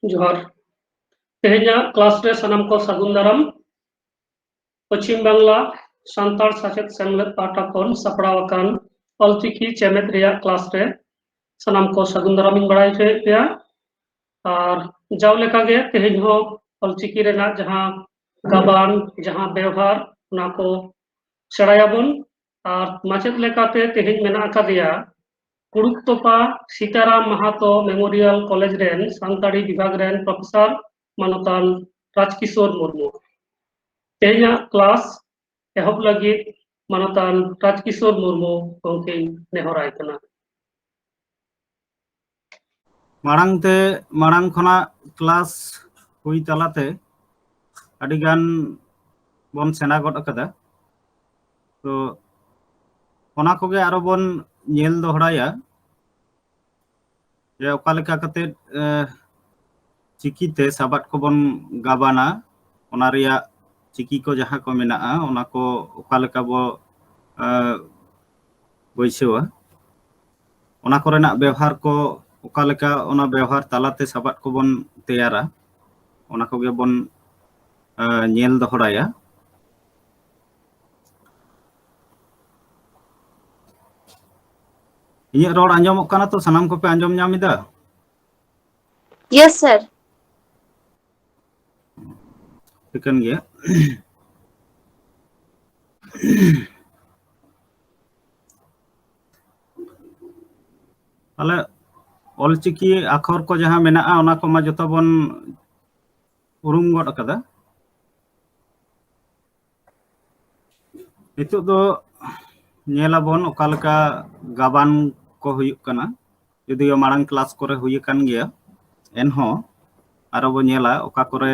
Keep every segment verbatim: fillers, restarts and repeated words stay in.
ᱡᱚᱦᱟᱨ᱾ ᱛᱮᱦᱮᱧᱟᱜ ᱠᱞᱟᱥ ᱨᱮ ᱥᱟᱱᱟᱢ ᱠᱚ ᱥᱟᱹᱜᱩᱱ ᱫᱟᱨᱟᱢ᱾ ᱯᱚᱪᱷᱤᱢ ᱵᱟᱝᱞᱟ ᱥᱟᱱᱛᱟᱲ ᱥᱟᱪᱮᱫ ᱥᱮᱢᱞᱮᱫ ᱯᱟᱦᱴᱟ ᱠᱷᱚᱱ ᱥᱟᱯᱲᱟᱣ ᱟᱠᱟᱱ ᱚᱞᱪᱤᱠᱤ ᱪᱮᱢᱮᱫ ᱨᱮᱭᱟᱜ ᱠᱞᱟᱥ ᱨᱮ ᱥᱟᱱᱟᱢ ᱠᱚ ᱥᱟᱹᱜᱩᱱ ᱫᱟᱨᱟᱢ ᱤᱧ ᱵᱟᱲᱟᱭ ᱦᱚᱪᱚᱭᱮᱫ ᱯᱮᱭᱟ᱾ ᱟᱨ ᱡᱟᱣ ᱞᱮᱠᱟᱜᱮ ᱛᱮᱦᱮᱧ ᱦᱚᱸ ᱚᱞᱪᱤᱠᱤ ᱨᱮᱱᱟᱜ ᱡᱟᱦᱟᱸ ᱜᱟᱵᱟᱱ, ᱡᱟᱦᱟᱸ ᱵᱮᱣᱦᱟᱨ, ᱚᱱᱟ ᱠᱚ ᱥᱮᱬᱟᱭᱟᱵᱚᱱ᱾ ᱟᱨ ᱢᱟᱪᱮᱫ ᱞᱮᱠᱟᱛᱮ ᱛᱮᱦᱮᱧ ᱢᱮᱱᱟᱜ ᱟᱠᱟᱫᱮᱭᱟ ᱠᱩᱲᱩᱠ ᱛᱚᱯᱟ ᱥᱤᱛᱟᱨᱟᱢ ᱢᱟᱦᱟᱛᱚ ᱢᱮᱢᱳᱨᱤᱭᱟᱞ ᱠᱚᱞᱮᱡᱽ ᱨᱮᱱ ᱥᱟᱱᱛᱟᱲᱤ ᱵᱤᱵᱷᱟᱜᱽ ᱨᱮᱱ ᱯᱨᱚᱯᱷᱮᱥᱚᱨ ᱢᱟᱱᱚᱛᱟᱱ ᱨᱟᱡᱽᱠᱤᱥᱳᱨ ᱢᱩᱨᱢᱩ᱾ ᱛᱮᱦᱮᱧᱟᱜ ᱠᱞᱟᱥ ᱮᱦᱚᱵ ᱞᱟᱹᱜᱤᱫ ᱢᱟᱱᱚᱛᱟᱱ ᱨᱟᱡᱽᱠᱤᱥᱳᱨ ᱢᱩᱨᱢᱩ ᱜᱚᱢᱠᱮᱧ ᱱᱮᱦᱚᱨᱟᱭ ᱠᱟᱱᱟ᱾ ᱢᱟᱲᱟᱝ ᱛᱮ, ᱢᱟᱲᱟᱝ ᱠᱷᱚᱱᱟᱜ ᱠᱞᱟᱥ ᱦᱩᱭ ᱛᱟᱞᱟᱛᱮ ᱟᱹᱰᱤ ᱜᱟᱱ ᱵᱚᱱ ᱥᱮᱬᱟ ᱜᱚᱫ ᱟᱠᱟᱫᱟ᱾ ᱛᱚ, ᱚᱱᱟ ᱠᱚᱜᱮ ᱟᱨᱚ ᱵᱚᱱ ᱧᱮᱞ ᱫᱚᱦᱲᱟᱭᱟ ᱡᱮ ᱚᱠᱟ ᱞᱮᱠᱟ ᱠᱟᱛᱮᱫ, ᱮ, ᱪᱤᱠᱤᱛᱮ ᱥᱟᱵᱟᱫ ᱠᱚᱵᱚᱱ ᱜᱟᱵᱟᱱᱟ, ᱚᱱᱟ ᱨᱮᱭᱟᱜ ᱪᱤᱠᱤ ᱠᱚ ᱡᱟᱦᱟᱸ ᱠᱚ ᱢᱮᱱᱟᱜᱼᱟ, ᱚᱱᱟ ᱠᱚ ᱚᱠᱟ ᱞᱮᱠᱟ ᱵᱚ, ᱮ, ᱵᱟᱹᱭᱥᱟᱹᱣᱟ, ᱚᱱᱟ ᱠᱚᱨᱮᱱᱟᱜ ᱵᱮᱣᱦᱟᱨ ᱠᱚ ᱚᱠᱟ ᱞᱮᱠᱟ, ᱚᱱᱟ ᱵᱮᱣᱦᱟᱨ ᱛᱟᱞᱟᱛᱮ ᱥᱟᱵᱟᱫ ᱠᱚᱵᱚᱱ ᱛᱮᱭᱟᱨᱟ, ᱚᱱᱟ ᱠᱚᱜᱮ ᱵᱚᱱ, ᱮ, ᱧᱮᱞ ᱫᱚᱦᱲᱟᱭᱟ᱾ ᱤᱧᱟᱹᱜ ᱨᱚᱲ ᱟᱸᱡᱚᱢᱚᱜ ᱠᱟᱱᱟ ᱛᱚ? ᱥᱟᱱᱟᱢ ᱠᱚᱯᱮ ᱟᱸᱡᱚᱢ ᱧᱟᱢ ᱮᱫᱟ? Yes, sir. ᱴᱷᱤᱠᱟᱹᱱ ᱜᱮᱭᱟ᱾ ᱛᱟᱦᱞᱮ ᱚᱞᱪᱤᱠᱤ ᱟᱠᱷᱚᱨ ᱠᱚ ᱡᱟᱦᱟᱸ ᱢᱮᱱᱟᱜᱼᱟ, ᱚᱱᱟ ᱠᱚᱢᱟ ᱡᱚᱛᱚ ᱵᱚᱱ ᱩᱨᱩᱢ ᱜᱚᱫ ᱟᱠᱟᱫᱟ᱾ ᱱᱤᱛᱚᱜ ᱫᱚ ᱧᱮᱞᱟᱵᱚᱱ ᱚᱠᱟ ᱞᱮᱠᱟ ᱜᱟᱵᱟᱱ ᱠᱚ ᱦᱩᱭᱩᱜ ᱠᱟᱱᱟ᱾ ᱡᱩᱫᱤᱭᱳ ᱢᱟᱲᱟᱝ ᱠᱞᱟᱥ ᱠᱚᱨᱮ ᱦᱩᱭ ᱟᱠᱟᱱ ᱜᱮᱭᱟ, ᱮᱱᱦᱚᱸ ᱟᱨᱚ ᱵᱚ ᱧᱮᱞᱟ ᱚᱠᱟ ᱠᱚᱨᱮ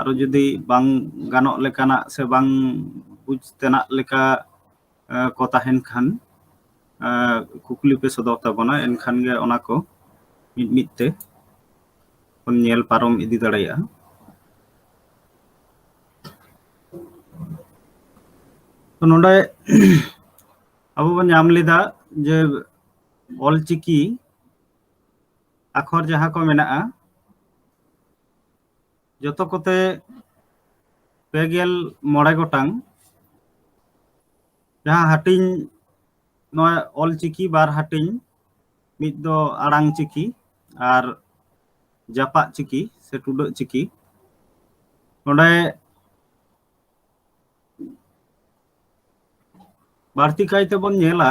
ᱟᱨᱚ ᱡᱩᱫᱤ ᱵᱟᱝ ᱜᱟᱱᱚᱜ ᱞᱮᱠᱟᱱᱟᱜ ᱥᱮ ᱵᱟᱝ ᱵᱩᱡᱽ ᱛᱮᱱᱟᱜ ᱞᱮᱠᱟ, ᱮ, ᱠᱚ ᱛᱟᱦᱮᱱ ᱠᱷᱟᱱ, ᱮ, ᱠᱩᱠᱞᱤ ᱯᱮ ᱥᱚᱫᱚᱨ ᱛᱟᱵᱚᱱᱟ, ᱮᱱᱠᱷᱟᱱ ᱜᱮ ᱚᱱᱟ ᱠᱚ ᱢᱤᱫ ᱢᱤᱫ ᱛᱮ ᱵᱚᱱ ᱧᱮᱞ ᱯᱟᱨᱚᱢ ᱤᱫᱤ ᱫᱟᱲᱮᱭᱟᱜᱼᱟ᱾ ᱛᱚ ᱱᱚᱰᱮ ᱟᱵᱚ ᱵᱚᱱ ᱧᱟᱢ ᱞᱮᱫᱟ ᱡᱮ ᱚᱞᱪᱤᱠᱤ ᱟᱠᱷᱚᱨ ᱡᱟᱦᱟᱸ ᱠᱚ ᱢᱮᱱᱟᱜᱼᱟ, ᱡᱚᱛᱚ ᱠᱚᱛᱮ ᱯᱮ ᱜᱮᱞ ᱢᱚᱬᱮ ᱜᱚᱴᱟᱝ ᱡᱟᱦᱟᱸ ᱦᱟᱹᱴᱤᱧ, ᱱᱚᱣᱟ ᱚᱞ ᱪᱤᱠᱤ ᱵᱟᱨ ᱦᱟᱹᱴᱤᱧ, ᱢᱤᱫ ᱫᱚ ᱟᱲᱟᱝ ᱪᱤᱠᱤ ᱟᱨ ᱡᱟᱯᱟᱜ ᱪᱤᱠᱤ ᱥᱮ ᱴᱩᱰᱟᱹᱜ ᱪᱤᱠᱤ᱾ ᱱᱚᱰᱮ ᱵᱟᱹᱲᱛᱤ ᱠᱟᱭ ᱛᱮᱵᱚᱱ ᱧᱮᱞᱟ,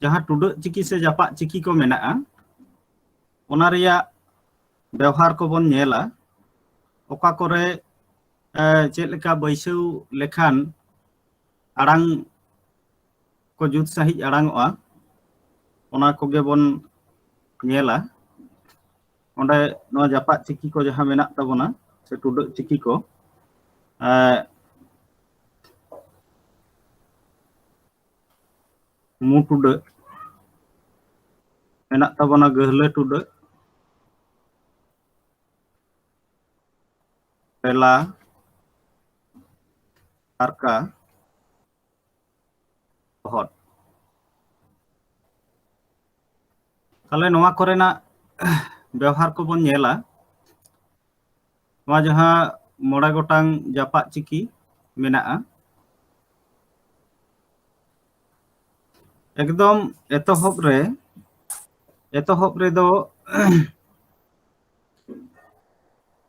ᱡᱟᱦᱟᱸ ᱴᱩᱰᱟᱹᱜ ᱪᱤᱠᱤ ᱥᱮ ᱡᱟᱯᱟᱜ ᱪᱤᱠᱤ ᱠᱚ ᱢᱮᱱᱟᱜᱼᱟ, ᱚᱱᱟ ᱨᱮᱭᱟᱜ ᱵᱮᱣᱦᱟᱨ ᱠᱚᱵᱚᱱ ᱧᱮᱞᱟ, ᱚᱠᱟ ᱠᱚᱨᱮ, ᱮ, ᱪᱮᱫ ᱞᱮᱠᱟ ᱵᱟᱹᱭᱥᱟᱹᱣ ᱞᱮᱠᱷᱟᱱ ᱟᱲᱟᱝ ᱠᱚ ᱡᱩᱛ ᱥᱟᱺᱦᱤᱡ ᱟᱲᱟᱝᱚᱜᱼᱟ, ᱚᱱᱟ ᱠᱚᱜᱮ ᱵᱚᱱ ᱧᱮᱞᱟ᱾ ᱚᱸᱰᱮ ᱱᱚᱣᱟ ᱡᱟᱯᱟᱜ ᱪᱤᱠᱤ ᱠᱚ ᱡᱟᱦᱟᱸ ᱢᱮᱱᱟᱜ ᱛᱟᱵᱚᱱᱟ, ᱥᱮ ᱴᱩᱰᱟᱹᱜ ᱪᱤᱠᱤ ᱠᱚ, ᱮ, ᱢᱩ ᱴᱩᱰᱟᱹᱜ ᱢᱮᱱᱟᱜ ᱛᱟᱵᱚᱱᱟ, ᱜᱟᱹᱦᱞᱟᱹ ᱴᱩᱰᱟᱹᱜ, ᱨᱮᱞᱟ, ᱦᱟᱨᱠᱟ, ᱛᱚᱦᱚᱫ᱾ ᱛᱟᱦᱞᱮ ᱱᱚᱣᱟ ᱠᱚᱨᱮᱱᱟᱜ ᱵᱮᱣᱦᱟᱨ ᱠᱚᱵᱚᱱ ᱧᱮᱞᱟ᱾ ᱱᱚᱣᱟ ᱡᱟᱦᱟᱸ ᱢᱚᱬᱮ ᱜᱚᱴᱟᱝ ᱡᱟᱯᱟᱜ ᱪᱤᱠᱤ ᱢᱮᱱᱟᱜᱼᱟ, ᱮᱠᱫᱚᱢ ᱮᱛᱚᱦᱚᱵ ᱨᱮ, ᱮᱛᱚᱦᱚᱵ ᱨᱮᱫᱚ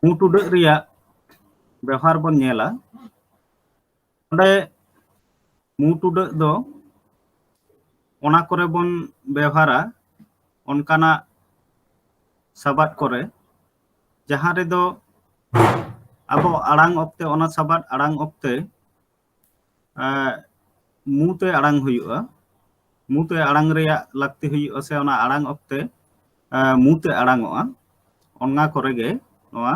ᱢᱩ ᱴᱩᱰᱟᱹᱜ ᱨᱮᱭᱟᱜ ᱵᱮᱣᱦᱟᱨ ᱵᱚᱱ ᱧᱮᱞᱟ᱾ ᱚᱸᱰᱮ ᱢᱩ ᱴᱩᱰᱟᱹᱜ ᱫᱚ ᱚᱱᱟ ᱠᱚᱨᱮ ᱵᱚᱱ ᱵᱮᱣᱦᱟᱨᱟ, ᱚᱱᱠᱟᱱᱟᱜ ᱥᱟᱵᱟᱫ ᱠᱚᱨᱮ, ᱡᱟᱦᱟᱸ ᱨᱮᱫᱚ ᱟᱵᱚ ᱟᱲᱟᱝ ᱚᱠᱛᱮ, ᱚᱱᱟ ᱥᱟᱵᱟᱫ ᱟᱲᱟᱝ ᱚᱠᱛᱮ, ᱮ, ᱢᱩ ᱛᱮ ᱟᱲᱟᱝ ᱦᱩᱭᱩᱜᱼᱟ, ᱢᱩ ᱛᱮ ᱟᱲᱟᱝ ᱨᱮᱭᱟᱜ ᱞᱟᱹᱠᱛᱤ ᱦᱩᱭᱩᱜᱼᱟ, ᱥᱮ ᱚᱱᱟ ᱟᱲᱟᱝ ᱚᱠᱛᱮ, ᱮ, ᱢᱩ ᱛᱮ ᱟᱲᱟᱝᱚᱜᱼᱟ, ᱚᱱᱟ ᱠᱚᱨᱮ ᱜᱮ ᱱᱚᱣᱟ,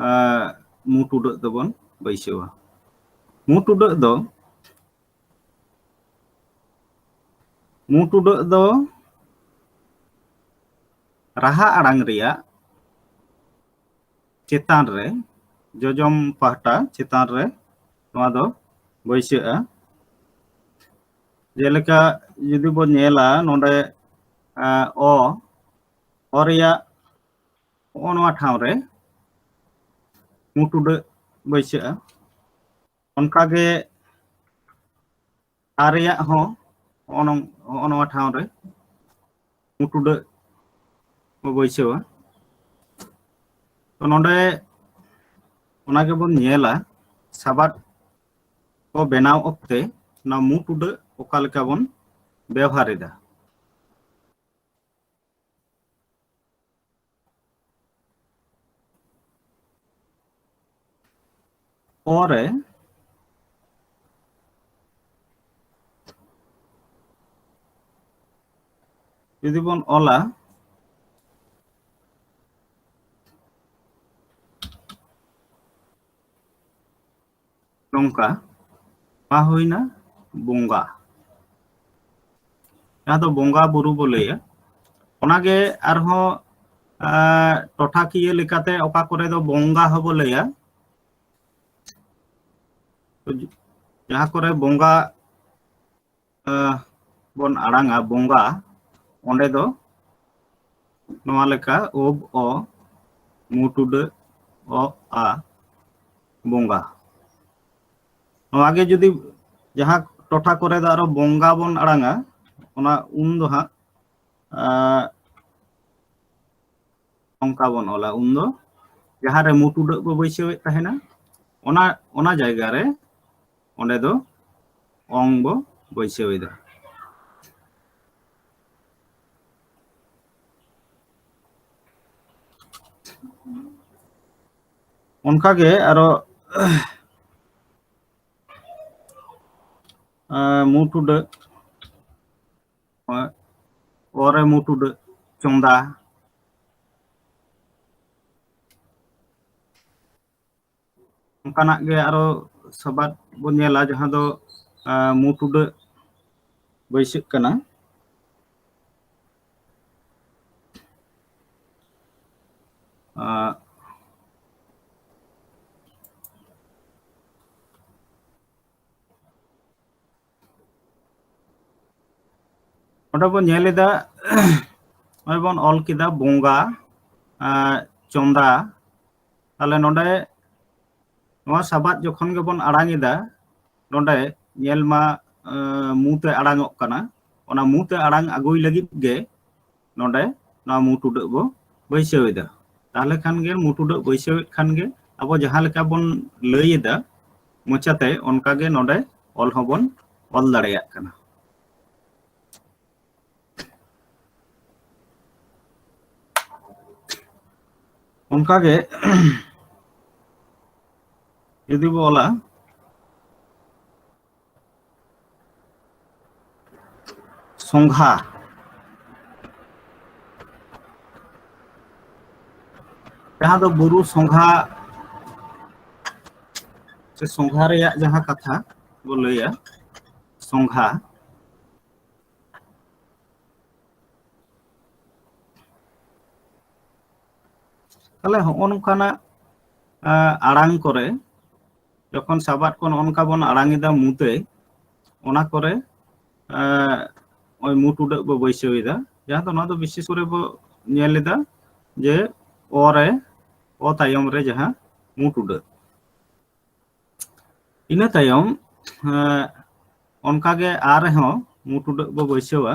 ᱮ, ᱢᱩ ᱴᱩᱰᱟᱹᱜ ᱫᱚᱵᱚᱱ ᱵᱟᱹᱭᱥᱟᱹᱣᱟ᱾ ᱢᱩ ᱴᱩᱰᱟᱹᱜ ᱫᱚ, ᱢᱩ ᱴᱩᱰᱟᱹᱜ ᱫᱚ ᱨᱟᱦᱟ ᱟᱲᱟᱝ ᱨᱮᱭᱟᱜ ᱪᱮᱛᱟᱱ ᱨᱮ, ᱡᱚᱡᱚᱢ ᱯᱟᱦᱴᱟ ᱪᱮᱛᱟᱱ ᱨᱮ ᱱᱚᱣᱟ ᱫᱚ ᱵᱟᱹᱭᱥᱟᱹᱜᱼᱟ᱾ ᱡᱮᱞᱮᱠᱟ ᱡᱩᱫᱤ ᱵᱚᱱ ᱧᱮᱞᱟ ᱱᱚᱰᱮ, ᱮ, ᱚ, ᱚ ᱨᱮᱭᱟᱜ ᱱᱚᱜᱼᱚ ᱱᱚᱣᱟ ᱴᱷᱟᱶ ᱨᱮ ᱢᱩ ᱴᱩᱰᱟᱹᱜ ᱵᱟᱹᱭᱥᱟᱹᱜᱼᱟ᱾ ᱚᱱᱠᱟᱜᱮ ᱟ ᱨᱮᱭᱟᱜ ᱦᱚᱸ ᱱᱚᱜᱼᱚ ᱱᱚᱝ-, ᱱᱚᱜᱼᱚ ᱱᱚᱣᱟ ᱴᱷᱟᱶ ᱨᱮ ᱢᱩ ᱴᱩᱰᱟᱹᱜ ᱵᱚ ᱵᱟᱹᱭᱥᱟᱹᱣᱟ᱾ ᱛᱚ ᱱᱚᱰᱮ ᱚᱱᱟ ᱜᱮᱵᱚᱱ ᱧᱮᱞᱟ, ᱥᱟᱵᱟᱫ ᱠᱚ ᱵᱮᱱᱟᱣ ᱚᱠᱛᱮ ᱚᱱᱟ ᱢᱩ ᱴᱩᱰᱟᱹᱜ ᱚᱠᱟ ᱞᱮᱠᱟ ᱵᱚᱱ ᱵᱮᱣᱦᱟᱨ ᱮᱫᱟ᱾ ᱚ ᱨᱮ ᱡᱩᱫᱤ ᱵᱚᱱ ᱚᱞᱟ, ᱱᱚᱝᱠᱟ, ᱱᱚᱣᱟ ᱦᱩᱭᱱᱟ ᱵᱚᱸᱜᱟ, ᱡᱟᱦᱟᱸ ᱫᱚ ᱵᱚᱸᱜᱟ ᱵᱩᱨᱩ ᱵᱚ ᱞᱟᱹᱭᱟ᱾ ᱚᱱᱟᱜᱮ ᱟᱨᱦᱚᱸ, ᱟᱸ, ᱴᱚᱴᱷᱟᱠᱤᱭᱟᱹ ᱞᱮᱠᱟᱛᱮ ᱚᱠᱟ ᱠᱚᱨᱮ ᱫᱚ ᱵᱚᱸᱜᱟ ᱦᱚᱸᱵᱚ ᱞᱟᱹᱭᱟ᱾ ᱛᱚ, ᱡᱟᱦᱟᱸ ᱠᱚᱨᱮ ᱵᱚᱸᱜᱟ ᱟᱸ, ᱵᱚᱱ ᱟᱲᱟᱝᱟ ᱵᱚᱸᱜᱟ, ᱚᱸᱰᱮ ᱫᱚ ᱱᱚᱣᱟ ᱞᱮᱠᱟ ᱳᱵ ᱚ, ᱢᱩ ᱴᱩᱰᱟᱹᱜ ᱚ ᱟ, ᱵᱚᱸᱜᱟ᱾ ᱱᱚᱣᱟ ᱜᱮ ᱡᱩᱫᱤ ᱡᱟᱦᱟᱸ ᱴᱚᱴᱷᱟ ᱠᱚᱨᱮ ᱫᱚ ᱟᱨᱚ ᱵᱚᱸᱜᱟ ᱵᱚᱱ ᱟᱲᱟᱝᱟ, ᱚᱱᱟ ᱩᱱ ᱫᱚ ᱦᱟᱸᱜ, ᱟᱸ, ᱚᱱᱠᱟ ᱵᱚᱱ ᱚᱞᱟ᱾ ᱩᱱᱫᱚ ᱡᱟᱦᱟᱸ ᱨᱮ ᱢᱩ ᱴᱩᱰᱟᱹᱜ ᱵᱚ ᱵᱟᱹᱭᱥᱟᱹᱣᱮᱫ ᱛᱟᱦᱮᱱᱟ, ᱚᱱᱟ, ᱚᱱᱟ ᱡᱟᱭᱜᱟ ᱨᱮ ᱚᱸᱰᱮ ᱫᱚ ᱚᱝ ᱵᱚ ᱵᱟᱹᱭᱥᱟᱹᱣ ᱮᱫᱟ᱾ ᱚᱱᱠᱟᱜᱮ ᱟᱨᱚ, ᱟᱸ, ᱢᱩ ᱴᱩᱰᱟᱹᱜ, ᱚ ᱨᱮ ᱢᱩ ᱴᱩᱰᱟᱹᱜ, ᱪᱚᱸᱫᱟ᱾ ᱚᱱᱠᱟᱱᱟᱜ ᱜᱮ ᱟᱨᱚ ᱥᱟᱵᱟᱫ ᱵᱚᱱ ᱧᱮᱞᱟ, ᱡᱟᱦᱟᱸ ᱫᱚ, ᱟᱸ, ᱢᱩ ᱴᱩᱰᱟᱹᱜ ᱵᱟᱹᱭᱥᱟᱹᱜ ᱠᱟᱱᱟ᱾ ᱟᱸ, ᱚᱸᱰᱮ ᱵᱚᱱ ᱧᱮᱞ ᱮᱫᱟ, ᱱᱚᱜᱼᱚᱭ ᱵᱚᱱ ᱚᱞ ᱠᱮᱫᱟ ᱵᱚᱸᱜᱟ, ᱟᱸ, ᱪᱚᱸᱫᱟ᱾ ᱛᱟᱦᱞᱮ ᱱᱚᱰᱮ ᱱᱚᱣᱟ ᱥᱟᱵᱟᱫ ᱡᱚᱠᱷᱚᱱ ᱜᱮᱵᱚᱱ ᱟᱲᱟᱝ ᱮᱫᱟ, ᱱᱚᱰᱮ ᱧᱮᱞ ᱢᱟ, ᱮ, ᱢᱩ ᱛᱮ ᱟᱲᱟᱝᱚᱜ ᱠᱟᱱᱟ᱾ ᱚᱱᱟ ᱢᱩ ᱛᱮ ᱟᱲᱟᱝ ᱟᱹᱜᱩᱭ ᱞᱟᱹᱜᱤᱫ ᱜᱮ ᱱᱚᱰᱮ ᱱᱚᱣᱟ ᱢᱩ ᱴᱩᱰᱟᱹᱜ ᱵᱚ ᱵᱟᱹᱭᱥᱟᱹᱣ ᱮᱫᱟ᱾ ᱛᱟᱦᱞᱮ ᱠᱷᱟᱱ ᱜᱮ ᱢᱩ ᱴᱩᱰᱟᱹᱜ ᱵᱟᱹᱭᱥᱟᱹᱣᱮᱫ ᱠᱷᱟᱱ ᱜᱮ ᱟᱵᱚ ᱡᱟᱦᱟᱸ ᱞᱮᱠᱟ ᱵᱚᱱ ᱞᱟᱹᱭ ᱮᱫᱟ ᱢᱚᱪᱟᱛᱮ, ᱚᱱᱠᱟ ᱜᱮ ᱱᱚᱰᱮ ᱚᱞ ᱦᱚᱸᱵᱚᱱ ᱚᱞ ᱫᱟᱲᱮᱭᱟᱜ ᱠᱟᱱᱟ᱾ ᱚᱱᱠᱟᱜᱮ ᱡᱩᱫᱤ ᱵᱚ ᱚᱞᱟ ᱥᱚᱸᱜᱷᱟ, ᱡᱟᱦᱟᱸ ᱫᱚ ᱵᱩᱨᱩ ᱥᱚᱸᱜᱷᱟ ᱥᱮ ᱥᱚᱸᱜᱷᱟ ᱨᱮᱭᱟᱜ ᱡᱟᱦᱟᱸ ᱠᱟᱛᱷᱟ ᱵᱚ ᱞᱟᱹᱭᱟ, ᱥᱚᱸᱜᱷᱟ, ᱛᱟᱦᱞᱮ ᱦᱚᱸᱜᱼᱚ ᱱᱚᱝᱠᱟᱱᱟᱜ, ᱟ, ᱟᱲᱟᱝ ᱠᱚᱨᱮ ᱡᱚᱠᱷᱚᱱ ᱥᱟᱵᱟᱫ ᱠᱚ ᱱᱚᱜᱼᱚ ᱱᱚᱝᱠᱟ ᱵᱚᱱ ᱟᱲᱟᱝ ᱮᱫᱟ ᱢᱩ ᱛᱮ, ᱚᱱᱟ ᱠᱚᱨᱮ, ᱟ, ᱱᱚᱜᱼᱚᱭ ᱢᱩ ᱴᱩᱰᱟᱹᱜ ᱵᱚ ᱵᱟᱹᱭᱥᱟᱹᱣ ᱮᱫᱟ, ᱡᱟᱦᱟᱸ ᱫᱚ ᱱᱚᱣᱟ ᱫᱚ ᱵᱤᱥᱮᱥ ᱠᱚᱨᱮ ᱵᱚ ᱧᱮᱞ ᱮᱫᱟ ᱡᱮ ᱚ ᱨᱮ, ᱚ ᱛᱟᱭᱚᱢ ᱨᱮ ᱡᱟᱦᱟᱸ ᱢᱩ ᱴᱩᱰᱟᱹᱜ᱾ ᱤᱱᱟᱹ ᱛᱟᱭᱚᱢ, ᱮᱸ, ᱚᱱᱠᱟᱜᱮ ᱟᱨ ᱨᱮᱦᱚᱸ ᱢᱩ ᱴᱩᱰᱟᱹᱜ ᱵᱚ ᱵᱟᱹᱭᱥᱟᱹᱣᱟ᱾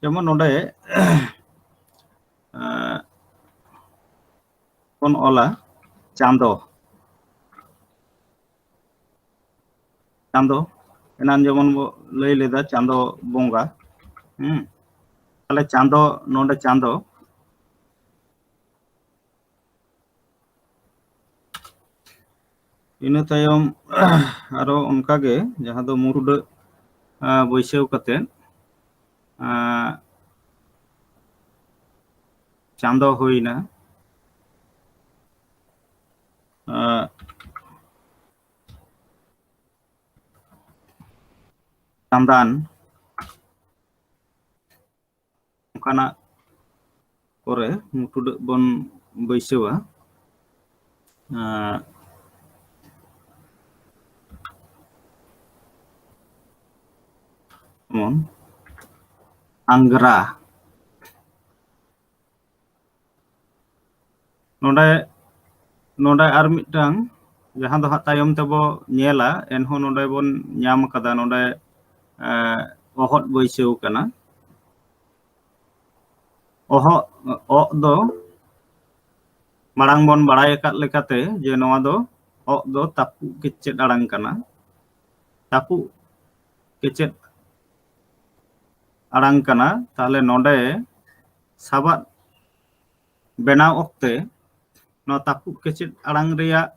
ᱡᱮᱢᱚᱱ ᱱᱚᱰᱮ, ᱮᱸ, ᱵᱚᱱ ᱚᱞᱟ ᱪᱟᱸᱫᱚ᱾ ᱪᱟᱸᱫᱚ, ᱮᱱᱟᱱ ᱡᱮᱢᱚᱱ ᱵᱚ ᱞᱟᱹᱭ ᱞᱮᱫᱟ ᱪᱟᱸᱫᱚ ᱵᱚᱸᱜᱟ᱾ ᱦᱩᱸ᱾ ᱛᱟᱦᱞᱮ ᱪᱟᱸᱫᱚ, ᱱᱚᱰᱮ ᱪᱟᱸᱫᱚ᱾ ᱤᱱᱟᱹ ᱛᱟᱭᱚᱢ ᱟᱨᱚ ᱚᱱᱠᱟᱜᱮ ᱡᱟᱦᱟᱸ ᱫᱚ ᱢᱩ ᱴᱩᱰᱟᱹᱜ, ᱟ, ᱵᱟᱹᱭᱥᱟᱹᱣ ᱠᱟᱛᱮ, ᱟ, ᱪᱟᱸᱫᱚ ᱦᱩᱭᱱᱟ, ᱟ, ᱪᱟᱸᱫᱟᱱ, ᱚᱱᱠᱟᱱᱟᱜ ᱠᱚᱨᱮ ᱢᱩ ᱴᱩᱰᱟᱹᱜ ᱵᱚᱱ ᱵᱟᱹᱭᱥᱟᱹᱣᱟ᱾ ᱟᱨ ᱡᱮᱢᱚᱱ ᱟᱝᱜᱽᱨᱟ, ᱱᱚᱰᱮ ᱱᱚᱰᱮ ᱟᱨ ᱢᱤᱫᱴᱟᱝ ᱡᱟᱦᱟᱸ ᱫᱚ ᱦᱟᱸᱜ ᱛᱟᱭᱚᱢ ᱛᱮᱵᱚ ᱧᱮᱞᱟ, ᱮᱱᱦᱚᱸ ᱱᱚᱰᱮ ᱵᱚᱱ ᱧᱟᱢ ᱟᱠᱟᱫᱟ, ᱱᱚᱰᱮ ᱮᱸ, ᱚᱦᱚᱫ ᱵᱟᱹᱭᱥᱟᱹᱣ ᱠᱟᱱᱟ᱾ ᱚᱦᱚᱜ ᱚᱜ ᱫᱚ ᱢᱟᱲᱟᱝ ᱵᱚᱱ ᱵᱟᱲᱟᱭ ᱟᱠᱟᱫ ᱞᱮᱠᱟᱛᱮ ᱡᱮ ᱱᱚᱣᱟ ᱫᱚ ᱚᱜ ᱫᱚ ᱛᱟᱹᱯᱩᱜ ᱠᱮᱪᱮᱫ ᱟᱲᱟᱝ ᱠᱟᱱᱟ᱾ ᱛᱟᱹᱯᱩᱜ ᱠᱮᱪᱮᱫ ᱟᱲᱟᱝ ᱠᱟᱱᱟ᱾ ᱛᱟᱦᱚᱞᱮ ᱱᱚᱰᱮ ᱥᱟᱵᱟᱫ ᱵᱮᱱᱟᱣ ᱚᱠᱛᱮ ᱱᱚᱣᱟ ᱛᱟᱹᱯᱩᱜ ᱠᱮᱪᱮᱫ ᱟᱲᱟᱝ ᱨᱮᱭᱟᱜ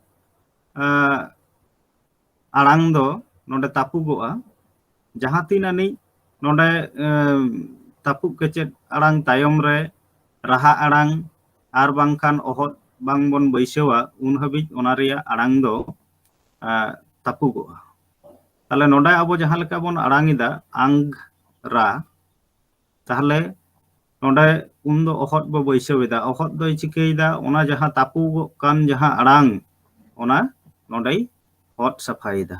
ᱟᱲᱟᱝ ᱫᱚ ᱱᱚᱰᱮ ᱛᱟᱹᱯᱩᱜᱚᱜᱼᱟ᱾ ᱡᱟᱦᱟᱸ ᱛᱤᱱ ᱟᱹᱱᱤᱡ ᱱᱚᱰᱮ ᱛᱟᱹᱯᱩᱜ ᱠᱮᱪᱮᱫ ᱟᱲᱟᱝ ᱛᱟᱭᱚᱢ ᱨᱮ ᱨᱟᱦᱟ ᱟᱲᱟᱝ ᱟᱨ ᱵᱟᱝᱠᱷᱟᱱ ᱚᱦᱚᱫ ᱵᱟᱝ ᱵᱚᱱ ᱵᱟᱹᱭᱥᱟᱹᱣᱟ, ᱩᱱ ᱦᱟᱹᱵᱤᱡ ᱚᱱᱟ ᱨᱮᱭᱟᱜ ᱟᱲᱟᱝ ᱫᱚ ᱛᱟᱹᱯᱩᱜᱚᱜᱼᱟ᱾ ᱛᱟᱦᱞᱮ ᱱᱚᱰᱮ ᱟᱵᱚ ᱡᱟᱦᱟᱸ ᱞᱮᱠᱟ ᱵᱚᱱ ᱟᱲᱟᱝ ᱮᱫᱟ ᱟᱝ ᱨᱟ, ᱛᱟᱦᱞᱮ ᱱᱚᱰᱮ ᱩᱱᱫᱚ ᱚᱦᱚᱫ ᱵᱚ ᱵᱟᱹᱭᱥᱟᱹᱣ ᱮᱫᱟ᱾ ᱚᱦᱚᱫ ᱫᱚᱭ ᱪᱤᱠᱟᱹᱭᱮᱫᱟ? ᱚᱱᱟ ᱡᱟᱦᱟᱸ ᱛᱟᱹᱯᱩᱜᱚᱜ ᱠᱟᱱ ᱡᱟᱦᱟᱸ ᱟᱲᱟᱝ, ᱚᱱᱟ ᱱᱚᱰᱮᱭ ᱚᱛ ᱥᱟᱯᱷᱟᱭᱮᱫᱟ᱾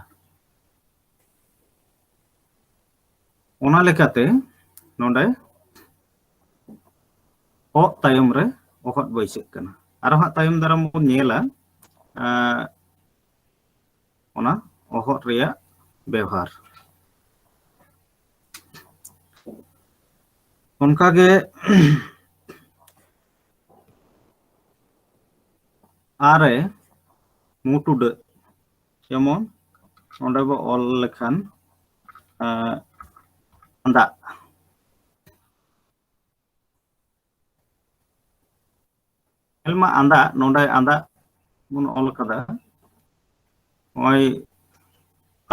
ᱚᱱᱟ ᱞᱮᱠᱟᱛᱮ ᱱᱚᱰᱮ ᱚᱜ ᱛᱟᱭᱚᱢ ᱨᱮ ᱚᱦᱚᱫ ᱵᱟᱹᱭᱥᱟᱹᱜ ᱠᱟᱱᱟ᱾ ᱟᱨᱚ ᱦᱟᱸᱜ ᱛᱟᱭᱚᱢ ᱫᱟᱨᱟᱢ ᱵᱚᱱ ᱧᱮᱞᱟ ᱚᱱᱟ ᱚᱦᱚᱫ ᱨᱮᱭᱟᱜ ᱵᱮᱣᱦᱟᱨ᱾ ᱚᱱᱠᱟᱜᱮ ᱟᱨᱮ ᱢᱩ ᱴᱩᱰᱟᱹᱜ, ᱡᱮᱢᱚᱱ ᱱᱚᱰᱮ ᱵᱚ ᱚᱞ ᱞᱮᱠᱷᱟᱱ ᱟᱸᱫᱟᱜ᱾ ᱧᱮᱞ ᱢᱟ ᱟᱸᱫᱟᱜ, ᱱᱚᱰᱮ ᱟᱸᱫᱟᱜ ᱵᱚᱱ ᱚᱞ ᱠᱟᱫᱟ, ᱱᱚᱜᱼᱚᱭ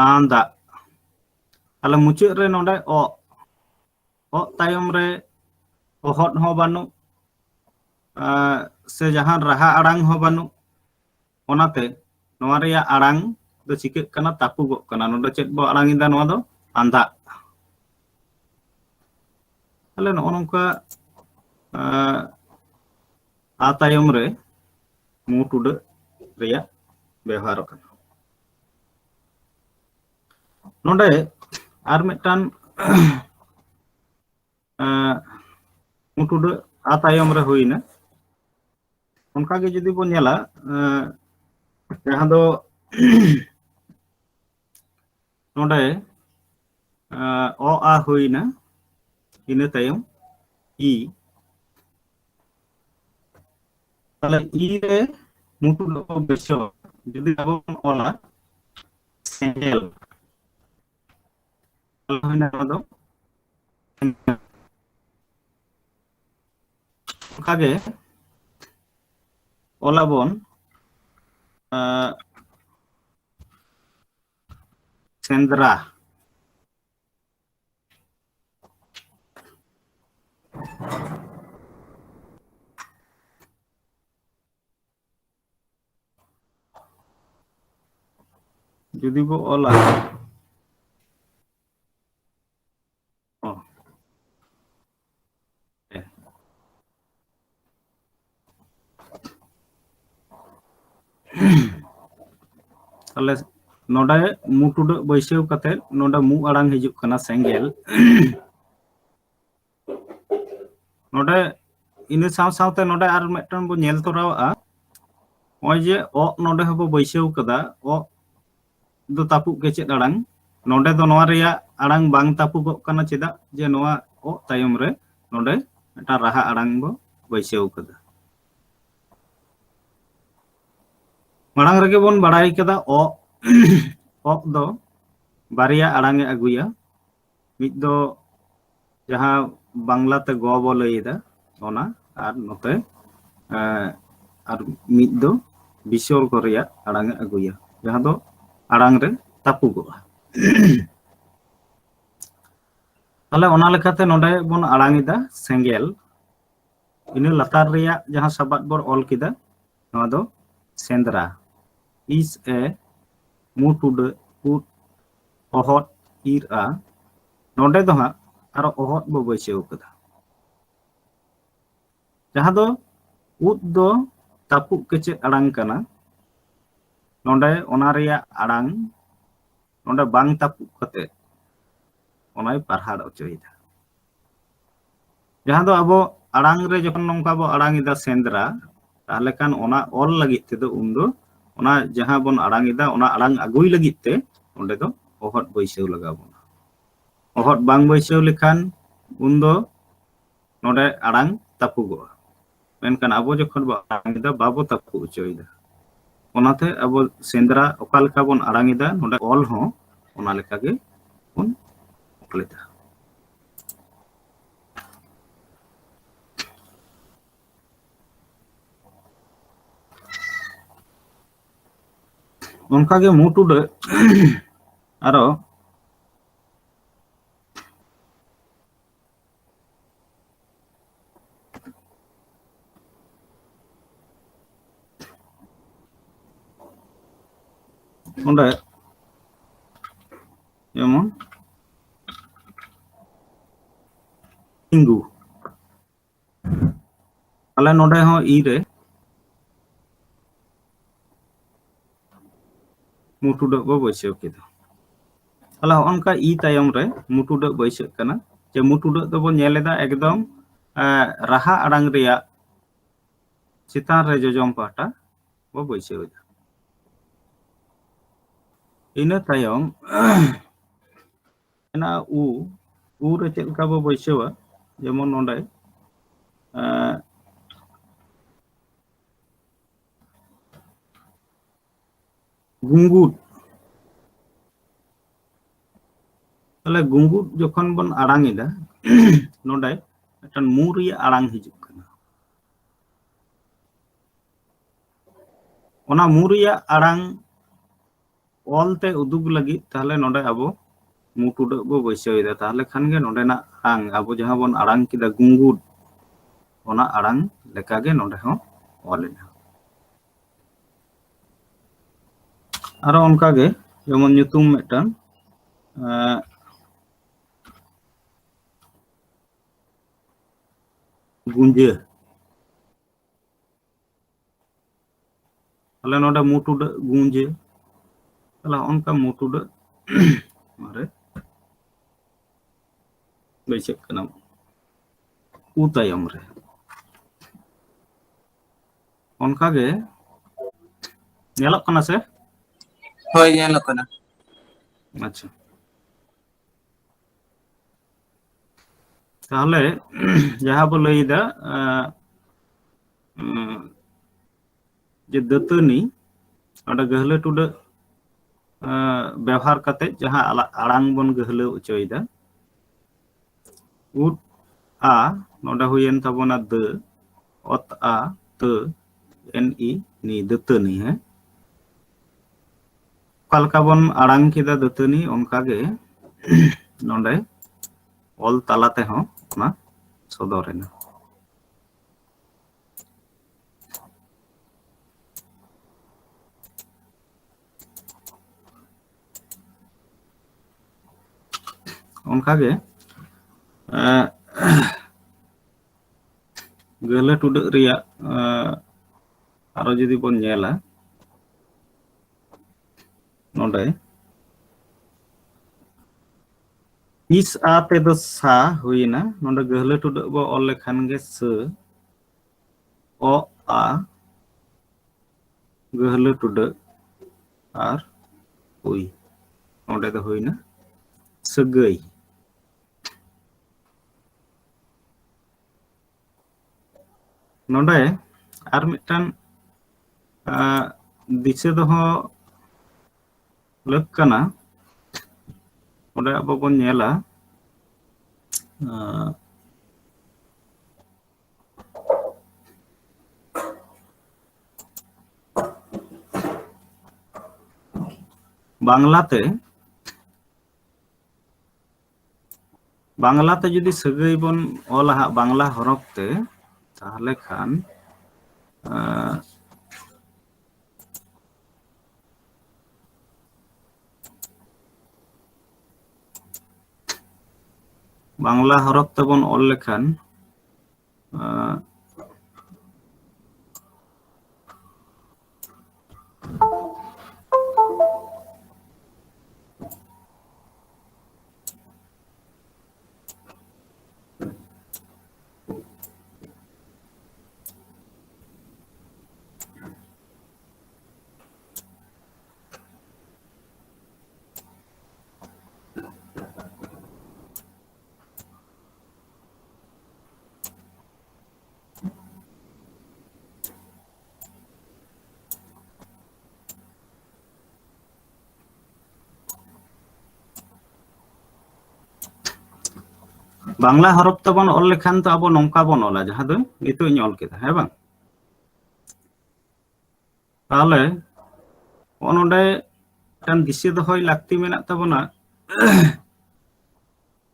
ᱟᱸᱫᱟᱜ᱾ ᱛᱟᱦᱞᱮ ᱢᱩᱪᱟᱹᱫ ᱨᱮ ᱱᱚᱰᱮ ᱚᱜ, ᱚᱜ ᱛᱟᱭᱚᱢ ᱨᱮ ᱚᱦᱚᱫ ᱦᱚᱸ ᱵᱟᱹᱱᱩᱜ, ᱥᱮ ᱡᱟᱦᱟᱱ ᱨᱟᱦᱟ ᱟᱲᱟᱝ ᱦᱚᱸ ᱵᱟᱹᱱᱩᱜ᱾ ᱚᱱᱟᱛᱮ ᱱᱚᱣᱟ ᱨᱮᱭᱟᱜ ᱟᱲᱟᱝ ᱫᱚ ᱪᱤᱠᱟᱹᱜ ᱠᱟᱱᱟ? ᱛᱟᱹᱯᱩᱜᱚᱜ ᱠᱟᱱᱟ᱾ ᱱᱚᱰᱮ ᱪᱮᱫ ᱵᱚ ᱟᱲᱟᱝ ᱮᱫᱟ? ᱱᱚᱣᱟ ᱫᱚ ᱟᱸᱫᱟᱜ᱾ ᱛᱟᱦᱞᱮ ᱱᱚᱜᱼᱚ ᱱᱚᱝᱠᱟ ᱟ ᱛᱟᱭᱚᱢ ᱨᱮ ᱢᱩ ᱴᱩᱰᱟᱹᱜ ᱨᱮᱭᱟᱜ ᱵᱮᱣᱦᱟᱨ ᱟᱠᱟᱱᱟ᱾ ᱱᱚᱰᱮ ᱟᱨ ᱢᱤᱫᱴᱟᱝ ᱢᱩ ᱴᱩᱰᱟᱹᱜ ᱟ ᱛᱟᱭᱚᱢ ᱨᱮ ᱦᱩᱭᱱᱟ᱾ ᱚᱱᱠᱟᱜᱮ ᱡᱩᱫᱤ ᱵᱚᱱ ᱧᱮᱞᱟ, ᱡᱟᱦᱟᱸ ᱫᱚ ᱱᱚᱰᱮ ᱚ ᱟ ᱦᱩᱭᱱᱟ, ᱤᱱᱟᱹ ᱛᱟᱭᱚᱢ ᱤ᱾ ᱛᱟᱦᱞᱮ ᱤ ᱨᱮ ᱢᱩᱴᱩ ᱫᱚ ᱵᱟᱹᱭᱥᱟᱹᱣ, ᱡᱩᱫᱤ ᱟᱵᱚ ᱵᱚᱱ ᱚᱞᱟ ᱥᱮᱸᱜᱮᱞ, ᱦᱩᱭᱱᱟ ᱱᱚᱣᱟ ᱫᱚ᱾ ᱚᱱᱠᱟᱜᱮ ᱚᱞᱟᱵᱚᱱ ᱥᱮᱸᱫᱽᱨᱟ᱾ ᱡᱩᱫᱤ ᱵᱚ ᱚᱞᱟ, ᱚ᱾ ᱛᱟᱦᱞᱮ ᱱᱚᱰᱮ ᱢᱩ ᱴᱩᱰᱟᱹᱜ ᱵᱟᱹᱭᱥᱟᱹᱣ ᱠᱟᱛᱮ ᱱᱚᱰᱮ ᱢᱩ ᱟᱲᱟᱝ ᱦᱤᱡᱩᱜ ᱠᱟᱱᱟ ᱥᱮᱸᱜᱮᱞ᱾ ᱱᱚᱰᱮ ᱤᱱᱟᱹ ᱥᱟᱶ ᱥᱟᱶᱛᱮ ᱱᱚᱰᱮ ᱟᱨ ᱢᱤᱫᱴᱟᱝ ᱵᱚ ᱧᱮᱞ ᱛᱚᱨᱟᱣᱟᱜᱼᱟ᱾ ᱱᱚᱜᱼᱚᱭ ᱡᱮ ᱚᱜ ᱱᱚᱰᱮ ᱦᱚᱸᱵᱚ ᱵᱟᱹᱭᱥᱟᱹᱣ ᱠᱟᱫᱟ, ᱚᱜ ᱫᱚ ᱛᱟᱹᱯᱩᱜ ᱠᱮᱪᱮᱫ ᱟᱲᱟᱝ᱾ ᱱᱚᱰᱮ ᱫᱚ ᱱᱚᱣᱟ ᱨᱮᱭᱟᱜ ᱟᱲᱟᱝ ᱵᱟᱝ ᱛᱟᱹᱯᱩᱜᱚᱜ ᱠᱟᱱᱟ᱾ ᱪᱮᱫᱟᱜ? ᱡᱮ ᱱᱚᱣᱟ ᱚᱜ ᱛᱟᱭᱚᱢ ᱨᱮ ᱱᱚᱰᱮ ᱢᱤᱫᱴᱟᱝ ᱨᱟᱦᱟ ᱟᱲᱟᱝ ᱵᱚ ᱵᱟᱹᱭᱥᱟᱹᱣ ᱠᱟᱫᱟ᱾ ᱢᱟᱲᱟᱝ ᱨᱮᱜᱮ ᱵᱚᱱ ᱵᱟᱲᱟᱭ ᱠᱟᱫᱟ, ᱚᱜ, ᱚᱜ ᱫᱚ ᱵᱟᱨᱭᱟ ᱟᱲᱟᱝ ᱮ ᱟᱹᱜᱩᱭᱟ᱾ ᱢᱤᱫ ᱫᱚ ᱡᱟᱦᱟᱸ ᱵᱟᱝᱞᱟ ᱛᱮ ᱜᱚ ᱵᱚ ᱞᱟᱹᱭ ᱮᱫᱟ ᱚᱱᱟ, ᱟᱨ ᱱᱚᱛᱮ, ᱮᱸ, ᱟᱨ ᱢᱤᱫ ᱫᱚ ᱵᱤᱥᱚᱨᱜᱚ ᱨᱮᱭᱟᱜ ᱟᱲᱟᱝ ᱮ ᱟᱹᱜᱩᱭᱟ, ᱡᱟᱦᱟᱸ ᱫᱚ ᱟᱲᱟᱝ ᱨᱮ ᱛᱟᱹᱯᱩᱜᱚᱜᱼᱟ᱾ ᱛᱟᱦᱞᱮ ᱚᱱᱟ ᱞᱮᱠᱟᱛᱮ ᱱᱚᱰᱮ ᱵᱚᱱ ᱟᱲᱟᱝ ᱮᱫᱟ ᱥᱮᱸᱜᱮᱞ᱾ ᱤᱱᱟᱹ ᱞᱟᱛᱟᱨ ᱨᱮᱭᱟᱜ ᱡᱟᱦᱟᱸ ᱥᱟᱵᱟᱫ ᱵᱚᱱ ᱚᱞ ᱠᱮᱫᱟ, ᱱᱚᱣᱟ ᱫᱚ ᱥᱮᱸᱫᱽᱨᱟ᱾ ᱤᱥ ᱮ ᱢᱩ ᱴᱩᱰᱟᱹ ᱩᱫ ᱚᱦᱚᱫ ᱤᱨ ᱟ᱾ ᱱᱚᱰᱮ ᱫᱚ ᱦᱟᱸᱜ ᱟᱨᱚ ᱚᱦᱚᱫ ᱵᱚ ᱵᱟᱹᱭᱥᱟᱹᱣ ᱠᱟᱫᱟ᱾ ᱡᱟᱦᱟᱸ ᱫᱚ ᱩᱫ ᱫᱚ ᱛᱟᱹᱯᱩᱜ ᱠᱮᱪᱮᱫ ᱟᱲᱟᱝ ᱠᱟᱱᱟ᱾ ᱱᱚᱰᱮ ᱚᱱᱟ ᱨᱮᱭᱟᱜ ᱟᱲᱟᱝ ᱱᱚᱰᱮ ᱵᱟᱝ ᱛᱟᱹᱯᱩᱜ ᱠᱟᱛᱮ ᱚᱱᱟᱭ ᱯᱟᱨᱦᱟᱲ ᱦᱚᱪᱚᱭᱮᱫᱟ᱾ ᱡᱟᱦᱟᱸ ᱫᱚ ᱟᱵᱚ ᱟᱲᱟᱝ ᱨᱮ ᱡᱚᱠᱷᱚᱱ ᱱᱚᱝᱠᱟ ᱵᱚ ᱟᱲᱟᱝ ᱮᱫᱟ ᱥᱮᱸᱫᱽᱨᱟ, ᱛᱟᱦᱚᱞᱮ ᱠᱷᱟᱱ ᱚᱱᱟ ᱚᱞ ᱞᱟᱹᱜᱤᱫ ᱛᱮᱫᱚ ᱩᱱᱫᱚ ᱚᱱᱟ ᱡᱟᱦᱟᱸ ᱵᱚᱱ ᱟᱲᱟᱝ ᱮᱫᱟ, ᱚᱱᱟ ᱟᱲᱟᱝ ᱟᱹᱜᱩᱭ ᱞᱟᱹᱜᱤᱫ ᱛᱮ ᱚᱸᱰᱮ ᱫᱚ ᱚᱦᱚᱫ ᱵᱟᱹᱭᱥᱟᱹᱣ ᱞᱟᱜᱟᱣ ᱵᱚᱱᱟ᱾ ᱚᱦᱚᱫ ᱵᱟᱝ ᱵᱟᱹᱭᱥᱟᱹᱣ ᱞᱮᱠᱷᱟᱱ ᱩᱱᱫᱚ ᱱᱚᱰᱮ ᱟᱲᱟᱝ ᱛᱟᱹᱯᱩᱜᱚᱜᱼᱟ᱾ ᱢᱮᱱᱠᱷᱟᱱ ᱟᱵᱚ ᱡᱚᱠᱷᱚᱱ ᱵᱚ ᱟᱲᱟᱝ ᱮᱫᱟ, ᱵᱟᱵᱚ ᱛᱟᱹᱯᱩᱜ ᱦᱚᱪᱚᱭᱮᱫᱟ᱾ ᱚᱱᱟᱛᱮ ᱟᱵᱚ ᱥᱮᱸᱫᱽᱨᱟ ᱚᱠᱟ ᱞᱮᱠᱟ ᱵᱚᱱ ᱟᱲᱟᱝ ᱮᱫᱟ, ᱱᱚᱰᱮ ᱚᱞ ᱦᱚᱸ ᱚᱱᱟ ᱞᱮᱠᱟ ᱜᱮ ᱵᱚᱱ ᱚᱞ ᱮᱫᱟ᱾ ᱚᱱᱠᱟᱜᱮ ᱢᱩ ᱴᱩᱰᱟᱹᱜ ᱟᱨᱚ ᱚᱸᱰᱮ ᱡᱮᱢᱚᱱ ᱛᱤᱸᱜᱩ, ᱛᱟᱦᱞᱮ ᱱᱚᱰᱮ ᱦᱚᱸ ᱤ ᱨᱮ ᱢᱩ ᱴᱩᱰᱟᱹᱜ ᱵᱚ ᱵᱟᱹᱭᱥᱟᱹᱣ ᱠᱮᱫᱟ᱾ ᱛᱟᱦᱞᱮ ᱦᱚᱸᱜᱼᱚ ᱱᱚᱝᱠᱟ ᱤ ᱛᱟᱭᱚᱢ ᱨᱮ ᱢᱩ ᱴᱩᱰᱟᱹᱜ ᱵᱟᱹᱭᱥᱟᱹᱜ ᱠᱟᱱᱟ, ᱡᱮ ᱢᱩ ᱴᱩᱰᱟᱹᱜ ᱫᱚᱵᱚ ᱧᱮᱞ ᱮᱫᱟ ᱮᱠᱫᱚᱢ, ᱮ, ᱨᱟᱦᱟ ᱟᱲᱟᱝ ᱨᱮᱭᱟᱜ ᱪᱮᱛᱟᱱ ᱨᱮ ᱡᱚᱡᱚᱢ ᱯᱟᱦᱴᱟ ᱵᱚ ᱵᱟᱹᱭᱥᱟᱹᱣ ᱮᱫᱟ᱾ ᱤᱱᱟᱹ ᱛᱟᱭᱚᱢ ᱢᱮᱱᱟᱜᱼᱟ ᱩ᱾ ᱩ ᱨᱮ ᱪᱮᱫ ᱞᱮᱠᱟ ᱵᱚ ᱵᱟᱹᱭᱥᱟᱹᱣᱟ? ᱡᱮᱢᱚᱱ ᱱᱚᱰᱮ, ᱮᱸ, ᱜᱩᱸᱜᱩᱫ᱾ ᱛᱟᱦᱞᱮ ᱜᱩᱸᱜᱩᱫ ᱡᱚᱠᱷᱚᱱ ᱵᱚᱱ ᱟᱲᱟᱝ ᱮᱫᱟ, ᱱᱚᱰᱮ ᱢᱤᱫᱴᱟᱝ ᱢᱩ ᱨᱮᱭᱟᱜ ᱟᱲᱟᱝ ᱦᱤᱡᱩᱜ ᱠᱟᱱᱟ᱾ ᱚᱱᱟ ᱢᱩ ᱨᱮᱭᱟᱜ ᱟᱲᱟᱝ ᱚᱞ ᱛᱮ ᱩᱫᱩᱜ ᱞᱟᱹᱜᱤᱫ ᱛᱟᱦᱞᱮ ᱱᱚᱰᱮ ᱟᱵᱚ ᱢᱩ ᱴᱩᱰᱟᱹᱜ ᱵᱚ ᱵᱟᱹᱭᱥᱟᱹᱣ ᱮᱫᱟ᱾ ᱛᱟᱦᱞᱮ ᱠᱷᱟᱱ ᱜᱮ ᱱᱚᱰᱮᱱᱟᱜ ᱟᱲᱟᱝ, ᱟᱵᱚ ᱡᱟᱦᱟᱸ ᱵᱚᱱ ᱟᱲᱟᱝ ᱠᱮᱫᱟ ᱜᱩᱸᱜᱩᱫ, ᱚᱱᱟ ᱟᱲᱟᱝ ᱞᱮᱠᱟ ᱜᱮ ᱱᱚᱰᱮ ᱦᱚᱸ ᱚᱞ ᱮᱱᱟ᱾ ᱟᱨᱚ ᱚᱱᱠᱟ ᱜᱮ ᱡᱮᱢᱚᱱ ᱧᱩᱛᱩᱢ ᱢᱤᱫᱴᱟᱝ, ᱮᱸ, ᱜᱩᱸᱡᱟᱹ᱾ ᱛᱟᱦᱞᱮ ᱱᱚᱰᱮ ᱢᱩ ᱴᱩᱰᱟᱹᱜ ᱜᱩᱸᱡᱟᱹ, ᱛᱟᱦᱞᱮ ᱦᱚᱸᱜᱼᱚ ᱱᱚᱝᱠᱟ ᱢᱩ ᱴᱩᱰᱟᱹᱜ ᱱᱚᱣᱟ ᱨᱮ ᱵᱟᱹᱭᱥᱟᱹᱜ ᱠᱟᱱᱟ ᱩ ᱛᱟᱭᱚᱢ ᱨᱮ᱾ ᱚᱱᱠᱟᱜᱮ ᱧᱮᱞᱚᱜ ᱠᱟᱱᱟ ᱥᱮ? ᱦᱳᱭ, ᱧᱮᱞᱚᱜ ᱠᱟᱱᱟ᱾ ᱟᱪᱪᱷᱟ, ᱛᱟᱦᱚᱞᱮ ᱡᱟᱦᱟᱸ ᱵᱚ ᱞᱟᱹᱭᱫᱟ, ᱮᱸ, ᱩᱸ, ᱡᱮ ᱫᱟᱹᱛᱟᱹᱱᱤ, ᱚᱸᱰᱮ ᱜᱟᱹᱦᱞᱟᱹ ᱴᱩᱰᱟᱹᱜ, ᱮᱸ, ᱵᱮᱣᱦᱟᱨ ᱠᱟᱛᱮ ᱡᱟᱦᱟᱸ ᱟᱞᱟ-, ᱟᱲᱟᱝ ᱵᱚᱱ ᱜᱟᱹᱦᱞᱟᱹ ᱦᱚᱪᱚᱭᱮᱫᱟ, ᱩᱫ ᱟ, ᱱᱚᱰᱮ ᱦᱩᱭᱮᱱ ᱛᱟᱵᱚᱱᱟ ᱫᱟᱹ, ᱚᱛ ᱟ, ᱛᱟᱹ, ᱮᱱ ᱤ, ᱱᱤ, ᱫᱟᱹᱛᱟᱹᱱᱤ, ᱦᱮᱸ᱾ ᱚᱠᱟ ᱞᱮᱠᱟ ᱵᱚᱱ ᱟᱲᱟᱝ ᱠᱮᱫᱟ ᱫᱟᱹᱛᱟᱹᱱᱤ, ᱚᱱᱠᱟ ᱜᱮ ᱱᱚᱰᱮ ᱚᱞ ᱛᱟᱞᱟ ᱛᱮᱦᱚᱸ ᱚᱱᱟ ᱥᱚᱫᱚᱨ ᱮᱱᱟ᱾ ᱚᱱᱠᱟᱜᱮ, ᱮᱸ, ᱜᱟᱹᱦᱞᱟᱹ ᱴᱩᱰᱟᱹᱜ ᱨᱮᱭᱟᱜ, ᱮᱸ, ᱟᱨᱚ ᱡᱩᱫᱤ ᱵᱚᱱ ᱧᱮᱞᱟ, ᱱᱚᱰᱮ ᱤᱥ ᱟ ᱛᱮᱫᱚ ᱥᱟ ᱦᱩᱭᱮᱱᱟ, ᱱᱚᱰᱮ ᱜᱟᱹᱦᱞᱟᱹ ᱴᱩᱰᱟᱹᱜ ᱵᱚ ᱚᱞ ᱞᱮᱠᱷᱟᱱ ᱜᱮ ᱥᱟᱹ, ᱚ ᱟ, ᱜᱟᱹᱦᱞᱟᱹ ᱴᱩᱰᱟᱹᱜ ᱟᱨ ᱩᱭ, ᱱᱚᱰᱮ ᱫᱚ ᱦᱩᱭᱱᱟ ᱥᱟᱹᱜᱟᱹᱭ᱾ ᱱᱚᱰᱮ ᱟᱨ ᱢᱤᱫᱴᱟᱝ, ᱟᱸ, ᱫᱤᱥᱟᱹ ᱫᱚᱦᱚ ᱞᱟᱹᱠ ᱠᱟᱱᱟ᱾ ᱚᱸᱰᱮ ᱟᱵᱚ ᱵᱚᱱ ᱧᱮᱞᱟ, ᱟᱸ, ᱵᱟᱝᱞᱟᱛᱮ, ᱵᱟᱝᱞᱟᱛᱮ ᱡᱩᱫᱤ ᱥᱟᱹᱜᱟᱹᱭ ᱵᱚᱱ ᱚᱞᱟ ᱦᱟᱸᱜ ᱵᱟᱝᱞᱟ ᱦᱚᱨᱚᱯ ᱛᱮ, ᱛᱟᱦᱚᱞᱮ ᱠᱷᱟᱱ, ᱟᱸ, ᱵᱟᱝᱞᱟ ᱦᱚᱨᱚᱯ ᱛᱮᱵᱚᱱ ᱚᱞ ᱞᱮᱠᱷᱟᱱ, ᱟᱸ, ᱵᱟᱝᱞᱟ ᱦᱚᱨᱚᱯ ᱛᱮᱵᱚᱱ ᱚᱞ ᱞᱮᱠᱷᱟᱱ ᱛᱚ ᱟᱵᱚ ᱱᱚᱝᱠᱟ ᱵᱚᱱ ᱚᱞᱟ, ᱡᱟᱦᱟᱸ ᱫᱚ ᱱᱤᱛᱚᱜ ᱤᱧ ᱚᱞ ᱠᱮᱫᱟ, ᱦᱮᱸ ᱵᱟᱝ? ᱛᱟᱦᱚᱞᱮ ᱱᱚᱜᱼᱚ ᱱᱚᱰᱮ ᱢᱤᱫᱴᱟᱝ ᱫᱤᱥᱟᱹ ᱫᱚᱦᱚᱭ ᱞᱟᱹᱠᱛᱤ ᱢᱮᱱᱟᱜ ᱛᱟᱵᱚᱱᱟ᱾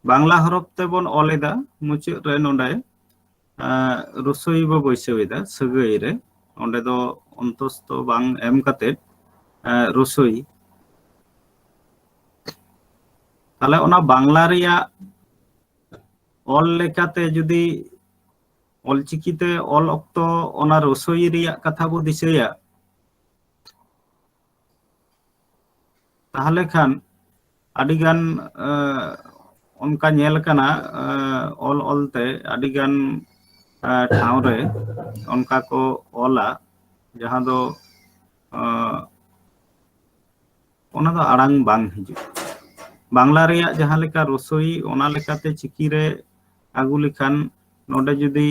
ᱵᱟᱝᱞᱟ ᱦᱚᱨᱚᱯ ᱛᱮᱵᱚᱱ ᱚᱞ ᱮᱫᱟ, ᱢᱩᱪᱟᱹᱫ ᱨᱮ ᱱᱚᱰᱮ ᱨᱚᱥᱳᱭ ᱵᱚ ᱵᱟᱹᱭᱥᱟᱹᱣ ᱮᱫᱟ, ᱥᱟᱹᱜᱟᱹᱭ ᱨᱮ᱾ ᱚᱸᱰᱮ ᱫᱚ ᱚᱱᱛᱚᱥᱛᱚ ᱵᱟᱝ ᱮᱢ ᱠᱟᱛᱮ ᱨᱚᱥᱳᱭ᱾ ᱛᱟᱦᱞᱮ ᱚᱱᱟ ᱵᱟᱝᱞᱟ ᱨᱮᱭᱟᱜ ᱚᱞ ᱞᱮᱠᱟᱛᱮ ᱡᱩᱫᱤ ᱚᱞᱪᱤᱠᱤᱛᱮ ᱚᱞ ᱚᱠᱛᱚ ᱚᱱᱟ ᱨᱚᱥᱳᱭ ᱨᱮᱭᱟᱜ ᱠᱟᱛᱷᱟ ᱵᱚ ᱫᱤᱥᱟᱹᱭᱟ, ᱛᱟᱦᱞᱮ ᱠᱷᱟᱱ ᱟᱹᱰᱤᱜᱟᱱ ᱚᱱᱠᱟ ᱧᱮᱞ ᱠᱟᱱᱟ, ᱚᱞ ᱚᱞᱛᱮ ᱟᱹᱰᱤᱜᱟᱱ ᱴᱷᱟᱶ ᱨᱮ ᱚᱱᱠᱟ ᱠᱚ ᱚᱞᱟ, ᱡᱟᱦᱟᱸ ᱫᱚ ᱚᱱᱟ ᱫᱚ ᱟᱲᱟᱝ ᱵᱟᱝ ᱦᱤᱡᱩᱜᱼᱟ᱾ ᱵᱟᱝᱞᱟ ᱨᱮᱭᱟᱜ ᱡᱟᱦᱟᱸ ᱞᱮᱠᱟ ᱨᱚᱥᱳᱭ, ᱚᱱᱟ ᱞᱮᱠᱟᱛᱮ ᱪᱤᱠᱤ ᱨᱮ ᱟᱹᱜᱩ ᱞᱮᱠᱷᱟᱱ, ᱱᱚᱰᱮ ᱡᱩᱫᱤ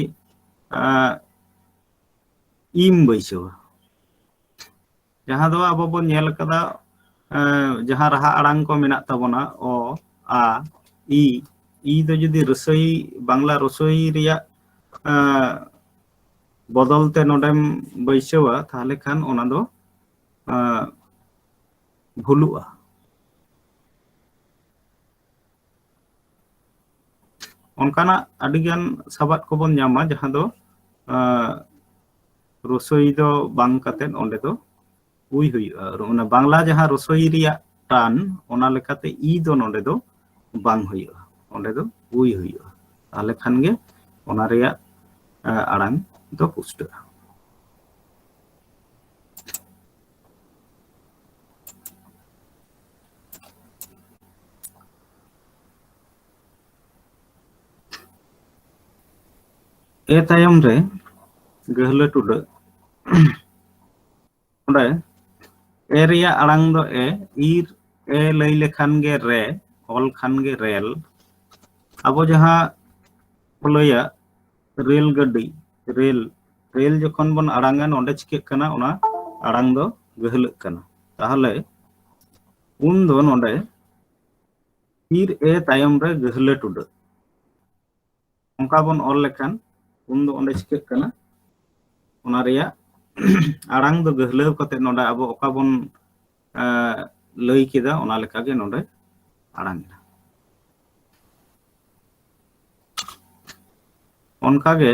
ᱤᱢ ᱵᱟᱹᱭᱥᱟᱹᱣᱟ, ᱡᱟᱦᱟᱸ ᱫᱚ ᱟᱵᱚ ᱵᱚᱱ ᱧᱮᱞ ᱠᱟᱫᱟ, ᱡᱟᱦᱟᱸ ᱨᱟᱦᱟ ᱟᱲᱟᱝ ᱠᱚ ᱢᱮᱱᱟᱜ ᱛᱟᱵᱚᱱᱟ, ᱚ, ᱟ, ᱤ, ᱤ ᱫᱚ ᱡᱩᱫᱤ ᱨᱟᱹᱥᱟᱹᱭ, ᱵᱟᱝᱞᱟ ᱨᱟᱹᱥᱟᱹᱭ ᱨᱮᱭᱟᱜ ᱵᱚᱫᱚᱞ ᱛᱮ ᱱᱚᱰᱮᱢ ᱵᱟᱹᱭᱥᱟᱹᱣᱟ, ᱛᱟᱦᱞᱮ ᱠᱷᱟᱱ ᱚᱱᱟ ᱫᱚ ᱵᱷᱩᱞᱩᱜᱼᱟ᱾ ᱚᱱᱠᱟᱱᱟᱜ ᱟᱹᱰᱤᱜᱟᱱ ᱥᱟᱵᱟᱫ ᱠᱚᱵᱚᱱ ᱧᱟᱢᱟ, ᱡᱟᱦᱟᱸ ᱫᱚ ᱨᱚᱥᱳᱭ ᱫᱚ ᱵᱟᱝ ᱠᱟᱛᱮᱫ ᱚᱸᱰᱮ ᱫᱚ ᱩᱭ ᱦᱩᱭᱩᱜᱼᱟ᱾ ᱟᱨ ᱚᱱᱟ ᱵᱟᱝᱞᱟ ᱡᱟᱦᱟᱸ ᱨᱚᱥᱳᱭ ᱨᱮᱭᱟᱜ ᱴᱟᱱ, ᱚᱱᱟ ᱞᱮᱠᱟᱛᱮ ᱤ ᱫᱚ ᱱᱚᱰᱮ ᱫᱚ ᱵᱟᱝ ᱦᱩᱭᱩᱜᱼᱟ, ᱚᱸᱰᱮ ᱫᱚ ᱩᱭ ᱦᱩᱭᱩᱜᱼᱟ᱾ ᱛᱟᱦᱚᱞᱮ ᱠᱷᱟᱱ ᱜᱮ ᱚᱱᱟ ᱨᱮᱭᱟᱜ ᱟᱲᱟᱝ ᱫᱚ ᱯᱩᱥᱴᱟᱹᱜᱼᱟ᱾ ᱮ ᱛᱟᱭᱚᱢ ᱨᱮ ᱜᱟᱹᱦᱞᱟᱹ ᱴᱩᱰᱟᱹᱜ᱾ ᱚᱸᱰᱮ ᱮ ᱨᱮᱭᱟᱜ ᱟᱲᱟᱝ ᱫᱚ ᱮ, ᱤᱨ, ᱮ ᱞᱟᱹᱭ ᱞᱮᱠᱷᱟᱱ ᱜᱮ ᱨᱮ, ᱚᱞ ᱠᱷᱟᱱ ᱜᱮ ᱨᱮᱞ᱾ ᱟᱵᱚ ᱡᱟᱦᱟᱸ ᱠᱚ ᱞᱟᱹᱭᱟ ᱨᱮᱞ ᱜᱟᱹᱰᱤ, ᱨᱮᱞ, ᱨᱮᱞ ᱡᱚᱠᱷᱚᱱ ᱵᱚᱱ ᱟᱲᱟᱝᱟ, ᱱᱚᱰᱮ ᱪᱤᱠᱟᱹᱜ ᱠᱟᱱᱟ? ᱚᱱᱟ ᱟᱲᱟᱝ ᱫᱚ ᱜᱟᱹᱦᱞᱟᱹᱜ ᱠᱟᱱᱟ᱾ ᱛᱟᱦᱚᱞᱮ ᱩᱱ ᱫᱚ ᱱᱚᱰᱮ ᱤᱨ ᱮ ᱛᱟᱭᱚᱢ ᱨᱮ ᱜᱟᱹᱦᱞᱟᱹ ᱴᱩᱰᱟᱹᱜ᱾ ᱚᱱᱠᱟ ᱵᱚᱱ ᱚᱞ ᱞᱮᱠᱷᱟᱱ ᱩᱱ ᱫᱚ ᱚᱸᱰᱮ ᱪᱤᱠᱟᱹᱜ ᱠᱟᱱᱟ, ᱚᱱᱟ ᱨᱮᱭᱟᱜ ᱟᱲᱟᱝ ᱫᱚ ᱜᱟᱹᱦᱞᱟᱹᱣ ᱠᱟᱛᱮ ᱱᱚᱰᱮ ᱟᱵᱚ ᱚᱠᱟ ᱵᱚᱱ ᱞᱟᱹᱭ ᱠᱮᱫᱟ, ᱚᱱᱟ ᱞᱮᱠᱟᱜᱮ ᱱᱚᱰᱮ ᱟᱲᱟᱝ ᱮᱱᱟ᱾ ᱚᱱᱠᱟᱜᱮ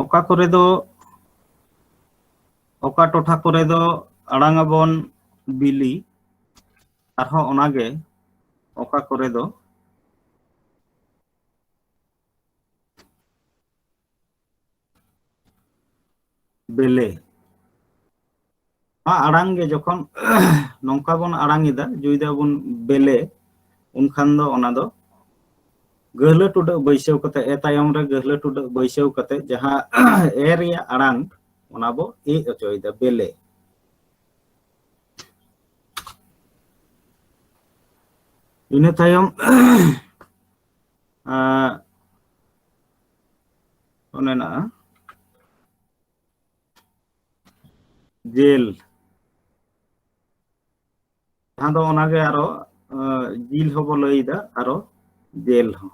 ᱚᱠᱟ ᱠᱚᱨᱮ ᱫᱚ, ᱚᱠᱟ ᱴᱚᱴᱷᱟ ᱠᱚᱨᱮ ᱫᱚ ᱟᱲᱟᱝ ᱟᱵᱚᱱ ᱵᱤᱞᱤ, ᱟᱨᱦᱚᱸ ᱚᱱᱟᱜᱮ ᱚᱠᱟ ᱠᱚᱨᱮ ᱫᱚ ᱵᱮᱞᱮ᱾ ᱱᱚᱣᱟ ᱟᱲᱟᱝ ᱜᱮ ᱡᱚᱠᱷᱚᱱ ᱱᱚᱝᱠᱟ ᱵᱚᱱ ᱟᱲᱟᱝ ᱮᱫᱟ, ᱡᱩᱭ ᱫᱟᱵᱚᱱ ᱵᱮᱞᱮ, ᱩᱱᱠᱷᱟᱱ ᱫᱚ ᱚᱱᱟ ᱫᱚ ᱜᱟᱹᱦᱞᱟᱹ ᱴᱩᱰᱟᱹᱜ ᱵᱟᱹᱭᱥᱟᱹᱣ ᱠᱟᱛᱮ, ᱮ ᱛᱟᱭᱚᱢ ᱨᱮ ᱜᱟᱹᱦᱞᱟᱹ ᱴᱩᱰᱟᱹᱜ ᱵᱟᱹᱭᱥᱟᱹᱣ ᱠᱟᱛᱮ ᱡᱟᱦᱟᱸ ᱮ ᱨᱮᱭᱟᱜ ᱟᱲᱟᱝ, ᱚᱱᱟ ᱵᱚ ᱮ ᱚᱪᱚᱭᱮᱫᱟ, ᱵᱮᱞᱮ᱾ ᱤᱱᱟᱹ ᱛᱟᱭᱚᱢ ᱟᱸ, ᱚᱱᱮ ᱱᱟ ᱡᱮᱞ, ᱡᱟᱦᱟᱸ ᱫᱚ ᱚᱱᱟᱜᱮ ᱟᱨᱚ, ᱟᱸ, ᱡᱤᱞ ᱦᱚᱸᱵᱚ ᱞᱟᱹᱭᱫᱟ, ᱟᱨᱚ ᱡᱮᱞ ᱦᱚᱸ᱾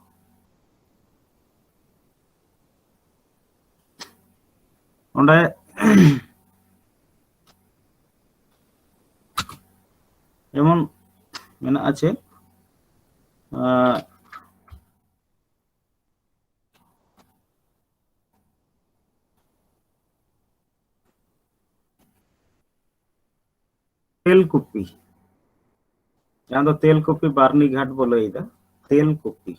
ᱚᱸᱰᱮ ᱡᱮᱢᱚᱱ ᱢᱮᱱᱟᱜᱼᱟ ᱪᱮᱫ, ᱟᱸ, ᱛᱮᱞᱠᱩᱯᱤ, ᱡᱟᱦᱟᱸ ᱫᱚ ᱛᱮᱞᱠᱩᱯᱤ ᱵᱟᱨᱱᱤᱜᱷᱟᱴ ᱵᱚ ᱞᱟᱹᱭᱫᱟ, ᱛᱮᱞᱠᱩᱯᱤ᱾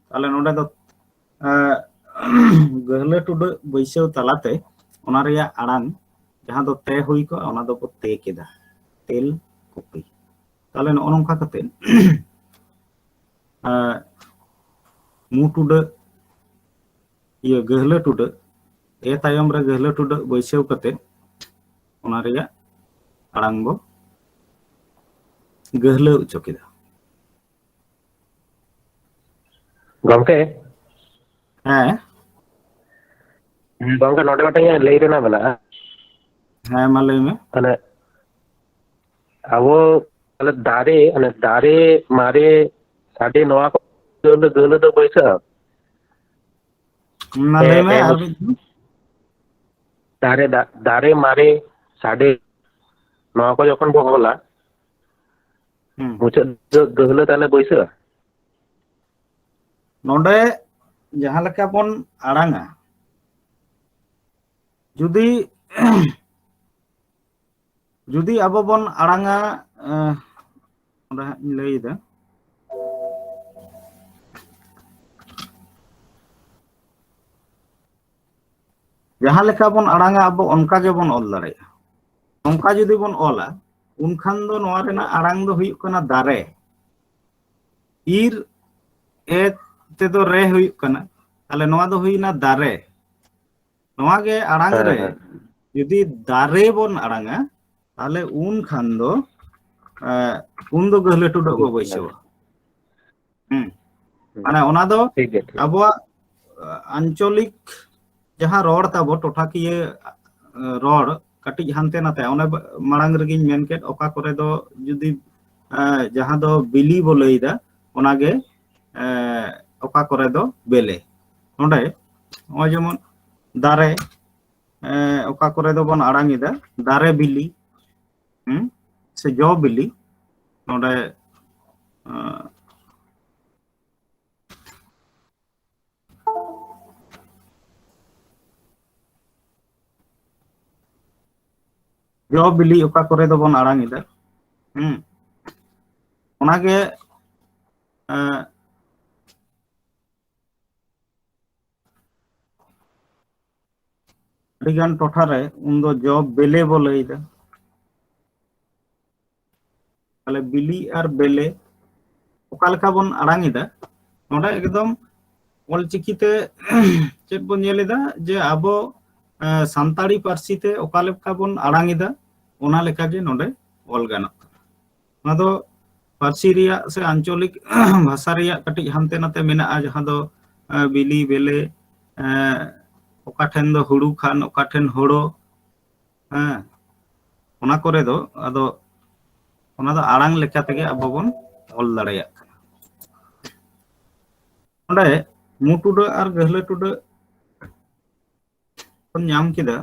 ᱛᱟᱦᱞᱮ ᱱᱚᱰᱮ ᱫᱚ, ᱟᱸ, ᱜᱟᱹᱦᱞᱟᱹ ᱴᱩᱰᱟᱹᱜ ᱵᱟᱹᱭᱥᱟᱹᱣ ᱛᱟᱞᱟᱛᱮ ᱚᱱᱟ ᱨᱮᱭᱟᱜ ᱟᱲᱟᱝ ᱡᱟᱦᱟᱸ ᱫᱚ ᱛᱮ ᱦᱩᱭ ᱠᱚᱜᱼᱟ, ᱚᱱᱟ ᱫᱚᱵᱚ ᱛᱮ ᱠᱮᱫᱟ, ᱛᱮᱞᱠᱩᱯᱤ᱾ ᱛᱟᱦᱞᱮ ᱱᱚᱜᱼᱚ ᱱᱚᱝᱠᱟ ᱠᱟᱛᱮ, ᱟᱸ, ᱢᱩ ᱴᱩᱰᱟᱹᱜ, ᱤᱭᱟᱹ, ᱜᱟᱹᱦᱞᱟᱹ ᱴᱩᱰᱟᱹᱜ, ᱮ ᱛᱟᱭᱚᱢ ᱨᱮ ᱜᱟᱹᱦᱞᱟᱹ ᱴᱩᱰᱟᱹᱜ ᱵᱟᱹᱭᱥᱟᱹᱣ ᱠᱟᱛᱮ ᱚᱱᱟ ᱨᱮᱭᱟᱜ ᱟᱲᱟᱝ ᱵᱚ ᱜᱟᱹᱦᱞᱟᱹ ᱦᱚᱪᱚ ᱠᱮᱫᱟ᱾ ᱜᱚᱢᱠᱮ? ᱦᱮᱸ᱾ ᱜᱚᱝᱠᱮ, ᱱᱚᱰᱮ ᱢᱤᱫᱴᱟᱝ ᱞᱟᱹᱭ ᱨᱮᱱᱟᱜ ᱢᱮᱱᱟᱜᱼᱟ᱾ ᱦᱮᱸ, ᱢᱟ ᱞᱟᱹᱭ ᱢᱮ᱾ ᱛᱟᱦᱞᱮ ᱟᱵᱚ, ᱛᱟᱦᱞᱮ ᱫᱟᱨᱮ, ᱢᱟᱱᱮ ᱫᱟᱨᱮ, ᱢᱟᱨᱮ, ᱥᱟᱰᱮ, ᱱᱚᱣᱟ ᱠᱚ ᱜᱟᱹᱦᱞᱟᱹ, ᱜᱟᱹᱦᱞᱟᱹ ᱫᱚ ᱵᱟᱹᱭᱥᱟᱹᱜᱼᱟ? ᱢᱟ ᱞᱟᱹᱭ ᱦᱮᱸ, ᱢᱮ ᱦᱮᱸ, ᱟᱨ ᱢᱤᱫ ᱫᱷᱟᱣ᱾ ᱫᱟᱨᱮ, ᱫᱟ-, ᱫᱟᱨᱮ, ᱢᱟᱨᱮ, ᱥᱟᱰᱮ, ᱱᱚᱣᱟ ᱠᱚ ᱡᱚᱠᱷᱚᱱ ᱵᱚ ᱚᱞᱟ, ᱦᱩᱸ᱾ ᱢᱩᱪᱟᱹᱫ ᱫᱚ ᱜᱟᱹᱦᱞᱟᱹ ᱛᱟᱦᱞᱮ ᱵᱟᱹᱭᱥᱟᱹᱜᱼᱟ? ᱱᱚᱰᱮ ᱡᱟᱦᱟᱸ ᱞᱮᱠᱟ ᱵᱚᱱ ᱟᱲᱟᱝᱟ, ᱡᱩᱫᱤ, ᱡᱩᱫᱤ ᱟᱵᱚ ᱵᱚᱱ ᱟᱲᱟᱝᱟ, ᱮᱸ, ᱚᱸᱰᱮ ᱦᱟᱸᱜ ᱤᱧ ᱞᱟᱹᱭ ᱮᱫᱟ᱾ ᱡᱟᱦᱟᱸ ᱞᱮᱠᱟ ᱵᱚᱱ ᱟᱲᱟᱝᱟ, ᱟᱵᱚ ᱚᱱᱠᱟ ᱜᱮᱵᱚᱱ ᱚᱞ ᱫᱟᱲᱮᱭᱟᱜᱼᱟ᱾ ᱱᱚᱝᱠᱟ ᱡᱩᱫᱤ ᱵᱚᱱ ᱚᱞᱟ, ᱩᱱᱠᱷᱟᱱ ᱫᱚ ᱱᱚᱣᱟ ᱨᱮᱱᱟᱜ ᱟᱲᱟᱝ ᱫᱚ ᱦᱩᱭᱩᱜ ᱠᱟᱱᱟ ᱫᱟᱨᱮ᱾ ᱤᱨ, ᱮ ᱛᱮᱫᱚ ᱨᱮ ᱦᱩᱭᱩᱜ ᱠᱟᱱᱟ, ᱛᱟᱦᱞᱮ ᱱᱚᱣᱟ ᱫᱚ ᱦᱩᱭᱱᱟ ᱫᱟᱨᱮ᱾ ᱱᱚᱣᱟ ᱜᱮ ᱟᱲᱟᱝ ᱦᱮᱸ, ᱨᱮ ᱦᱮᱸ᱾ ᱡᱩᱫᱤ ᱫᱟᱨᱮ ᱵᱚᱱ ᱟᱲᱟᱝᱟ, ᱛᱟᱦᱞᱮ ᱩᱱ ᱠᱷᱟᱱ ᱫᱚ, ᱮ, ᱩᱱ ᱫᱚ ᱜᱟᱹᱦᱞᱟᱹ ᱴᱩᱰᱟᱹᱜ ᱵᱚ ᱵᱟᱹᱭᱥᱟᱹᱣᱟ᱾ ᱦᱩᱸ᱾ ᱦᱩᱸ᱾ ᱢᱟᱱᱮ ᱚᱱᱟ ᱫᱚ ᱴᱷᱤᱠ ᱜᱮᱭᱟ, ᱴᱷᱤᱠ ᱜᱮᱭᱟ᱾ ᱟᱵᱚᱣᱟᱜ, ᱟ, ᱟᱧᱪᱚᱞᱤᱠ ᱡᱟᱦᱟᱸ ᱨᱚᱲ ᱛᱟᱵᱚ, ᱴᱚᱴᱷᱟᱠᱤᱭᱟᱹ, ᱟ, ᱨᱚᱲ ᱠᱟᱹᱴᱤᱡ ᱦᱟᱱᱛᱮ ᱱᱟᱛᱮ, ᱚᱱᱮ ᱵ-, ᱢᱟᱲᱟᱝ ᱨᱮᱜᱤᱧ ᱢᱮᱱ ᱠᱮᱫ, ᱚᱠᱟ ᱠᱚᱨᱮ ᱫᱚ ᱡᱩᱫᱤ, ᱟ, ᱡᱟᱦᱟᱸ ᱫᱚ ᱵᱤᱞᱤ ᱵᱚ ᱞᱟᱹᱭᱫᱟ, ᱚᱱᱟᱜᱮ, ᱮ, ᱚᱠᱟ ᱠᱚᱨᱮ ᱫᱚ ᱵᱮᱞᱮ᱾ ᱱᱚᱰᱮ ᱱᱚᱜᱼᱚᱭ ᱡᱮᱢᱚᱱ ᱫᱟᱨᱮ, ᱮ, ᱚᱠᱟ ᱠᱚᱨᱮ ᱫᱚᱵᱚᱱ ᱟᱲᱟᱝ ᱮᱫᱟ, ᱫᱟᱨᱮ ᱵᱤᱞᱤ, ᱦᱩᱸ? ᱥᱮ ᱡᱚ ᱵᱤᱞᱤ, ᱱᱚᱰᱮ, ᱮ, ᱡᱚ ᱵᱤᱞᱤ ᱚᱠᱟ ᱠᱚᱨᱮ ᱫᱚᱵᱚᱱ ᱟᱲᱟᱝ ᱮᱫᱟ, ᱦᱩᱸ? ᱚᱱᱟᱜᱮ, ᱮ, ᱟᱹᱰᱤᱜᱟᱱ ᱴᱚᱴᱷᱟ ᱨᱮ ᱩᱱᱫᱚ ᱡᱚ ᱵᱮᱞᱮ ᱵᱚ ᱞᱟᱹᱭ ᱮᱫᱟ᱾ ᱛᱟᱦᱞᱮ ᱵᱤᱞᱤ ᱟᱨ ᱵᱮᱞᱮ ᱚᱠᱟ ᱞᱮᱠᱟ ᱵᱚᱱ ᱟᱲᱟᱝ ᱮᱫᱟ, ᱱᱚᱰᱮ ᱮᱠᱫᱚᱢ ᱚᱞᱪᱤᱠᱤ ᱛᱮ ᱪᱮᱫ ᱵᱚᱱ ᱧᱮᱞ ᱮᱫᱟ ᱡᱮ ᱟᱵᱚ, ᱮ, ᱥᱟᱱᱛᱟᱲᱤ ᱯᱟᱹᱨᱥᱤ ᱛᱮ ᱚᱠᱟ ᱞᱮᱠᱟ ᱵᱚᱱ ᱟᱲᱟᱝ ᱮᱫᱟ, ᱚᱱᱟ ᱞᱮᱠᱟ ᱜᱮ ᱱᱚᱰᱮ ᱚᱞ ᱜᱟᱱᱚᱜ ᱠᱟᱱᱟ᱾ ᱚᱱᱟ ᱫᱚ ᱯᱟᱹᱨᱥᱤ ᱨᱮᱭᱟᱜ ᱥᱮ ᱟᱧᱪᱚᱞᱤᱠ ᱵᱷᱟᱥᱟ ᱨᱮᱭᱟᱜ ᱠᱟᱹᱴᱤᱡ ᱦᱟᱱᱛᱮ ᱱᱟᱛᱮ ᱢᱮᱱᱟᱜᱼᱟ, ᱡᱟᱦᱟᱸ ᱫᱚ, ᱮ, ᱵᱤᱞᱤ, ᱵᱮᱞᱮ, ᱮ, ᱚᱠᱟ ᱴᱷᱮᱱ ᱫᱚ ᱦᱩᱲᱩ ᱠᱷᱟᱱ ᱚᱠᱟ ᱴᱷᱮᱱ ᱦᱳᱲᱳ, ᱦᱮᱸ, ᱚᱱᱟ ᱠᱚᱨᱮ ᱫᱚ ᱟᱫᱚ ᱚᱱᱟ ᱫᱚ ᱟᱲᱟᱝ ᱞᱮᱠᱟ ᱛᱮᱜᱮ ᱟᱵᱚ ᱵᱚᱱ ᱚᱞ ᱫᱟᱲᱮᱭᱟᱜ ᱠᱟᱱᱟ᱾ ᱚᱸᱰᱮ ᱢᱩ ᱴᱩᱰᱟᱹᱜ ᱟᱨ ᱜᱟᱹᱦᱞᱟᱹ ᱴᱩᱰᱟᱹᱜ ᱵᱚᱱ ᱧᱟᱢ ᱠᱮᱫᱟ᱾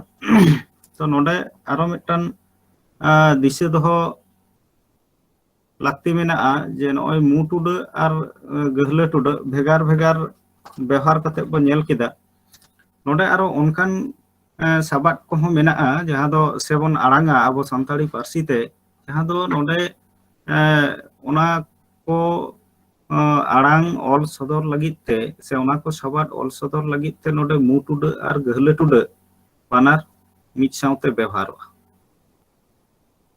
ᱛᱚ ᱱᱚᱰᱮ ᱟᱨᱚ ᱢᱤᱫᱴᱟᱝ, ᱟᱸ, ᱫᱤᱥᱟᱹ ᱫᱚᱦᱚ ᱞᱟᱹᱠᱛᱤ ᱢᱮᱱᱟᱜᱼᱟ ᱡᱮ ᱱᱚᱜᱼᱚᱭ ᱢᱩ ᱴᱩᱰᱟᱹᱜ ᱟᱨ, ᱟᱸ, ᱜᱟᱹᱦᱞᱟᱹ ᱴᱩᱰᱟᱹᱜ ᱵᱷᱮᱜᱟᱨ ᱵᱷᱮᱜᱟᱨ ᱵᱮᱣᱦᱟᱨ ᱠᱟᱛᱮ ᱵᱚᱱ ᱧᱮᱞ ᱠᱮᱫᱟ᱾ ᱱᱚᱰᱮ ᱟᱨᱚ ᱚᱱᱠᱟᱱ, ᱟᱸ, ᱥᱟᱵᱟᱫ ᱠᱚᱦᱚᱸ ᱢᱮᱱᱟᱜᱼᱟ ᱡᱟᱦᱟᱸ ᱫᱚ ᱥᱮᱵᱚᱱ ᱟᱲᱟᱝᱟ ᱟᱵᱚ ᱥᱟᱱᱛᱟᱲᱤ ᱯᱟᱹᱨᱥᱤ ᱛᱮ, ᱡᱟᱦᱟᱸ ᱫᱚ ᱱᱚᱰᱮ, ᱟᱸ, ᱚᱱᱟ ᱠᱚ, ᱟᱸ, ᱟᱲᱟᱝ ᱚᱞ ᱥᱚᱫᱚᱨ ᱞᱟᱹᱜᱤᱫ ᱛᱮ ᱥᱮ ᱚᱱᱟ ᱠᱚ ᱥᱟᱵᱟᱫ ᱚᱞ ᱥᱚᱫᱚᱨ ᱞᱟᱹᱜᱤᱫ ᱛᱮ ᱱᱚᱰᱮ ᱢᱩ ᱴᱩᱰᱟᱹᱜ ᱟᱨ ᱜᱟᱹᱦᱞᱟᱹ ᱴᱩᱰᱟᱹᱜ ᱵᱟᱱᱟᱨ ᱢᱤᱫ ᱥᱟᱶᱛᱮ ᱵᱮᱣᱦᱟᱨᱚᱜᱼᱟ᱾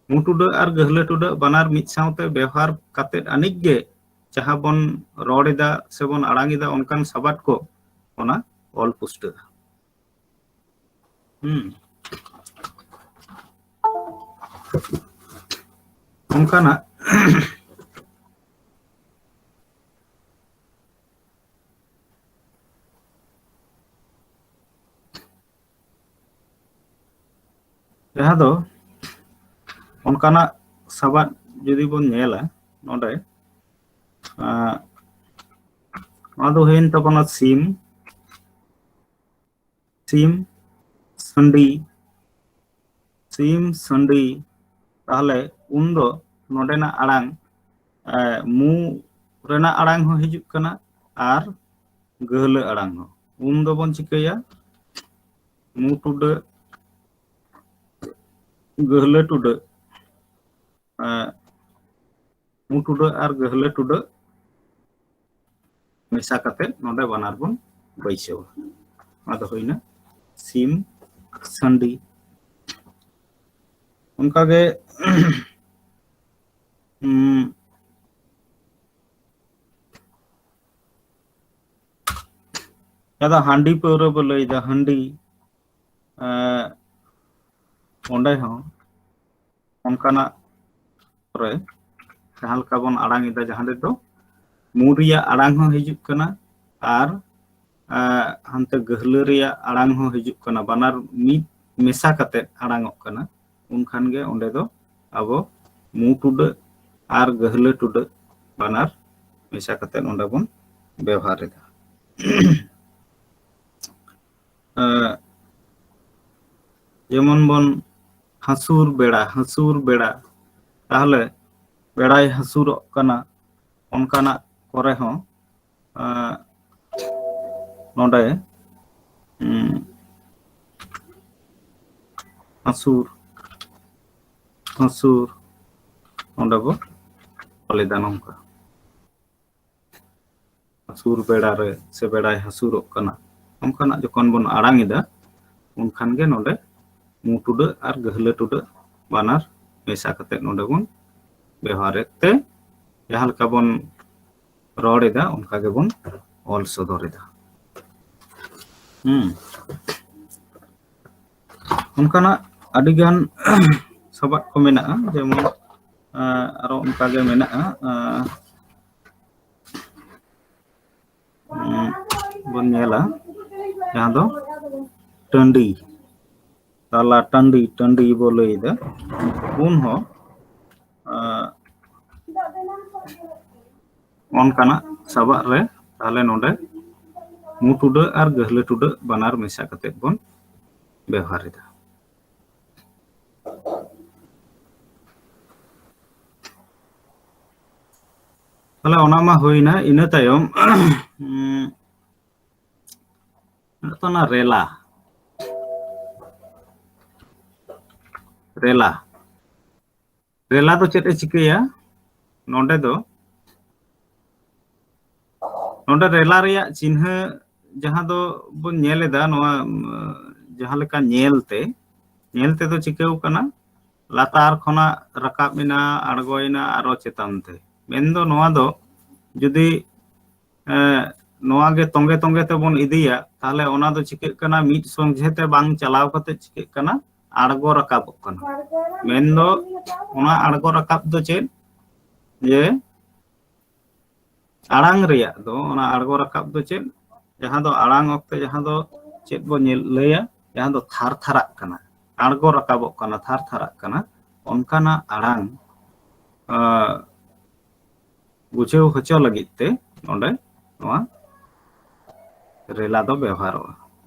ᱢᱩ ᱴᱩᱰᱟᱹᱜ ᱟᱨ ᱜᱟᱹᱦᱞᱟᱹ ᱴᱩᱰᱟᱹᱜ ᱵᱟᱱᱟᱨ ᱢᱤᱫ ᱥᱟᱶᱛᱮ ᱵᱮᱣᱦᱟᱨ ᱠᱟᱛᱮᱫ ᱟᱹᱱᱤᱡ ᱜᱮ ᱡᱟᱦᱟᱸ ᱵᱚᱱ ᱨᱚᱲ ᱮᱫᱟ ᱥᱮᱵᱚᱱ ᱟᱲᱟᱝ ᱮᱫᱟ ᱚᱱᱠᱟᱱ ᱥᱟᱵᱟᱫ ᱠᱚ ᱚᱱᱟ ᱚᱞ ᱯᱩᱥᱴᱟᱹᱜᱼᱟ᱾ ᱦᱩᱸ᱾ ᱚᱱᱠᱟᱱᱟᱜ ᱡᱟᱦᱟᱸ ᱫᱚ ᱚᱱᱠᱟᱱᱟᱜ ᱥᱟᱵᱟᱫ ᱡᱩᱫᱤ ᱵᱚᱱ ᱧᱮᱞᱟ ᱱᱚᱰᱮ, ᱟᱸ, ᱱᱚᱣᱟ ᱫᱚ ᱦᱩᱭᱮᱱ ᱛᱟᱵᱚᱱᱟ ᱥᱤᱢ, ᱥᱤᱢ, ᱥᱟᱺᱰᱤ, ᱥᱤᱢ, ᱥᱟᱺᱰᱤ, ᱛᱟᱦᱚᱞᱮ ᱩᱱᱫᱚ ᱱᱚᱰᱮᱱᱟᱜ ᱟᱲᱟᱝ, ᱮ, ᱢᱩ ᱨᱮᱱᱟᱜ ᱟᱲᱟᱝ ᱦᱚᱸ ᱦᱤᱡᱩᱜ ᱠᱟᱱᱟ ᱟᱨ ᱜᱟᱹᱦᱞᱟᱹ ᱟᱲᱟᱝ ᱦᱚᱸ᱾ ᱩᱱ ᱫᱚᱵᱚᱱ ᱪᱤᱠᱟᱹᱭᱟ? ᱢᱩ ᱴᱩᱰᱟᱹᱜ, ᱜᱟᱹᱦᱞᱟᱹ ᱴᱩᱰᱟᱹᱜ, ᱮ, ᱢᱩ ᱴᱩᱰᱟᱹᱜ ᱟᱨ ᱜᱟᱹᱦᱞᱟᱹ ᱴᱩᱰᱟᱹᱜ ᱢᱮᱥᱟ ᱠᱟᱛᱮ ᱱᱚᱰᱮ ᱵᱟᱱᱟᱨ ᱵᱚᱱ ᱵᱟᱹᱭᱥᱟᱹᱣᱟ᱾ ᱚᱱᱟ ᱫᱚ ᱦᱩᱭᱱᱟ ᱥᱤᱢ ᱥᱟᱺᱰᱤ᱾ ᱚᱱᱠᱟᱜᱮ, ᱩᱸ, ᱡᱟᱦᱟᱸ ᱫᱚ ᱦᱟᱺᱰᱤ ᱯᱟᱹᱣᱨᱟᱹ ᱵᱚ ᱞᱟᱹᱭᱫᱟ, ᱦᱟᱺᱰᱤ, ᱮᱸ, ᱚᱸᱰᱮ ᱦᱚᱸ ᱚᱱᱠᱟᱱᱟᱜ ᱨᱮ ᱡᱟᱦᱟᱸ ᱞᱮᱠᱟ ᱵᱚᱱ ᱟᱲᱟᱝ ᱮᱫᱟ, ᱡᱟᱦᱟᱸ ᱨᱮᱫᱚ ᱢᱩ ᱨᱮᱭᱟᱜ ᱟᱲᱟᱝ ᱦᱚᱸ ᱦᱤᱡᱩᱜ ᱠᱟᱱᱟ ᱟᱨ ᱦᱟᱱᱛᱮ ᱜᱟᱹᱦᱞᱟᱹ ᱨᱮᱭᱟᱜ ᱟᱲᱟᱝ ᱦᱚᱸ ᱦᱤᱡᱩᱜ ᱠᱟᱱᱟ, ᱵᱟᱱᱟᱨ ᱢᱤᱫ ᱢᱮᱥᱟ ᱠᱟᱛᱮ ᱟᱲᱟᱝᱚᱜ ᱠᱟᱱᱟ, ᱩᱱᱠᱷᱟᱱ ᱜᱮ ᱚᱸᱰᱮ ᱫᱚ ᱟᱵᱚ ᱢᱩ ᱴᱩᱰᱟᱹᱜ ᱟᱨ ᱜᱟᱹᱦᱞᱟᱹ ᱴᱩᱰᱟᱹᱜ ᱵᱟᱱᱟᱨ ᱢᱮᱥᱟ ᱠᱟᱛᱮ ᱚᱸᱰᱮ ᱵᱚᱱ ᱵᱮᱣᱦᱟᱨ ᱮᱫᱟ᱾ ᱡᱮᱢᱚᱱ ᱵᱚᱱ ᱦᱟᱹᱥᱩᱨ ᱵᱮᱲᱟ, ᱦᱟᱹᱥᱩᱨ ᱵᱮᱲᱟ, ᱛᱟᱦᱚᱞᱮ ᱵᱮᱲᱟᱭ ᱦᱟᱹᱥᱩᱨᱚᱜ ᱠᱟᱱᱟ, ᱚᱱᱠᱟᱱᱟᱜ ᱠᱚᱨᱮ ᱦᱚᱸ ᱱᱚᱰᱮ ᱦᱟᱹᱥᱩᱨ, ᱦᱟᱹᱥᱩᱨ ᱱᱚᱰᱮ ᱵᱚ ᱚᱞ ᱮᱫᱟ ᱱᱚᱝᱠᱟ, ᱦᱟᱹᱥᱩᱨ ᱵᱮᱲᱟ ᱨᱮ ᱥᱮ ᱵᱮᱲᱟᱭ ᱦᱟᱹᱥᱩᱨᱚᱜ ᱠᱟᱱᱟ, ᱚᱱᱠᱟᱱᱟᱜ ᱡᱚᱠᱷᱚᱱ ᱵᱚᱱ ᱟᱲᱟᱝ ᱮᱫᱟ, ᱩᱱᱠᱷᱟᱱ ᱜᱮ ᱱᱚᱰᱮ ᱢᱩ ᱴᱩᱰᱟᱹᱜ ᱟᱨ ᱜᱟᱹᱦᱞᱟᱹ ᱴᱩᱰᱟᱹᱜ ᱵᱟᱱᱟᱨ ᱢᱮᱥᱟ ᱠᱟᱛᱮ ᱱᱚᱰᱮ ᱵᱚᱱ ᱵᱮᱣᱦᱟᱨᱮᱫ ᱛᱮ, ᱡᱟᱦᱟᱸ ᱞᱮᱠᱟ ᱵᱚᱱ ᱨᱚᱲ ᱮᱫᱟ, ᱚᱱᱠᱟ ᱜᱮᱵᱚᱱ ᱚᱞ ᱥᱚᱫᱚᱨ ᱮᱫᱟ᱾ ᱦᱩᱸ᱾ ᱚᱱᱠᱟᱱᱟᱜ ᱟᱹᱰᱤᱜᱟᱱ ᱥᱟᱵᱟᱫ ᱠᱚ ᱢᱮᱱᱟᱜᱼᱟ, ᱡᱮᱢᱚᱱ ᱟᱨᱚ ᱚᱱᱠᱟᱜᱮ ᱢᱮᱱᱟᱜᱼᱟ᱾ ᱵᱚᱱ ᱧᱮᱞᱟ, ᱡᱟᱦᱟᱸ ᱫᱚ ᱴᱟᱺᱰᱤ, ᱛᱟᱞᱟ ᱴᱟᱺᱰᱤ, ᱴᱟᱺᱰᱤ ᱵᱚ ᱞᱟᱹᱭ ᱮᱫᱟ, ᱩᱱ ᱦᱚᱸ ᱚᱱᱠᱟᱱᱟᱜ ᱥᱟᱵᱟᱫ ᱨᱮ ᱛᱟᱦᱞᱮ ᱱᱚᱰᱮ ᱢᱩ ᱴᱩᱰᱟᱹᱜ ᱟᱨ ᱜᱟᱹᱦᱞᱟᱹ ᱴᱩᱰᱟᱹᱜ ᱵᱟᱱᱟᱨ ᱢᱮᱥᱟ ᱠᱟᱛᱮ ᱵᱚᱱ ᱵᱮᱣᱦᱟᱨ ᱮᱫᱟ᱾ ᱛᱟᱦᱞᱮ ᱚᱱᱟ ᱢᱟ ᱦᱩᱭᱱᱟ, ᱤᱱᱟᱹ ᱛᱟᱭᱚᱢ ᱚᱱᱟ ᱨᱮᱞᱟ, ᱨᱮᱞᱟ, ᱨᱮᱞᱟ ᱫᱚ ᱪᱮᱫ ᱮ ᱪᱤᱠᱟᱹᱭᱟ? ᱱᱚᱰᱮ ᱫᱚ, ᱱᱚᱰᱮ ᱨᱮᱞᱟ ᱨᱮᱭᱟᱜ ᱪᱤᱱᱦᱟᱹ ᱡᱟᱦᱟᱸ ᱫᱚ ᱵᱚᱱ ᱧᱮᱞ ᱮᱫᱟ, ᱱᱚᱣᱟ ᱡᱟᱦᱟᱸ ᱞᱮᱠᱟ ᱧᱮᱞ ᱛᱮ, ᱧᱮᱞ ᱛᱮᱫᱚ ᱪᱤᱠᱟᱹᱣ ᱠᱟᱱᱟ, ᱞᱟᱛᱟᱨ ᱠᱷᱚᱱᱟᱜ ᱨᱟᱠᱟᱵ ᱮᱱᱟ, ᱟᱬᱜᱚᱭᱮᱱᱟ ᱟᱨᱚ ᱪᱮᱛᱟᱱ ᱛᱮ᱾ ᱢᱮᱱᱫᱚ ᱱᱚᱣᱟ ᱫᱚ ᱡᱩᱫᱤ ᱱᱚᱣᱟ ᱜᱮ ᱛᱚᱸᱜᱮ ᱛᱚᱸᱜᱮ ᱛᱮᱵᱚᱱ ᱤᱫᱤᱭᱟ, ᱛᱟᱦᱞᱮ ᱚᱱᱟ ᱫᱚ ᱪᱤᱠᱟᱹᱜ ᱠᱟᱱᱟ, ᱢᱤᱫ ᱥᱚᱸᱜᱷᱮ ᱛᱮ ᱵᱟᱝ ᱪᱟᱞᱟᱣ ᱠᱟᱛᱮ ᱪᱤᱠᱟᱹᱜ ᱠᱟᱱᱟ, ᱟᱬᱜᱚ ᱨᱟᱠᱟᱵᱚᱜ ᱠᱟᱱᱟ᱾ ᱢᱮᱱᱫᱚ ᱚᱱᱟ ᱟᱬᱜᱚ ᱨᱟᱠᱟᱵ ᱫᱚ ᱪᱮᱫ? ᱡᱮ ᱟᱲᱟᱝ ᱨᱮᱭᱟᱜ ᱫᱚ, ᱚᱱᱟ ᱟᱬᱜᱚ ᱨᱟᱠᱟᱵ ᱫᱚ ᱪᱮᱫ? ᱡᱟᱦᱟᱸ ᱫᱚ ᱟᱲᱟᱝ ᱚᱠᱛᱮ ᱡᱟᱦᱟᱸ ᱫᱚ ᱪᱮᱫ ᱵᱚ ᱧᱮᱞ ᱞᱟᱹᱭᱟ, ᱡᱟᱦᱟᱸ ᱫᱚ ᱛᱷᱟᱨ ᱛᱷᱟᱨᱟᱜ ᱠᱟᱱᱟ, ᱟᱬᱜᱚ ᱨᱟᱠᱟᱵᱚᱜ ᱠᱟᱱᱟ, ᱛᱷᱟᱨ ᱛᱷᱟᱨᱟᱜ ᱠᱟᱱᱟ, ᱚᱱᱠᱟᱱᱟᱜ ᱟᱲᱟᱝ, ᱟᱸ, ᱵᱩᱡᱷᱟᱹᱣ ᱦᱚᱪᱚ ᱞᱟᱹᱜᱤᱫ ᱛᱮ ᱱᱚᱰᱮ ᱱᱚᱣᱟ ᱨᱮᱞᱟ ᱫᱚ ᱵᱮᱣᱦᱟᱨᱚᱜᱼᱟ᱾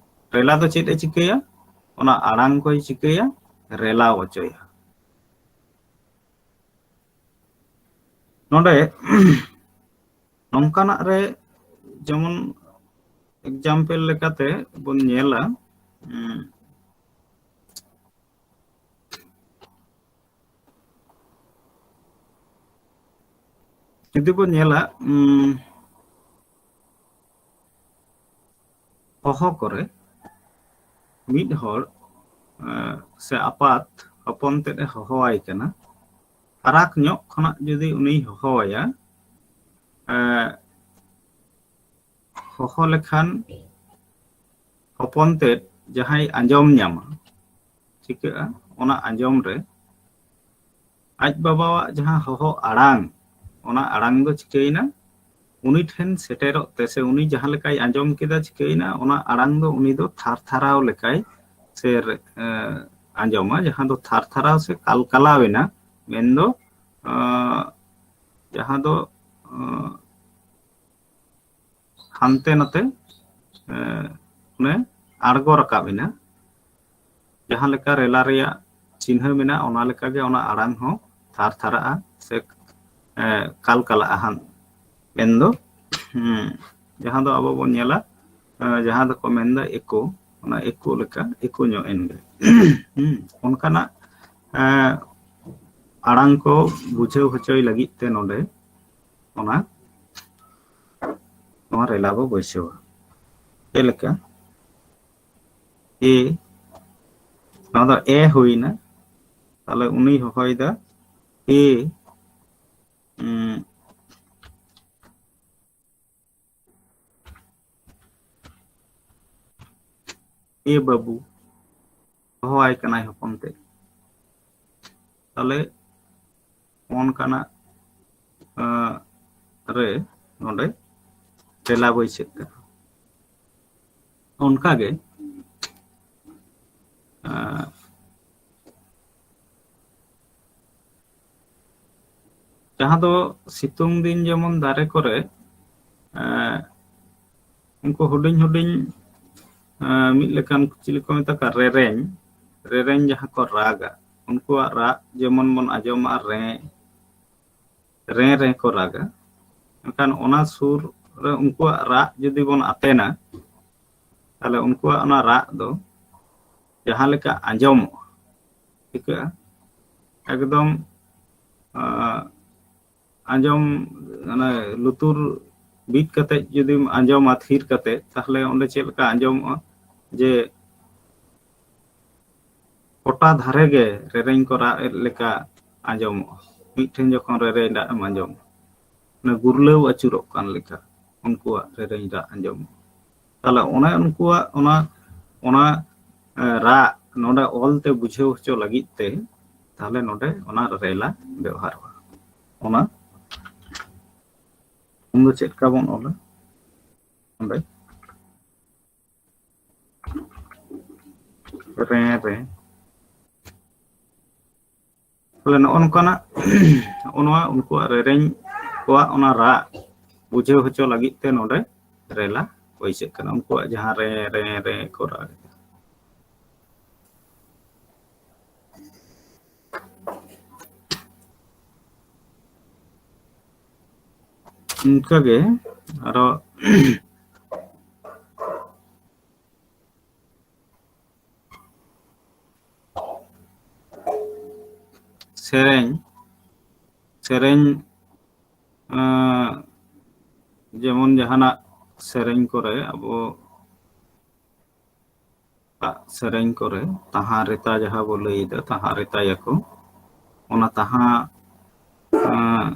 ᱨᱮᱞᱟ ᱫᱚ ᱪᱮᱫ ᱮ ᱪᱤᱠᱟᱹᱭᱟ? ᱚᱱᱟ ᱟᱲᱟᱝ ᱠᱚᱭ ᱪᱤᱠᱟᱹᱭᱟ? ᱨᱮᱞᱟ ᱦᱚᱪᱚᱭᱟ᱾ ᱱᱚᱰᱮ ᱱᱚᱝᱠᱟᱱᱟᱜ ᱨᱮ ᱡᱮᱢᱚᱱ example ᱞᱮᱠᱟᱛᱮ ᱵᱚᱱ ᱧᱮᱞᱟ, ᱩᱸ, ᱡᱩᱫᱤ ᱵᱚᱱ ᱧᱮᱞᱟ, ᱩᱸ, ᱦᱚᱦᱚ ᱠᱚᱨᱮ ᱢᱤᱫ ᱦᱚᱲ, ᱮᱸ, ᱥᱮ ᱟᱯᱟᱛ ᱦᱚᱯᱚᱱ ᱛᱮᱫ ᱮ ᱦᱚᱦᱚᱣᱟᱭ ᱠᱟᱱᱟ, ᱯᱷᱟᱨᱟᱠ ᱧᱚᱜ ᱠᱷᱚᱱᱟᱜ ᱡᱩᱫᱤ ᱩᱱᱤᱭ ᱦᱚᱦᱚᱣᱟᱭᱟ, ᱮᱸ, ᱦᱚᱦᱚ ᱞᱮᱠᱷᱟᱱ ᱦᱚᱯᱚᱱ ᱛᱮᱫ ᱡᱟᱦᱟᱸᱭ ᱟᱸᱡᱚᱢ ᱧᱟᱢᱟ, ᱪᱤᱠᱟᱹᱜᱼᱟ? ᱚᱱᱟ ᱟᱸᱡᱚᱢ ᱨᱮ ᱟᱡ ᱵᱟᱵᱟᱣᱟᱜ ᱡᱟᱦᱟᱸ ᱦᱚᱦᱚ ᱟᱲᱟᱝ, ᱚᱱᱟ ᱟᱲᱟᱝ ᱫᱚ ᱪᱤᱠᱟᱹᱭᱮᱱᱟ? ᱩᱱᱤ ᱴᱷᱮᱱ ᱥᱮᱴᱮᱨᱚᱜ ᱛᱮ ᱥᱮ ᱩᱱᱤ ᱡᱟᱦᱟᱸ ᱞᱮᱠᱟᱭ ᱟᱸᱡᱚᱢ ᱠᱮᱫᱟ, ᱪᱤᱠᱟᱹᱭᱮᱱᱟ? ᱚᱱᱟ ᱟᱲᱟᱝ ᱫᱚ ᱩᱱᱤ ᱫᱚ ᱛᱷᱟᱨ ᱛᱷᱟᱨᱟᱣ ᱞᱮᱠᱟᱭ ᱥᱮ, ᱮ, ᱟᱸᱡᱚᱢᱟ, ᱡᱟᱦᱟᱸ ᱫᱚ ᱛᱷᱟᱨ ᱛᱷᱟᱨᱟᱣ ᱥᱮ ᱠᱟᱞᱠᱟᱞᱟᱣ ᱮᱱᱟ, ᱢᱮᱱᱫᱚ, ᱮ, ᱡᱟᱦᱟᱸ ᱫᱚ, ᱮ, ᱦᱟᱱᱛᱮ ᱱᱟᱛᱮ, ᱮ, ᱚᱱᱮ ᱟᱬᱜᱚ ᱨᱟᱠᱟᱵ ᱮᱱᱟ᱾ ᱡᱟᱦᱟᱸ ᱞᱮᱠᱟ ᱨᱮᱞᱟ ᱨᱮᱭᱟᱜ ᱪᱤᱱᱦᱟᱹ ᱢᱮᱱᱟᱜᱼᱟ, ᱚᱱᱟ ᱞᱮᱠᱟᱜᱮ ᱚᱱᱟ ᱟᱲᱟᱝ ᱦᱚᱸ ᱛᱷᱟᱨ ᱛᱷᱟᱨᱟᱜᱼᱟ ᱥᱮ, ᱮ, ᱠᱟᱞᱠᱟᱞᱟᱜᱼᱟ ᱦᱟᱸᱜ᱾ ᱢᱮᱱᱫᱚ, ᱦᱩᱸ, ᱡᱟᱦᱟᱸ ᱫᱚ ᱟᱵᱚ ᱵᱚᱱ ᱧᱮᱞᱟ, ᱮ, ᱡᱟᱦᱟᱸ ᱫᱚᱠᱚ ᱢᱮᱱᱫᱟ ᱮᱠᱳ, ᱚᱱᱟ ᱮᱠᱳ ᱞᱮᱠᱟ, ᱮᱠᱳ ᱧᱚᱜ ᱮᱱ ᱜᱮ᱾ ᱦᱩᱸ, ᱚᱱᱠᱟᱱᱟᱜ, ᱮ, ᱟᱲᱟᱝ ᱠᱚ ᱵᱩᱡᱷᱟᱹᱣ ᱦᱚᱪᱚᱭ ᱞᱟᱹᱜᱤᱫ ᱛᱮ ᱱᱚᱰᱮ ᱚᱱᱟ, ᱱᱚᱣᱟ ᱨᱮᱞᱟ ᱵᱚ ᱵᱟᱹᱭᱥᱟᱹᱣᱟ᱾ ᱪᱮᱫ ᱞᱮᱠᱟ? ᱮ, ᱱᱚᱣᱟ ᱫᱚ ᱮ ᱦᱩᱭᱱᱟ, ᱛᱟᱦᱞᱮ ᱩᱱᱤ ᱦᱚᱦᱚᱭᱮᱫᱟ ᱮ, ᱩᱸ, ᱮ ᱵᱟᱹᱵᱩ, ᱦᱚᱦᱚᱣᱟᱭ ᱠᱟᱱᱟᱭ ᱦᱚᱯᱚᱱ ᱛᱮ᱾ ᱛᱟᱦᱞᱮ ᱚᱱᱠᱟᱱᱟᱜ, ᱟᱸ, ᱨᱮ ᱱᱚᱰᱮ ᱨᱮᱞᱟ ᱵᱟᱹᱭᱥᱟᱹᱜ ᱠᱟᱱᱟ᱾ ᱚᱱᱠᱟᱜᱮ, ᱟᱸ, ᱡᱟᱦᱟᱸ ᱫᱚ ᱥᱤᱛᱩᱝ ᱫᱤᱱ ᱡᱮᱢᱚᱱ ᱫᱟᱨᱮ ᱠᱚᱨᱮ, ᱟᱸ, ᱩᱱᱠᱩ ᱦᱩᱰᱤᱧ ᱦᱩᱰᱤᱧ, ᱟᱸ, ᱢᱤᱫ ᱞᱮᱠᱟᱱ ᱪᱤᱞᱤ ᱠᱚ ᱢᱮᱛᱟ ᱠᱚᱣᱟ, ᱨᱮᱨᱮᱧ, ᱨᱮᱨᱮᱧ ᱡᱟᱦᱟᱸ ᱠᱚ ᱨᱟᱜᱟ, ᱩᱱᱠᱩᱣᱟᱜ ᱨᱟᱜ ᱡᱮᱢᱚᱱ ᱵᱚᱱ ᱟᱸᱡᱚᱢᱟ ᱨᱮ, ᱨᱮ ᱨᱮ ᱠᱚ ᱨᱟᱜᱟ, ᱢᱮᱱᱠᱷᱟᱱ ᱚᱱᱟ ᱥᱩᱨ ᱨᱮ ᱩᱱᱠᱩᱣᱟᱜ ᱨᱟᱜ ᱡᱩᱫᱤ ᱵᱚᱱ ᱟᱛᱮᱱᱟ, ᱛᱟᱦᱞᱮ ᱩᱱᱠᱩᱣᱟᱜ ᱚᱱᱟ ᱨᱟᱜ ᱫᱚ ᱡᱟᱦᱟᱸ ᱞᱮᱠᱟ ᱟᱸᱡᱚᱢᱚᱜᱼᱟ, ᱴᱷᱤᱠᱟᱹᱜᱼᱟ, ᱮᱠᱫᱚᱢ, ᱟᱸ, ᱟᱸᱡᱚᱢ, ᱢᱟᱱᱮ ᱞᱩᱛᱩᱨ ᱵᱤᱫ ᱠᱟᱛᱮ ᱡᱩᱫᱤᱢ ᱟᱸᱡᱚᱢᱟ ᱛᱷᱤᱨ ᱠᱟᱛᱮ, ᱛᱟᱦᱞᱮ ᱚᱸᱰᱮ ᱪᱮᱫ ᱞᱮᱠᱟ ᱟᱸᱡᱚᱢᱚᱜᱼᱟ? ᱡᱮ ᱜᱚᱴᱟ ᱫᱷᱟᱨᱮ ᱜᱮ ᱨᱮᱨᱮᱧ ᱠᱚ ᱨᱟᱜ ᱮᱫ ᱞᱮᱠᱟ ᱟᱸᱡᱚᱢᱚᱜᱼᱟ᱾ ᱢᱤᱫ ᱴᱷᱮᱱ ᱡᱚᱠᱷᱚᱱ ᱨᱮᱨᱮᱧ ᱨᱟᱜ ᱮᱢ ᱟᱸᱡᱚᱢᱟ, ᱚᱱᱟ ᱜᱩᱨᱞᱟᱹᱣ ᱟᱹᱪᱩᱨᱚᱜ ᱠᱟᱱ ᱞᱮᱠᱟ ᱩᱱᱠᱩᱣᱟᱜ ᱨᱮᱨᱮᱧ ᱨᱟᱜ ᱟᱸᱡᱚᱢᱚᱜᱼᱟ᱾ ᱛᱟᱦᱞᱮ ᱚᱱᱮ ᱩᱱᱠᱩᱣᱟᱜ ᱚᱱᱟ, ᱚᱱᱟ, ᱮ, ᱨᱟᱜ ᱱᱚᱰᱮ ᱚᱞ ᱛᱮ ᱵᱩᱡᱷᱟᱹᱣ ᱦᱚᱪᱚ ᱞᱟᱹᱜᱤᱫ ᱛᱮ, ᱛᱟᱦᱞᱮ ᱱᱚᱰᱮ ᱚᱱᱟ ᱨᱮᱞᱟ ᱵᱮᱣᱦᱟᱨᱚᱜᱼᱟ᱾ ᱚᱱᱟ, ᱩᱱ ᱫᱚ ᱪᱮᱫ ᱞᱮᱠᱟ ᱵᱚᱱ ᱚᱞᱟ? ᱚᱸᱰᱮ ᱨᱮ, ᱨᱮ᱾ ᱵᱚᱞᱮ ᱱᱚᱜᱼᱚ ᱱᱚᱝᱠᱟᱱᱟᱜ, ᱱᱚᱜᱼᱚ ᱱᱚᱣᱟ ᱩᱱᱠᱩᱣᱟᱜ ᱨᱮᱨᱮᱧ ᱠᱚᱣᱟᱜ ᱚᱱᱟ ᱨᱟᱜ ᱵᱩᱡᱷᱟᱹᱣ ᱦᱚᱪᱚ ᱞᱟᱹᱜᱤᱫ ᱛᱮ ᱱᱚᱰᱮ ᱨᱮᱞᱟ ᱵᱟᱹᱭᱥᱟᱹᱜ ᱠᱟᱱᱟ᱾ ᱩᱱᱠᱩᱣᱟᱜ ᱡᱟᱦᱟᱸ ᱨᱮ, ᱨᱮ, ᱨᱮ ᱠᱚ ᱨᱟᱜ ᱮᱫᱟ᱾ ᱚᱱᱠᱟᱜᱮ ᱟᱨᱚ ᱥᱮᱨᱮᱧ, ᱥᱮᱨᱮᱧ, ᱮᱸ, ᱡᱮᱢᱚᱱ ᱡᱟᱦᱟᱱᱟᱜ ᱥᱮᱨᱮᱧ ᱠᱚᱨᱮ ᱟᱵᱚ ᱥᱮᱨᱮᱧ ᱠᱚᱨᱮ ᱛᱟᱦᱟᱸ ᱨᱮᱛᱟ ᱡᱟᱦᱟᱸ ᱵᱚ ᱞᱟᱹᱭ ᱮᱫᱟ, ᱛᱟᱦᱟᱸ ᱨᱮᱛᱟᱭᱟᱠᱚ, ᱚᱱᱟ ᱛᱟᱦᱟᱸ, ᱮᱸ,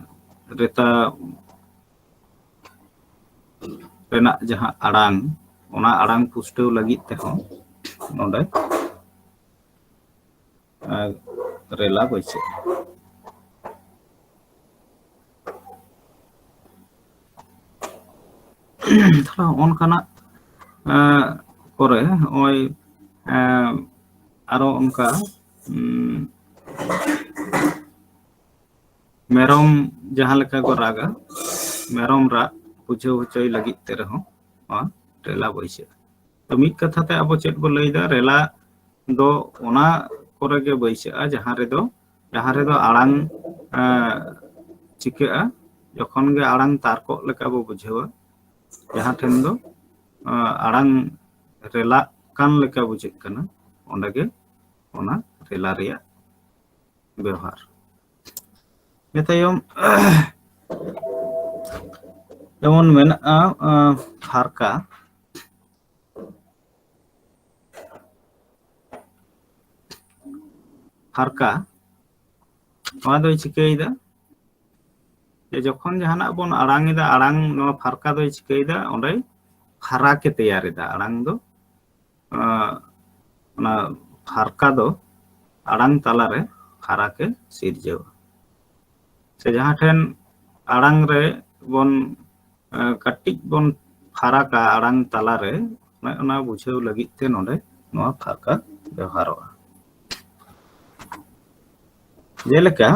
ᱨᱮᱛᱟ ᱨᱮᱱᱟᱜ ᱡᱟᱦᱟᱸ ᱟᱲᱟᱝ, ᱚᱱᱟ ᱟᱲᱟᱝ ᱯᱩᱥᱴᱟᱹᱣ ᱞᱟᱹᱜᱤᱫ ᱛᱮᱦᱚᱸ ᱱᱚᱰᱮ, ᱮᱸ, ᱨᱮᱞᱟ ᱵᱟᱹᱭᱥᱟᱹᱜᱼᱟ᱾ ᱛᱟᱦᱞᱮ ᱦᱚᱸᱜᱼᱚ ᱱᱚᱝᱠᱟᱱᱟᱜ, ᱮᱸ, ᱯᱚᱨᱮ ᱱᱚᱜᱼᱚᱭ, ᱮᱸ, ᱟᱨᱚ ᱚᱱᱠᱟ, ᱩᱸ, ᱢᱮᱨᱚᱢ ᱡᱟᱦᱟᱸ ᱞᱮᱠᱟ ᱠᱚ ᱨᱟᱜᱟ, ᱢᱮᱨᱚᱢ ᱨᱟᱜ ᱵᱩᱡᱷᱟᱹᱣ ᱦᱚᱪᱚᱭ ᱞᱟᱹᱜᱤᱫ ᱛᱮ ᱨᱮᱦᱚᱸ ᱱᱚᱣᱟ ᱨᱮᱞᱟ ᱵᱟᱹᱭᱥᱟᱹᱜᱼᱟ᱾ ᱛᱚ, ᱢᱤᱫ ᱠᱟᱛᱷᱟ ᱛᱮ ᱟᱵᱚ ᱪᱮᱫ ᱵᱚ ᱞᱟᱹᱭᱫᱟ? ᱨᱮᱞᱟ ᱫᱚ ᱚᱱᱟ ᱠᱚᱨᱮ ᱜᱮ ᱵᱟᱹᱭᱥᱟᱹᱜᱼᱟ, ᱡᱟᱦᱟᱸ ᱨᱮᱫᱚ, ᱡᱟᱦᱟᱸ ᱨᱮᱫᱚ ᱟᱲᱟᱝ, ᱮᱸ, ᱪᱤᱠᱟᱹᱜᱼᱟ, ᱡᱚᱠᱷᱚᱱ ᱜᱮ ᱟᱲᱟᱝ ᱛᱟᱨᱠᱚᱜ ᱞᱮᱠᱟ ᱵᱚ ᱵᱩᱡᱷᱟᱹᱣᱟ, ᱡᱟᱦᱟᱸ ᱴᱷᱮᱱ ᱫᱚ, ᱮᱸ, ᱟᱲᱟᱝ ᱨᱮᱞᱟᱜ ᱠᱟᱱ ᱞᱮᱠᱟ ᱵᱩᱡᱷᱟᱹᱜ ᱠᱟᱱᱟ, ᱚᱸᱰᱮ ᱜᱮ ᱚᱱᱟ ᱨᱮᱞᱟ ᱨᱮᱭᱟᱜ ᱵᱮᱣᱦᱟᱨ᱾ ᱤᱱᱟᱹ ᱛᱟᱭᱚᱢ ᱡᱮᱢᱚᱱ ᱢᱮᱱᱟᱜᱼᱟ, ᱟᱸ, ᱯᱷᱟᱨᱠᱟ᱾ ᱯᱷᱟᱨᱠᱟ, ᱱᱚᱣᱟ ᱫᱚᱭ ᱪᱤᱠᱟᱹᱭᱮᱫᱟ? ᱡᱮ ᱡᱚᱠᱷᱚᱱ ᱡᱟᱦᱟᱱᱟᱜ ᱵᱚᱱ ᱟᱲᱟᱝ ᱮᱫᱟ, ᱟᱲᱟᱝ ᱱᱚᱣᱟ ᱯᱷᱟᱨᱠᱟ ᱫᱚᱭ ᱪᱤᱠᱟᱹᱭᱮᱫᱟ? ᱚᱸᱰᱮ ᱯᱷᱟᱨᱟᱠ ᱮ ᱛᱮᱭᱟᱨ ᱮᱫᱟ᱾ ᱟᱲᱟᱝ ᱫᱚ, ᱟᱸ, ᱚᱱᱟ ᱯᱷᱟᱨᱠᱟ ᱫᱚ ᱟᱲᱟᱝ ᱛᱟᱞᱟᱨᱮ ᱯᱷᱟᱨᱟᱠ ᱮ ᱥᱤᱨᱡᱟᱹᱣᱟ᱾ ᱥᱮ ᱡᱟᱦᱟᱸ ᱴᱷᱮᱱ ᱟᱲᱟᱝ ᱨᱮ ᱵᱚᱱ, ᱟᱸ, ᱠᱟᱹᱴᱤᱡ ᱵᱚᱱ ᱯᱷᱟᱨᱟᱠᱟ ᱟᱲᱟᱝ ᱛᱟᱞᱟᱨᱮ, ᱚᱱᱮ ᱚᱱᱟ ᱵᱩᱡᱷᱟᱹᱣ ᱞᱟᱹᱜᱤᱫ ᱛᱮ ᱱᱚᱰᱮ ᱱᱚᱣᱟ ᱯᱷᱟᱨᱠᱟ ᱵᱮᱣᱦᱟᱨᱚᱜᱼᱟ᱾ ᱡᱮᱞᱮᱠᱟ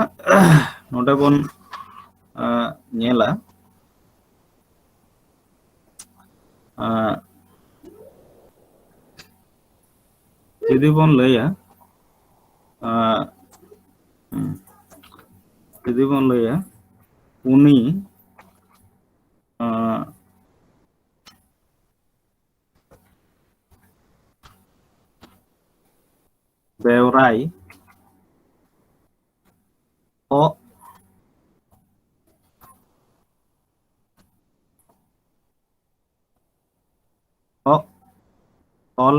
ᱱᱚᱰᱮ ᱵᱚᱱ, ᱟᱸ, ᱧᱮᱞᱟ, ᱟᱸ, ᱡᱩᱫᱤ ᱵᱚᱱ ᱞᱟᱹᱭᱟ, ᱟᱸ, ᱦᱩᱸ, ᱡᱩᱫᱤ ᱵᱚᱱ ᱞᱟᱹᱭᱟ, ᱩᱱᱤ, ᱟᱸ, ᱵᱮᱣᱨᱟᱭ ᱚᱜ, ᱚᱜ, ᱚᱞ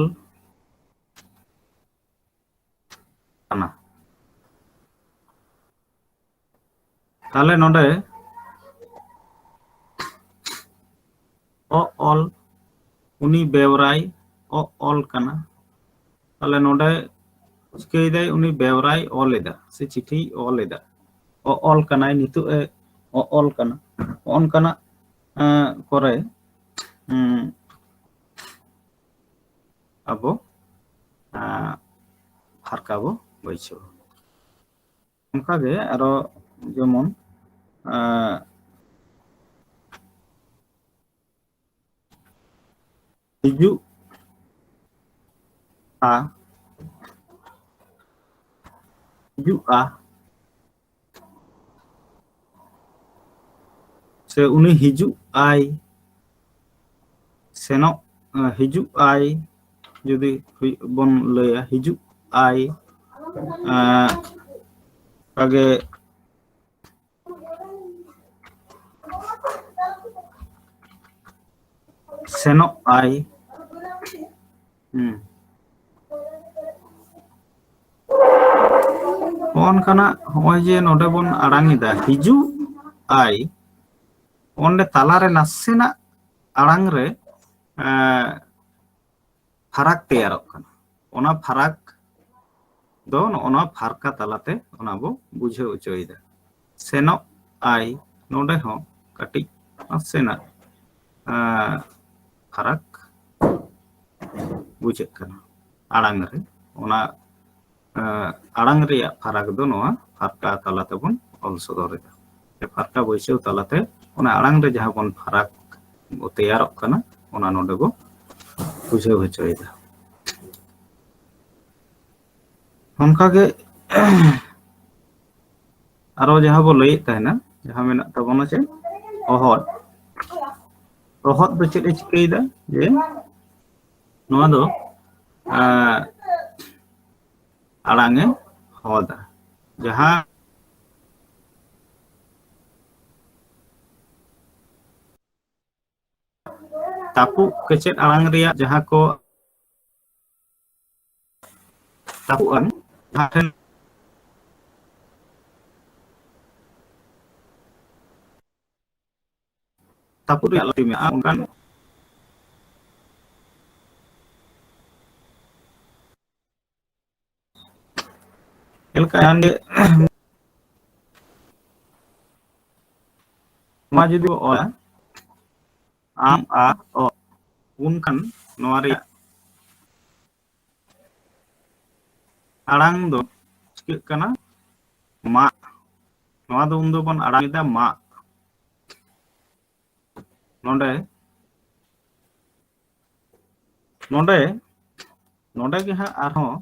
ᱠᱟᱱᱟ᱾ ᱛᱟᱦᱞᱮ ᱱᱚᱰᱮ ᱚᱜ ᱚᱞ, ᱩᱱᱤ ᱵᱮᱣᱨᱟᱭ ᱚᱜ ᱚᱞ ᱠᱟᱱᱟ᱾ ᱛᱟᱦᱞᱮ ᱱᱚᱰᱮ ᱪᱤᱠᱟᱹᱭᱮᱫᱟᱭ? ᱩᱱᱤ ᱵᱮᱣᱨᱟᱭ ᱚᱞ ᱮᱫᱟ ᱥᱮ ᱪᱤᱴᱷᱤᱭ ᱚᱞ ᱮᱫᱟ᱾ ᱚᱜ ᱚᱞ ᱠᱟᱱᱟᱭ, ᱱᱤᱛᱚᱜ ᱮ ᱚᱜ ᱚᱞ ᱠᱟᱱᱟ᱾ ᱱᱚᱜᱼᱚ ᱱᱚᱝᱠᱟᱱᱟᱜ, ᱮᱸ, ᱠᱚᱨᱮ, ᱩᱸ, ᱟᱵᱚ ᱟᱸ, ᱯᱷᱟᱨᱠᱟ ᱵᱚ ᱵᱟᱹᱭᱥᱟᱹᱣᱟ᱾ ᱚᱱᱠᱟᱜᱮ ᱟᱨᱚ ᱡᱮᱢᱚᱱ ᱟᱸ, ᱦᱤᱡᱩᱜᱼᱟ, ᱦᱤᱡᱩᱜᱼᱟ, ᱥᱮ ᱩᱱᱤ ᱦᱤᱡᱩᱜ ᱟᱭ, ᱥᱮᱱᱚᱜ, ᱦᱤᱡᱩᱜ ᱟᱭ, ᱡᱩᱫᱤ ᱦᱩᱭᱩᱜ ᱵᱚᱱ ᱞᱟᱹᱭᱟ, ᱦᱤᱡᱩᱜ ᱟᱭ, ᱚᱱᱠᱟᱜᱮ ᱥᱮᱱᱚᱜ ᱟᱭ᱾ ᱦᱩᱸ᱾ ᱱᱚᱜᱼᱚ ᱱᱚᱝᱠᱟᱱᱟᱜ, ᱱᱚᱜᱼᱚᱭ ᱡᱮ ᱱᱚᱰᱮ ᱵᱚᱱ ᱟᱲᱟᱝ ᱮᱫᱟ, ᱦᱤᱡᱩᱜ ᱟᱭ, ᱚᱸᱰᱮ ᱛᱟᱞᱟᱨᱮ ᱱᱟᱥᱮᱱᱟᱜ ᱟᱲᱟᱝ ᱨᱮ, ᱮᱸ, ᱯᱷᱟᱨᱟᱠ ᱛᱮᱭᱟᱨᱚᱜ ᱠᱟᱱᱟ᱾ ᱚᱱᱟ ᱯᱷᱟᱨᱟᱠ ᱫᱚ ᱱᱚᱜᱼᱚ ᱱᱚᱣᱟ ᱯᱷᱟᱨᱠᱟ ᱛᱟᱞᱟᱛᱮ ᱚᱱᱟ ᱵᱚ ᱵᱩᱡᱷᱟᱹᱣ ᱦᱚᱪᱚᱭᱮᱫᱟ᱾ ᱥᱮᱱᱚᱜ ᱟᱭ, ᱱᱚᱰᱮ ᱦᱚᱸ ᱠᱟᱹᱴᱤᱡ ᱱᱟᱥᱮᱱᱟᱜ, ᱮᱸ, ᱯᱷᱟᱨᱟᱠ ᱵᱩᱡᱷᱟᱹᱜ ᱠᱟᱱᱟ ᱟᱲᱟᱝ ᱨᱮ᱾ ᱚᱱᱟ ᱮᱸ, ᱟᱲᱟᱝ ᱨᱮᱭᱟᱜ ᱯᱷᱟᱨᱟᱠ ᱫᱚ ᱱᱚᱣᱟ ᱯᱷᱟᱨᱠᱟ ᱛᱟᱞᱟ ᱛᱮᱵᱚᱱ ᱚᱞ ᱥᱚᱫᱚᱨ ᱮᱫᱟ᱾ ᱯᱷᱟᱨᱠᱟ ᱵᱟᱹᱭᱥᱟᱹᱣ ᱛᱟᱞᱟᱛᱮ ᱚᱱᱟ ᱟᱲᱟᱝ ᱨᱮ ᱡᱟᱦᱟᱸ ᱵᱚᱱ ᱯᱷᱟᱨᱟᱠ ᱛᱮᱭᱟᱨᱚᱜ ᱠᱟᱱᱟ, ᱚᱱᱟ ᱱᱚᱰᱮ ᱵᱚ ᱵᱩᱡᱷᱟᱹᱣ ᱦᱚᱪᱚᱭᱮᱫᱟ᱾ ᱚᱱᱠᱟᱜᱮ ᱟᱨᱚ ᱡᱟᱦᱟᱸ ᱵᱚ ᱞᱟᱹᱭᱮᱫ ᱛᱟᱦᱮᱱᱟ, ᱡᱟᱦᱟᱸ ᱢᱮᱱᱟᱜ ᱛᱟᱵᱚᱱᱟ ᱪᱮᱫ, ᱚᱦᱚᱫ᱾ ᱚᱦᱚᱫ ᱫᱚ ᱪᱮᱫ ᱮ ᱪᱤᱠᱟᱹᱭᱮᱫᱟ? ᱡᱮ ᱱᱚᱣᱟ ᱫᱚ, ᱟᱸ, ᱟᱲᱟᱝ ᱮ ᱦᱚᱫᱟ᱾ ᱡᱟᱦᱟᱸ ᱛᱟᱹᱯᱩᱜ ᱠᱮᱪᱮᱫ ᱟᱲᱟᱝ ᱨᱮᱭᱟᱜ ᱡᱟᱦᱟᱸ ᱠᱚ ᱛᱟᱹᱯᱩᱜ ᱟᱱ, ᱡᱟᱦᱟᱸ ᱴᱷᱮᱱ ᱛᱟᱹᱯᱩᱜ ᱨᱮᱭᱟᱜ ᱞᱟᱹᱠᱛᱤ ᱢᱮᱱᱟᱜᱼᱟ, ᱚᱱᱠᱟᱱ ᱪᱮᱫ ᱞᱮᱠᱟ ᱮᱱ ᱜᱮ ᱱᱚᱣᱟ ᱡᱩᱫᱤ ᱵᱚ ᱚᱞᱟ, ᱟᱢ, ᱟ, ᱚ, ᱩᱱᱠᱷᱟᱱ ᱱᱚᱣᱟ ᱨᱮᱭᱟᱜ ᱟᱲᱟᱝ ᱫᱚ ᱪᱤᱠᱟᱹᱜ ᱠᱟᱱᱟ? ᱢᱟᱜ᱾ ᱱᱚᱣᱟ ᱫᱚ ᱩᱱᱫᱚ ᱵᱚᱱ ᱟᱲᱟᱝ ᱮᱫᱟ ᱢᱟᱜ᱾ ᱱᱚᱰᱮ ᱱᱚᱰᱮ ᱱᱚᱰᱮ ᱜᱮ ᱦᱟᱸᱜ ᱟᱨᱦᱚᱸ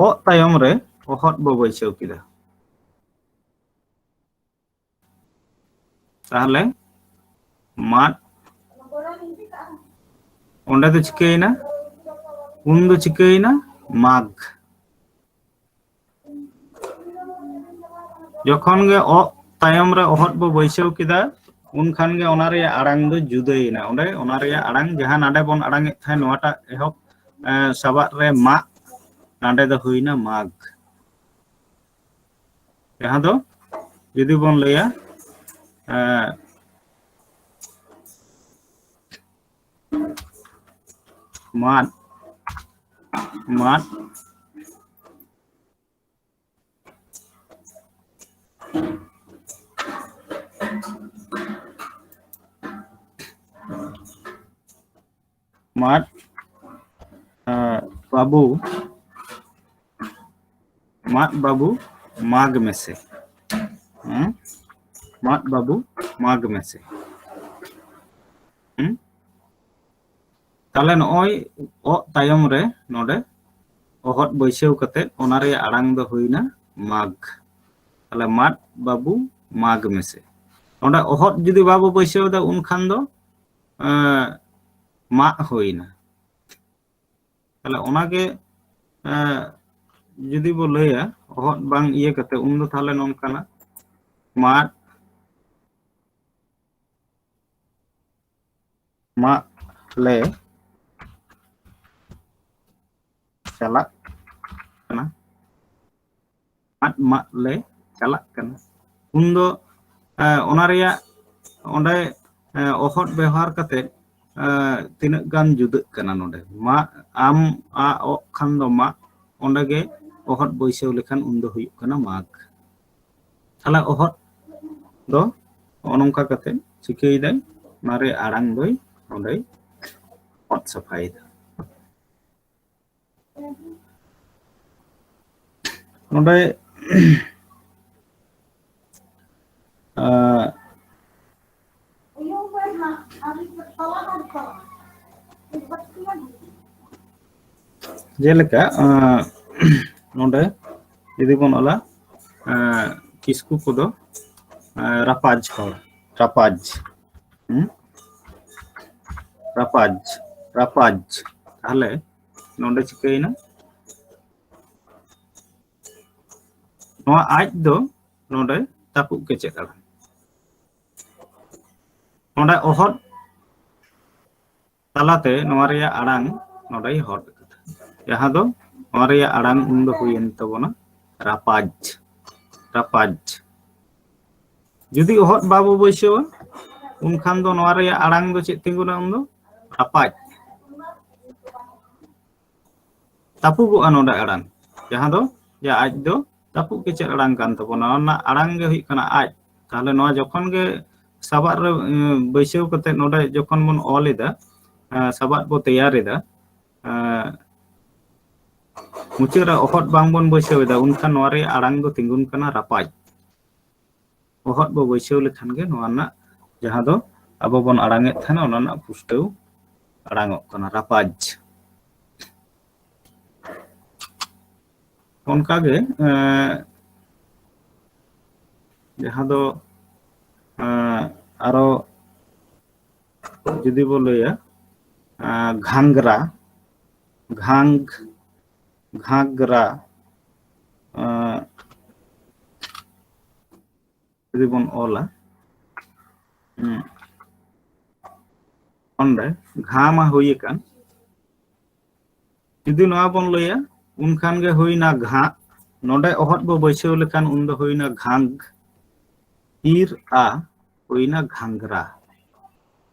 ᱚᱜ ᱛᱟᱭᱚᱢ ᱨᱮ ᱚᱦᱚᱫ ᱵᱚ ᱵᱟᱹᱭᱥᱟᱹᱣ ᱠᱮᱫᱟ᱾ ᱛᱟᱦᱚᱞᱮ ᱢᱟᱫ, ᱚᱸᱰᱮ ᱫᱚ ᱪᱤᱠᱟᱹᱭᱮᱱᱟ? ᱩᱱ ᱫᱚ ᱪᱤᱠᱟᱹᱭᱮᱱᱟ? ᱢᱟᱜᱽ᱾ ᱡᱚᱠᱷᱚᱱ ᱜᱮ ᱚᱜ ᱛᱟᱭᱚᱢ ᱨᱮ ᱚᱦᱚᱫ ᱵᱚ ᱵᱟᱹᱭᱥᱟᱹᱣ ᱠᱮᱫᱟ, ᱩᱱ ᱠᱷᱟᱱ ᱜᱮ ᱚᱱᱟ ᱨᱮᱭᱟᱜ ᱟᱲᱟᱝ ᱫᱚ ᱡᱩᱫᱟᱹᱭᱮᱱᱟ᱾ ᱚᱸᱰᱮ ᱚᱱᱟ ᱨᱮᱭᱟᱜ ᱟᱲᱟᱝ ᱡᱟᱦᱟᱸ ᱱᱟᱰᱮ ᱵᱚᱱ ᱟᱲᱟᱝ ᱮᱫ ᱛᱟᱦᱮᱸᱫ, ᱱᱚᱣᱟᱴᱟᱜ ᱮᱦᱚᱵ, ᱮ, ᱥᱟᱵᱟᱫ ᱨᱮ ᱢᱟᱜ, ᱱᱟᱰᱮ ᱫᱚ ᱦᱩᱭᱱᱟ ᱢᱟᱜᱽ᱾ ᱡᱟᱦᱟᱸ ᱫᱚ ᱡᱩᱫᱤ ᱵᱚᱱ ᱞᱟᱹᱭᱟ, ᱮ, ᱢᱟᱫ, ᱢᱟᱫ, ᱢᱟᱫ, ᱮ, ᱵᱟᱹᱵᱩ, ᱢᱟᱫ ᱵᱟᱹᱵᱩ ᱢᱟᱜᱽ ᱢᱮᱥᱮ᱾ ᱦᱮᱸ? ᱢᱟᱫ ᱵᱟᱹᱵᱩ ᱢᱟᱜᱽ ᱢᱮᱥᱮ᱾ ᱦᱮᱸ? ᱛᱟᱦᱞᱮ ᱱᱚᱜᱼᱚᱭ ᱚᱜ ᱛᱟᱭᱚᱢ ᱨᱮ ᱱᱚᱰᱮ ᱚᱦᱚᱫ ᱵᱟᱹᱭᱥᱟᱹᱣ ᱠᱟᱛᱮ ᱚᱱᱟ ᱨᱮᱭᱟᱜ ᱟᱲᱟᱝ ᱫᱚ ᱦᱩᱭᱱᱟ ᱢᱟᱜᱽ᱾ ᱛᱟᱦᱞᱮ ᱢᱟᱫ ᱵᱟᱹᱵᱩ ᱢᱟᱜᱽ ᱢᱮᱥᱮ᱾ ᱱᱚᱰᱮ ᱚᱦᱚᱫ ᱡᱩᱫᱤ ᱵᱟᱵᱚ ᱵᱟᱹᱭᱥᱟᱹᱣ ᱮᱫᱟ, ᱩᱱᱠᱷᱟᱱ ᱫᱚ, ᱮᱸ, ᱢᱟᱜ ᱦᱩᱭᱱᱟ᱾ ᱛᱟᱦᱞᱮ ᱚᱱᱟᱜᱮ, ᱮᱸ, ᱡᱩᱫᱤ ᱵᱚ ᱞᱟᱹᱭᱟ, ᱚᱦᱚᱫ ᱵᱟᱝ ᱤᱭᱟᱹ ᱠᱟᱛᱮ, ᱩᱱᱫᱚ ᱛᱟᱦᱞᱮ ᱱᱚᱝᱠᱟᱱᱟᱜ, ᱢᱟᱫ, ᱢᱟᱜ ᱞᱮ ᱪᱟᱞᱟᱜ ᱠᱟᱱᱟ, ᱢᱟᱫ ᱢᱟᱜ ᱞᱮ ᱪᱟᱞᱟᱜ ᱠᱟᱱᱟ᱾ ᱩᱱᱫᱚ, ᱮᱸ, ᱚᱱᱟ ᱨᱮᱭᱟᱜ ᱚᱸᱰᱮ, ᱮᱸ, ᱚᱦᱚᱫ ᱵᱮᱣᱦᱟᱨ ᱠᱟᱛᱮ, ᱮᱸ, ᱛᱤᱱᱟᱹᱜ ᱜᱟᱱ ᱡᱩᱫᱟᱹᱜ ᱠᱟᱱᱟ ᱱᱚᱰᱮ? ᱢᱟᱜ, ᱟᱢ, ᱟ, ᱚᱜ ᱠᱷᱟᱱ ᱫᱚ ᱢᱟᱜ, ᱚᱸᱰᱮ ᱜᱮ ᱚᱦᱚᱫ ᱵᱟᱹᱭᱥᱟᱹᱣ ᱞᱮᱠᱷᱟᱱ ᱩᱱᱫᱚ ᱦᱩᱭᱩᱜ ᱠᱟᱱᱟ ᱢᱟᱜᱽ᱾ ᱛᱟᱦᱞᱮ ᱚᱦᱚᱫ ᱫᱚ ᱱᱚᱜᱼᱚ ᱱᱚᱝᱠᱟ ᱠᱟᱛᱮ ᱪᱤᱠᱟᱹᱭᱮᱫᱟᱭ? ᱚᱱᱟ ᱨᱮ ᱟᱲᱟᱝ ᱫᱚᱭ ᱚᱸᱰᱮᱭ ᱚᱛ ᱥᱟᱯᱷᱟᱭᱮᱫᱟ᱾ ᱱᱚᱰᱮ ᱟᱸ, ᱡᱮᱞᱮᱠᱟ ᱟᱸ, ᱱᱚᱰᱮ ᱡᱩᱫᱤ ᱵᱚᱱ ᱚᱞᱟ ᱟᱸ, ᱠᱤᱥᱠᱩ ᱠᱚᱫᱚ ᱟᱸ, ᱨᱟᱯᱟᱡᱽ ᱦᱚᱲ, ᱨᱟᱯᱟᱡᱽ᱾ ᱦᱩᱸ? ᱨᱟᱯᱟᱡᱽ, ᱨᱟᱯᱟᱡᱽ᱾ ᱛᱟᱦᱞᱮ ᱱᱚᱰᱮ ᱪᱤᱠᱟᱹᱭᱮᱱᱟ? ᱱᱚᱣᱟ ᱟᱡ ᱫᱚ ᱱᱚᱰᱮ ᱛᱟᱹᱯᱩᱜ ᱠᱮᱪᱮᱫ ᱟᱲᱟᱝ᱾ ᱱᱚᱰᱮ ᱚᱦᱚᱫ ᱛᱟᱞᱟᱛᱮ ᱱᱚᱣᱟ ᱨᱮᱭᱟᱜ ᱟᱲᱟᱝ ᱱᱚᱰᱮᱭ ᱦᱚᱫ ᱠᱟᱫᱟ, ᱡᱟᱦᱟᱸ ᱫᱚ ᱱᱚᱣᱟ ᱨᱮᱭᱟᱜ ᱟᱲᱟᱝ ᱩᱱᱫᱚ ᱦᱩᱭᱮᱱ ᱛᱟᱵᱚᱱᱟ ᱨᱟᱯᱟᱡᱽ, ᱨᱟᱯᱟᱡᱽ᱾ ᱡᱩᱫᱤ ᱚᱦᱚᱫ ᱵᱟᱵᱚ ᱵᱟᱹᱭᱥᱟᱹᱣᱟ, ᱩᱱᱠᱷᱟᱱ ᱫᱚ ᱱᱚᱣᱟ ᱨᱮᱭᱟᱜ ᱟᱲᱟᱝ ᱫᱚ ᱪᱮᱫ ᱛᱤᱸᱜᱩᱱᱟ ᱩᱱᱫᱚ? ᱨᱟᱯᱟᱡᱽ᱾ ᱛᱟᱹᱯᱩᱜᱚᱜᱼᱟ ᱱᱚᱰᱮ ᱟᱲᱟᱝ, ᱡᱟᱦᱟᱸ ᱫᱚ ᱡᱮ ᱟᱡ ᱫᱚ ᱛᱟᱹᱯᱩᱜ ᱠᱮᱪᱮᱫ ᱟᱲᱟᱝ ᱠᱟᱱ ᱛᱟᱵᱚᱱᱟ, ᱚᱱᱟ ᱨᱮᱱᱟᱜ ᱟᱲᱟᱝ ᱜᱮ ᱦᱩᱭᱩᱜ ᱠᱟᱱᱟ ᱟᱡ᱾ ᱛᱟᱦᱞᱮ ᱱᱚᱣᱟ ᱡᱚᱠᱷᱚᱱ ᱜᱮ ᱥᱟᱵᱟᱫ ᱨᱮ, ᱩᱸ, ᱵᱟᱹᱭᱥᱟᱹᱣ ᱠᱟᱛᱮ ᱱᱚᱰᱮ ᱡᱚᱠᱷᱚᱱ ᱵᱚᱱ ᱚᱞ ᱮᱫᱟ, ᱟᱸ, ᱥᱟᱵᱟᱫ ᱵᱚ ᱛᱮᱭᱟᱨ ᱮᱫᱟ, ᱟᱸ, ᱢᱩᱪᱟᱹᱫ ᱨᱮ ᱚᱦᱚᱫ ᱵᱟᱝᱵᱚᱱ ᱵᱟᱹᱭᱥᱟᱹᱣ ᱮᱫᱟ, ᱩᱱᱠᱷᱟᱱ ᱱᱚᱣᱟ ᱨᱮᱭᱟᱜ ᱟᱲᱟᱝ ᱫᱚ ᱛᱤᱸᱜᱩᱱ ᱠᱟᱱᱟ ᱨᱟᱯᱟᱡᱽ᱾ ᱚᱦᱚᱫ ᱵᱚ ᱵᱟᱹᱭᱥᱟᱹᱣ ᱞᱮᱠᱷᱟᱱ ᱜᱮ ᱱᱚᱣᱟ ᱨᱮᱱᱟᱜ ᱡᱟᱦᱟᱸ ᱫᱚ ᱟᱵᱚ ᱵᱚᱱ ᱟᱲᱟᱝ ᱮᱫ ᱛᱟᱦᱮᱱᱟ, ᱚᱱᱟ ᱨᱮᱱᱟᱜ ᱯᱩᱥᱴᱟᱹᱣ ᱟᱲᱟᱝᱚᱜ ᱠᱟᱱᱟ, ᱨᱟᱯᱟᱡᱽ᱾ ᱚᱱᱠᱟᱜᱮ, ᱮᱸ, ᱡᱟᱦᱟᱸ ᱫᱚ, ᱮᱸ, ᱟᱨᱚ ᱡᱩᱫᱤ ᱵᱚ ᱞᱟᱹᱭᱟ, ᱮᱸ, ᱜᱷᱟᱸᱜᱽᱨᱟ, ᱜᱷᱟᱝ-, ᱜᱷᱟᱸᱜᱽᱨᱟ, ᱮᱸ, ᱡᱩᱫᱤ ᱵᱚᱱ ᱚᱞᱟ, ᱦᱩᱸ, ᱚᱸᱰᱮ ᱜᱷᱟ ᱢᱟ ᱦᱩᱭ ᱟᱠᱟᱱ, ᱡᱩᱫᱤ ᱱᱚᱣᱟ ᱵᱚᱱ ᱞᱟᱹᱭᱟ, ᱩᱱᱠᱷᱟᱱ ᱜᱮ ᱦᱩᱭᱱᱟ ᱜᱷᱟᱸᱜ, ᱱᱚᱰᱮ ᱚᱦᱚᱫ ᱵᱚ ᱵᱟᱹᱭᱥᱟᱹᱣ ᱞᱮᱠᱷᱟᱱ ᱩᱱᱫᱚ ᱦᱩᱭᱱᱟ ᱜᱷᱟᱝᱜ, ᱤᱨ ᱟ ᱦᱩᱭᱱᱟ ᱜᱷᱟᱸᱜᱽᱨᱟ᱾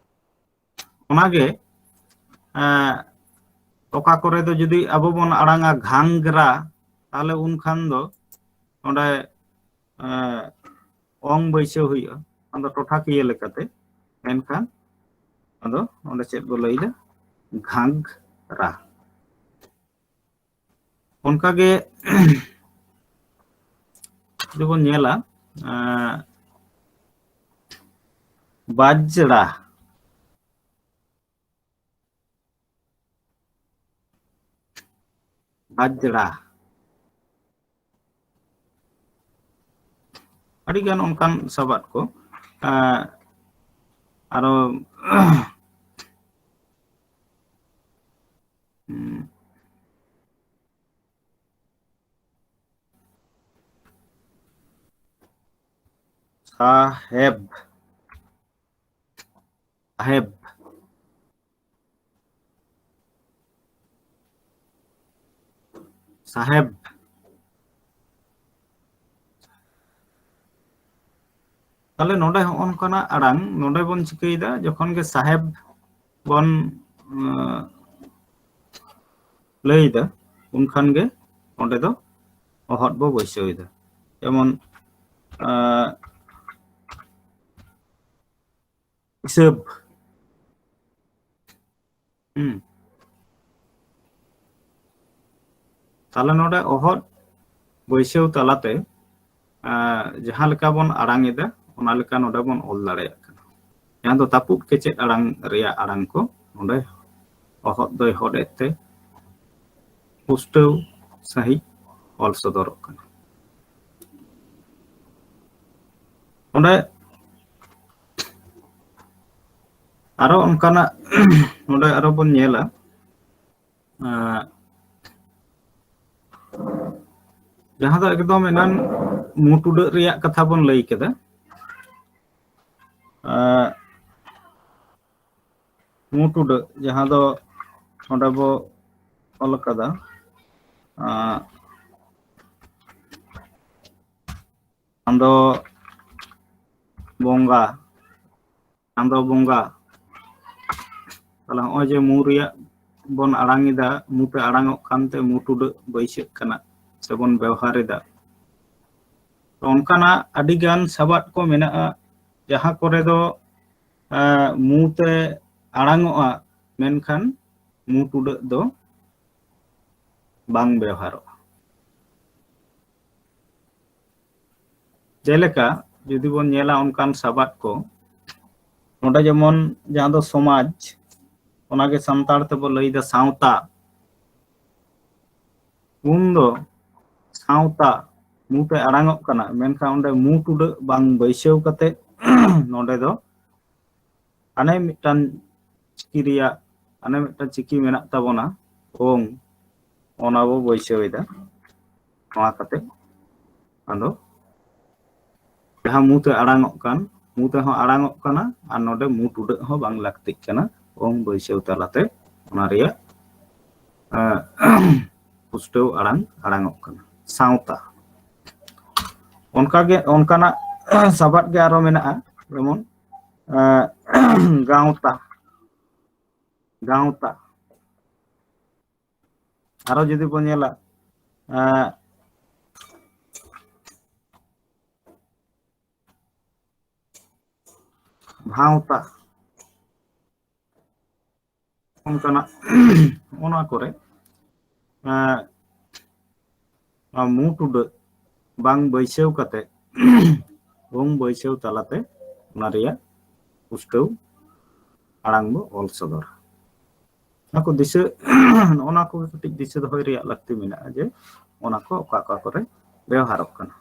ᱚᱱᱟᱜᱮ, ᱮᱸ, ᱚᱠᱟ ᱠᱚᱨᱮ ᱫᱚ ᱡᱩᱫᱤ ᱟᱵᱚ ᱵᱚᱱ ᱟᱲᱟᱝᱟ ᱜᱷᱟᱝᱜᱽᱨᱟ, ᱛᱟᱦᱞᱮ ᱩᱱᱠᱷᱟᱱ ᱫᱚ ᱚᱸᱰᱮ, ᱮᱸ, ᱚᱝ ᱵᱟᱹᱭᱥᱟᱹᱣ ᱦᱩᱭᱩᱜᱼᱟ᱾ ᱚᱱᱟ ᱫᱚ ᱴᱚᱴᱷᱟᱠᱤᱭᱟᱹ ᱞᱮᱠᱟᱛᱮ᱾ ᱢᱮᱱᱠᱷᱟᱱ ᱟᱫᱚ ᱚᱸᱰᱮ ᱪᱮᱫ ᱵᱚ ᱞᱟᱹᱭᱫᱟ? ᱜᱷᱟᱝᱜᱽᱨᱟ᱾ ᱚᱱᱠᱟᱜᱮ ᱡᱩᱫᱤ ᱵᱚᱱ ᱧᱮᱞᱟ, ᱮᱸ, ᱵᱟᱡᱽᱲᱟ, ᱵᱟᱡᱽᱲᱟ, ᱟᱹᱰᱤᱜᱟᱱ ᱚᱱᱠᱟᱱ ᱥᱟᱵᱟᱫ ᱠᱚ, ᱮᱸ, ᱟᱨᱚ, ᱩᱸ, ᱥᱟᱦᱮᱵ, ᱥᱟᱦᱮᱵ, ᱥᱟᱦᱮᱵ᱾ ᱛᱟᱦᱞᱮ ᱱᱚᱰᱮ ᱦᱚᱸᱜᱼᱚ ᱱᱚᱝᱠᱟᱱᱟᱜ ᱟᱲᱟᱝ, ᱱᱚᱰᱮ ᱵᱚᱱ ᱪᱤᱠᱟᱹᱭᱮᱫᱟ, ᱡᱚᱠᱷᱚᱱ ᱜᱮ ᱥᱟᱦᱮᱵ ᱵᱚᱱ, ᱟᱸ, ᱞᱟᱹᱭᱮᱫᱟ, ᱩᱱᱠᱷᱟᱱ ᱜᱮ ᱚᱸᱰᱮ ᱫᱚ ᱚᱦᱚᱫ ᱵᱚ ᱵᱟᱹᱭᱥᱟᱹᱣ ᱮᱫᱟ᱾ ᱡᱮᱢᱚᱱ, ᱟᱸ, ᱦᱤᱥᱟᱹᱵ᱾ ᱦᱩᱸ᱾ ᱛᱟᱦᱞᱮ ᱱᱚᱰᱮ ᱚᱦᱚᱫ ᱵᱟᱹᱭᱥᱟᱹᱣ ᱛᱟᱞᱟᱛᱮ, ᱟᱸ, ᱡᱟᱦᱟᱸ ᱞᱮᱠᱟ ᱵᱚᱱ ᱟᱲᱟᱝ ᱮᱫᱟ, ᱚᱱᱟ ᱞᱮᱠᱟ ᱱᱚᱰᱮ ᱵᱚᱱ ᱚᱞ ᱫᱟᱲᱮᱭᱟᱜ ᱠᱟᱱᱟ᱾ ᱡᱟᱦᱟᱸ ᱫᱚ ᱛᱟᱹᱯᱩᱫ ᱠᱮᱪᱮᱫ ᱟᱲᱟᱝ ᱨᱮᱭᱟᱜ ᱟᱲᱟᱝ ᱠᱚ ᱱᱚᱰᱮ ᱚᱦᱚᱫ ᱫᱚᱭ ᱦᱚᱫ ᱮᱫ ᱛᱮ ᱯᱩᱥᱴᱟᱹᱣ ᱥᱟᱺᱦᱤᱡ ᱚᱞ ᱥᱚᱫᱚᱨᱚᱜ ᱠᱟᱱᱟ᱾ ᱚᱸᱰᱮ ᱟᱨᱚ ᱚᱱᱠᱟᱱᱟᱜ ᱱᱚᱰᱮ ᱟᱨᱚ ᱵᱚᱱ ᱧᱮᱞᱟ, ᱟᱸ, ᱡᱟᱦᱟᱸ ᱫᱚ ᱮᱠᱫᱚᱢ ᱮᱱᱟᱱ ᱢᱩ ᱴᱩᱰᱟᱹᱜ ᱨᱮᱭᱟᱜ ᱠᱟᱛᱷᱟ ᱵᱚᱱ ᱞᱟᱹᱭ ᱠᱮᱫᱟ᱾ ᱟᱸ, ᱢᱩ ᱴᱩᱰᱟᱹᱜ, ᱡᱟᱦᱟᱸ ᱫᱚ ᱱᱚᱰᱮ ᱵᱚ ᱚᱞ ᱠᱟᱫᱟ, ᱟᱸ, ᱪᱟᱸᱫᱚ ᱵᱚᱸᱜᱟ, ᱪᱟᱸᱫᱚ ᱵᱚᱸᱜᱟ᱾ ᱛᱟᱦᱞᱮ ᱦᱚᱸᱜᱼᱚᱭ ᱡᱮ ᱢᱩ ᱨᱮᱭᱟᱜ ᱵᱚᱱ ᱟᱲᱟᱝ ᱮᱫᱟ, ᱢᱩ ᱛᱮ ᱟᱲᱟᱝ ᱚᱜ ᱠᱟᱱᱛᱮ ᱢᱩ ᱴᱩᱰᱟᱹᱜ ᱵᱟᱹᱭᱥᱟᱹᱜ ᱠᱟᱱᱟ ᱥᱮᱵᱚᱱ ᱵᱮᱣᱦᱟᱨ ᱮᱫᱟ᱾ ᱛᱚ ᱚᱱᱠᱟᱱᱟᱜ ᱟᱹᱰᱤ ᱜᱟᱱ ᱥᱟᱵᱟᱫ ᱠᱚ ᱢᱮᱱᱟᱜᱼᱟ, ᱡᱟᱦᱟᱸ ᱠᱚᱨᱮ ᱫᱚ, ᱮᱸ, ᱢᱩ ᱛᱮ ᱟᱲᱟᱝ ᱚᱜᱼᱟ, ᱢᱮᱱᱠᱷᱟᱱ ᱢᱩ ᱴᱩᱰᱟᱹᱜ ᱫᱚ ᱵᱟᱝ ᱵᱮᱣᱦᱟᱨᱚᱜᱼᱟ᱾ ᱡᱮᱞᱮᱠᱟ ᱡᱩᱫᱤ ᱵᱚᱱ ᱧᱮᱞᱟ ᱚᱱᱠᱟᱱ ᱥᱟᱵᱟᱫ ᱠᱚ, ᱱᱚᱰᱮ ᱡᱮᱢᱚᱱ ᱡᱟᱦᱟᱸ ᱫᱚ ᱥᱚᱢᱟᱡᱽ, ᱚᱱᱟᱜᱮ ᱥᱟᱱᱛᱟᱲ ᱛᱮᱵᱚ ᱞᱟᱹᱭᱫᱟ ᱥᱟᱶᱛᱟ᱾ ᱩᱱ ᱫᱚ ᱥᱟᱶᱛᱟ ᱢᱩ ᱛᱮ ᱟᱲᱟᱝᱚᱜ ᱠᱟᱱᱟ, ᱢᱮᱱᱠᱷᱟᱱ ᱚᱸᱰᱮ ᱢᱩ ᱴᱩᱰᱟᱹᱜ ᱵᱟᱝ ᱵᱟᱹᱭᱥᱟᱹᱣ ᱠᱟᱛᱮ ᱱᱚᱰᱮ ᱫᱚ ᱦᱟᱱᱮ ᱢᱤᱫᱴᱟᱝ ᱪᱤᱠᱤ ᱨᱮᱭᱟᱜ, ᱦᱟᱱᱮ ᱢᱤᱫᱴᱟᱝ ᱪᱤᱠᱤ ᱢᱮᱱᱟᱜ ᱛᱟᱵᱚᱱᱟ, ᱳᱝ, ᱚᱱᱟ ᱵᱚ ᱵᱟᱹᱭᱥᱟᱹᱣ ᱮᱫᱟ᱾ ᱱᱚᱣᱟ ᱠᱟᱛᱮ ᱟᱫᱚ ᱡᱟᱦᱟᱸ ᱢᱩ ᱛᱮ ᱟᱲᱟᱝᱚᱜ ᱠᱟᱱ, ᱢᱩ ᱛᱮᱦᱚᱸ ᱟᱲᱟᱝᱚᱜ ᱠᱟᱱᱟ, ᱟᱨ ᱱᱚᱰᱮ ᱢᱩ ᱴᱩᱰᱟᱹᱜ ᱦᱚᱸ ᱵᱟᱝ ᱞᱟᱹᱠᱛᱤᱜ ᱠᱟᱱᱟ᱾ ᱳᱝ ᱵᱟᱹᱭᱥᱟᱹᱣ ᱛᱟᱞᱟᱛᱮ ᱚᱱᱟ ᱨᱮᱭᱟᱜ, ᱮᱸ, ᱯᱩᱥᱴᱟᱹᱣ ᱟᱲᱟᱝ ᱟᱲᱟᱝᱚᱜ ᱠᱟᱱᱟ᱾ ᱥᱟᱶᱛᱟ᱾ ᱚᱱᱠᱟᱜᱮ, ᱚᱱᱠᱟᱱᱟᱜ ᱥᱟᱵᱟᱫ ᱜᱮ ᱟᱨᱚ ᱢᱮᱱᱟᱜᱼᱟ, ᱡᱮᱢᱚᱱ, ᱮᱸ, ᱜᱟᱶᱛᱟ, ᱜᱟᱶᱛᱟ᱾ ᱟᱨᱚ ᱡᱩᱫᱤ ᱵᱚᱱ ᱧᱮᱞᱟ, ᱮᱸ, ᱵᱷᱟᱶᱛᱟ, ᱚᱱᱠᱟᱱᱟᱜ ᱚᱱᱟ ᱠᱚᱨᱮ, ᱮᱸ, ᱱᱚᱣᱟ ᱢᱩ ᱴᱩᱰᱟᱹᱜ ᱵᱟᱝ ᱵᱟᱹᱭᱥᱟᱹᱣ ᱠᱟᱛᱮ, ᱳᱝ ᱵᱟᱹᱭᱥᱟᱹᱣ ᱛᱟᱞᱟᱛᱮ ᱚᱱᱟ ᱨᱮᱭᱟᱜ ᱯᱩᱥᱴᱟᱹᱣ ᱟᱲᱟᱝ ᱵᱚ ᱚᱞ ᱥᱚᱫᱚᱨᱟ᱾ ᱚᱱᱟ ᱠᱚ ᱫᱤᱥᱟᱹ, ᱚᱱᱟ ᱠᱚᱜᱮ ᱠᱟᱹᱴᱤᱡ ᱫᱤᱥᱟᱹ ᱫᱚᱦᱚᱭ ᱨᱮᱭᱟᱜ ᱞᱟᱹᱠᱛᱤ ᱢᱮᱱᱟᱜᱼᱟ ᱡᱮ ᱚᱱᱟ ᱠᱚ ᱚᱠᱟ ᱚᱠᱟ ᱠᱚᱨᱮ ᱵᱮᱣᱦᱟᱨᱚᱜ ᱠᱟᱱᱟ᱾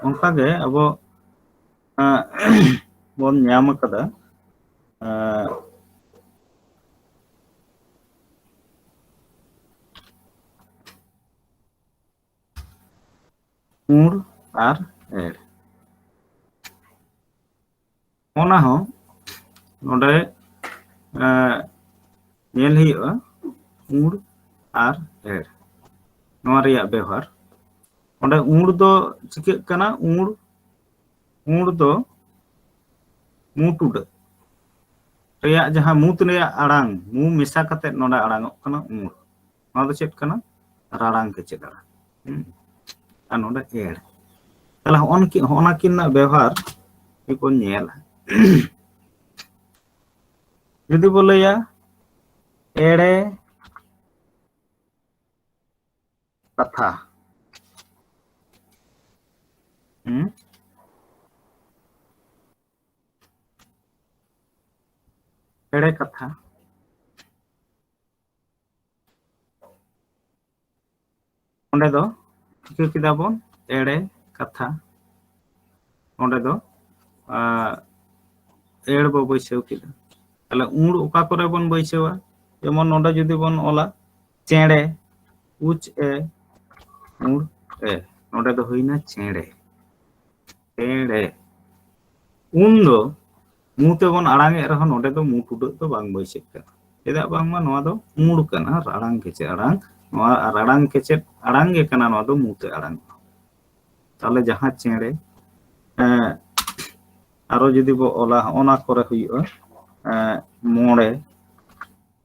ᱚᱱᱠᱟᱜᱮ ᱟᱵᱚ, ᱮᱸ, ᱵᱚᱱ ᱧᱟᱢ ᱟᱠᱟᱫᱟ, ᱮᱸ, ᱩᱬ ᱟᱨ ᱮᱲ᱾ ᱚᱱᱟ ᱦᱚᱸ ᱱᱚᱰᱮ, ᱮᱸ, ᱧᱮᱞ ᱦᱩᱭᱩᱜᱼᱟ, ᱩᱬ ᱟᱨ ᱮᱲ, ᱱᱚᱣᱟ ᱨᱮᱭᱟᱜ ᱵᱮᱣᱦᱟᱨ᱾ ᱚᱸᱰᱮ ᱩᱬ ᱫᱚ ᱪᱤᱠᱟᱹᱜ ᱠᱟᱱᱟ? ᱩᱬ, ᱩᱬ ᱫᱚ ᱢᱩ ᱴᱩᱰᱟᱹᱜ ᱨᱮᱭᱟᱜ ᱡᱟᱦᱟᱸ ᱢᱩᱛ ᱨᱮᱭᱟᱜ ᱟᱲᱟᱝ, ᱢᱩ ᱢᱮᱥᱟ ᱠᱟᱛᱮ ᱱᱚᱰᱮ ᱟᱲᱟᱝᱚᱜ ᱠᱟᱱᱟ ᱩᱬ᱾ ᱱᱚᱣᱟ ᱫᱚ ᱪᱮᱫ ᱠᱟᱱᱟ? ᱨᱟᱲᱟᱝ ᱠᱮᱪᱮᱫ ᱟᱲᱟᱝ᱾ ᱦᱩᱸ᱾ ᱟᱨ ᱱᱚᱰᱮ ᱮᱲ᱾ ᱛᱟᱦᱞᱮ ᱦᱚᱸᱜᱼᱚᱱ ᱠᱤ-, ᱦᱚᱸᱜᱼᱚᱱᱟ ᱠᱤᱱ ᱨᱮᱱᱟᱜ ᱵᱮᱣᱦᱟᱨ ᱜᱮᱵᱚᱱ ᱧᱮᱞᱟ᱾ ᱡᱩᱫᱤ ᱵᱚ ᱞᱟᱹᱭᱟ ᱮᱲᱮ ᱠᱟᱛᱷᱟ, ᱦᱩᱸ? ᱮᱲᱮ ᱠᱟᱛᱷᱟ᱾ ᱚᱸᱰᱮ ᱫᱚ ᱪᱤᱠᱟᱹ ᱠᱮᱫᱟ ᱵᱚᱱ? ᱮᱲᱮ ᱠᱟᱛᱷᱟ᱾ ᱚᱸᱰᱮ ᱫᱚ ᱟᱨ ᱮᱲ ᱵᱚ ᱵᱟᱹᱭᱥᱟᱹᱣ ᱠᱮᱫᱟ᱾ ᱛᱟᱦᱞᱮ ᱩᱬ ᱚᱠᱟ ᱠᱚᱨᱮ ᱵᱚᱱ ᱵᱟᱹᱭᱥᱟᱹᱣᱟ? ᱡᱮᱢᱚᱱ ᱱᱚᱰᱮ ᱡᱩᱫᱤ ᱵᱚᱱ ᱚᱞᱟ ᱪᱮᱬᱮ, ᱩᱪ ᱮ, ᱩᱬ ᱮ, ᱱᱚᱰᱮ ᱫᱚ ᱦᱩᱭᱱᱟ ᱪᱮᱬᱮ, ᱪᱮᱬᱮ᱾ ᱩᱱ ᱫᱚ ᱢᱩ ᱛᱮᱵᱚᱱ ᱟᱲᱟᱝ ᱮᱫ ᱨᱮᱦᱚᱸ ᱱᱚᱰᱮ ᱫᱚ ᱢᱩ ᱴᱩᱰᱟᱹᱜ ᱫᱚ ᱵᱟᱝ ᱵᱟᱹᱭᱥᱟᱹᱜ ᱠᱟᱱᱟ᱾ ᱪᱮᱫᱟᱜ ᱵᱟᱝᱢᱟ ᱱᱚᱣᱟ ᱫᱚ ᱩᱬ ᱠᱟᱱᱟ, ᱟᱲᱟᱝ ᱠᱮᱪᱮᱫ ᱟᱲᱟᱝ, ᱱᱚᱣᱟ ᱟᱨ ᱟᱲᱟᱝ ᱠᱮᱪᱮᱫ ᱟᱲᱟᱝ ᱜᱮ ᱠᱟᱱᱟ, ᱱᱚᱣᱟ ᱫᱚ ᱢᱩ ᱛᱮ ᱟᱲᱟᱝ᱾ ᱛᱟᱦᱞᱮ ᱡᱟᱦᱟᱸ ᱪᱮᱬᱮ, ᱮᱸ, ᱟᱨᱚ ᱡᱩᱫᱤ ᱵᱚ ᱚᱞᱟ, ᱦᱚᱸᱜᱼᱚ ᱱᱟ ᱠᱚᱨᱮ ᱦᱩᱭᱩᱜᱼᱟ, ᱮᱸ, ᱢᱚᱬᱮ,